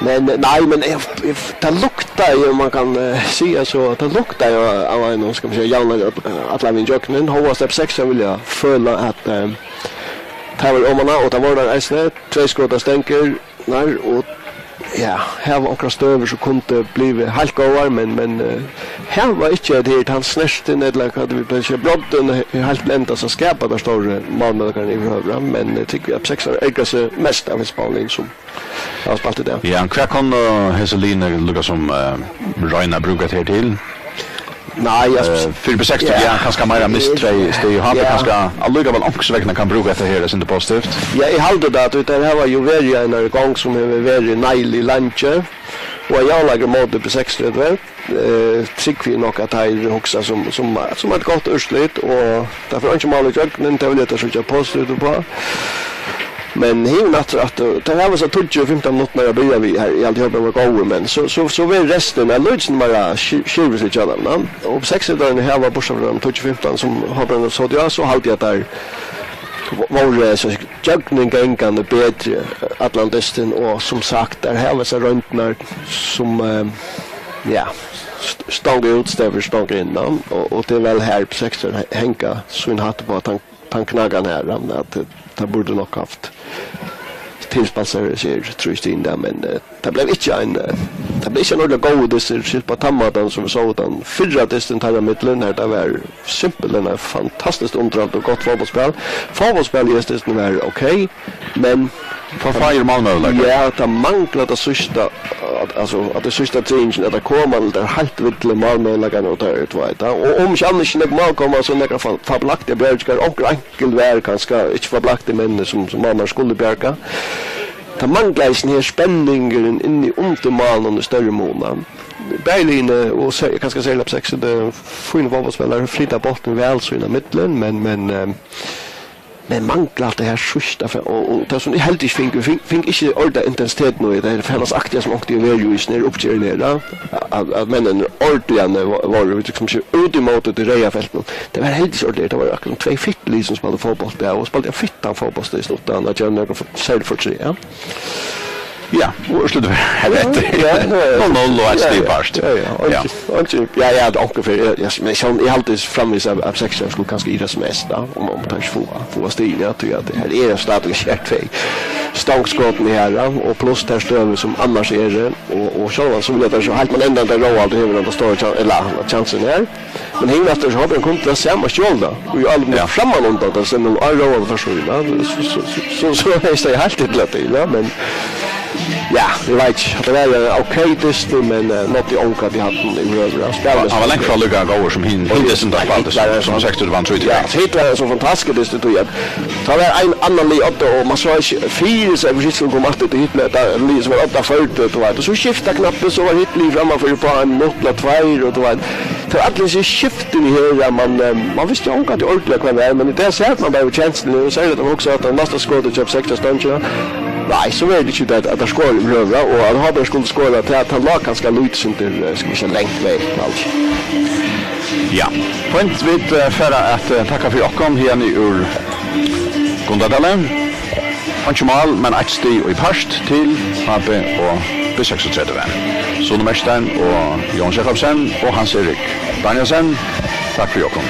Men, eh, nei, men eg, eg, tað luktaði, um man kann, eh, siga so, tað luktaði av einum, skal man siga, javnleik all-, allan vegin gjøgnum. Hóast F sekstan vilja føla at, eh, tað var omaná, og tað vóru teir eisini. Tvey skot á stengurnar, og, ja, her var onkrar støður sum kundu blivið heilt góðar, men, men, eh, her var ikki at her, hann snertin, ella hvat vit vilja siga, broddin, he-, heilt til endan, sum skapa teir stóru málmøguleikarnar yvirhøvur, men eg tykki, at F sekstan ergrar seg mest av hesum báðum liðunum sum hava spælt í dag. Ja, hvat kunnu hesi liðini líka sum, eh, royna at brúka tað her til? Nei, altso, eh, fyri B sekstan, ja, ja, kanska meira mist tvey stig, og H B ja. Kanska allíkavæl onkursvegna kann brúka hetta her, er sindur positivt. Ja, eg haldi tað, at teir hava jo verið í einari gongd sum hevur verið neilig leingi, og ein javnleikur móti B seksogtretivu, eh, trúgvi eg nokk, at teir hugsa sum, sum, sum eitt gott úrslit, og tað fer einki mál í gjøgnum, tað vil eg síggja positivt uppá. Men hin aftur, at, eh, teir hava so tíggju, fimtan minuttir at byrja við her, í alt í hóp var góðir, men so, so, so verður restin av lítið meira skir-, skirvist í kjallaranum, ja. Og seksogtretivu hava, burtursæð frá tíggju fimtan, sum hóparin sótu, ja, so haldi eg at teir vó-, vóru, so gjøgnumgangandi betri allan dystin, og sum sagt, teir hava so royndirnar sum, eh, ja, st-, stanga út í staðin fyri at stanga inn, ja. Og, og tað er væl her B seksogtretivu he-, hanga sín hatt uppá, at hann tann knakan her, hann, at tað burdi nokk havt tilspælt sær, sær trý stig, ja, men, eh, tað bleiv ikki ein, eh, tað bleiv ikki ein ordiliga góður dystur, skilt á tann mátan sum vit sóu tann fyrra dystin teirra millum, har tað var simpelthen eitt fantastiskt undrandi og gott fótbóltsspæl. Fótbóltsspælið í dystin var ok, men for fáir málmøguleikar. Ja, tað manglar tað síðsta, at, altso, at tað síðsta triðingin, at tað koma til teir heilt villu málmøguleikarnar, og tað er, tú veit, ja. Og um ikki annað, ikki nógv mál koma, so nakrar fa-, fabelaktigar bjargingar, onkur ein Gylvær kanska ikki fór blakt í menn sum, sum málmaður skuldi bjarga. Tað manglaði hesin her spenningurin inni undir málinum í størri mun. Bæði liðini og se-, kanska serliga P seks, tað eru fínir fótbóltsspælarar, flyta bóltin væl sín á millum, men, men, eh, men mangla alt tað her síðsta, og, og tað sum eg heldur ikki fingu, fing-, fingu ikki orðið intensiteten í tað her felagsaktiga sum onkuntíð hevur verið í hesum her uppgerðum her, at, at menninir ordiliga vóru, vóru, vit, sum siga, út ímóti tí reyða feltinum. Tað var heldur ikki ordiliga, tað var akkurát tvey fitt lið sum spældu fótbólt í dag, og spældu ein fittan fótbólt í sluttan, at gera nøkur for-, serlig fortreð, ja. Ja, og úrslitið var hetta. Ja, ja, ja. Null null og eitt stig bart. Ja, ja, ja. Ja. Einki, einki, ja, ja, tað er onkur fyri, ja, ja, men sjálv, eg haldi framvegis at, at P seks skuldi kanska iðrast mest, ja, um, um teir ikki fáa, fáa stig, ja, tí at her eru stadigvekk her tvey stongskot her, ja, og pluss tær støður sum annars eru, og, og sjálvandi so vilja teir so heilt, men enntá teir Róaldur hevur henda stóra kjan-, ella kjansin her. Men hin aftur, so hevði hann kunnað tað sama stjól tá, og í álopinum frammanundan, tað sum á Róaldur forsíðuna, so, so, so, so, so hevði staðið heilt illa til, ja, men, ja, eg veit ikki, at tað var ein ok dystur, men, eh, náddi ongantíð í hattin yvirhøvur, ja. Hann var langt frá líka góður sum hin, hin dysturin, tá spældi, sum, sum seksogtretivu vann trý til. Ja, Hitler er so fantastiskur dystur, tí at tá var ein annan lið á odda, og man sá ikki fyri sær, hvussu Hitler kom aftur til Hitler, tað lið sum var á odda fyrr, tú veit, og so skifta knappi, so var Hitler framman fyri uppá ein minutt ella tveir, og tú veit, tað var allir hesi skiftini her, ja, man, eh, man visti ongantíð ordiliga hvat var, men í dag sat man bara við kensluni, og serliga at man hugsaði at tað næsta skotið hjá P seks stóð ikki. Nei, so var tað ikki tað, at tað skoraði yvirhøvur, og at H B skuldi skora, tað, tað lá kanska lítið sindur, eh, skal vit siga, langt vekk, altso. Ja, fínt, vit, eh, fara at, eh, takka fyri okkum hiðani úr Gundadali. Einki mál, men eitt stig í part til H B og B seksogtretivu. Sune Merstein og Jón Jakobsen og Hans Erik Danielsen, takk fyri okkum.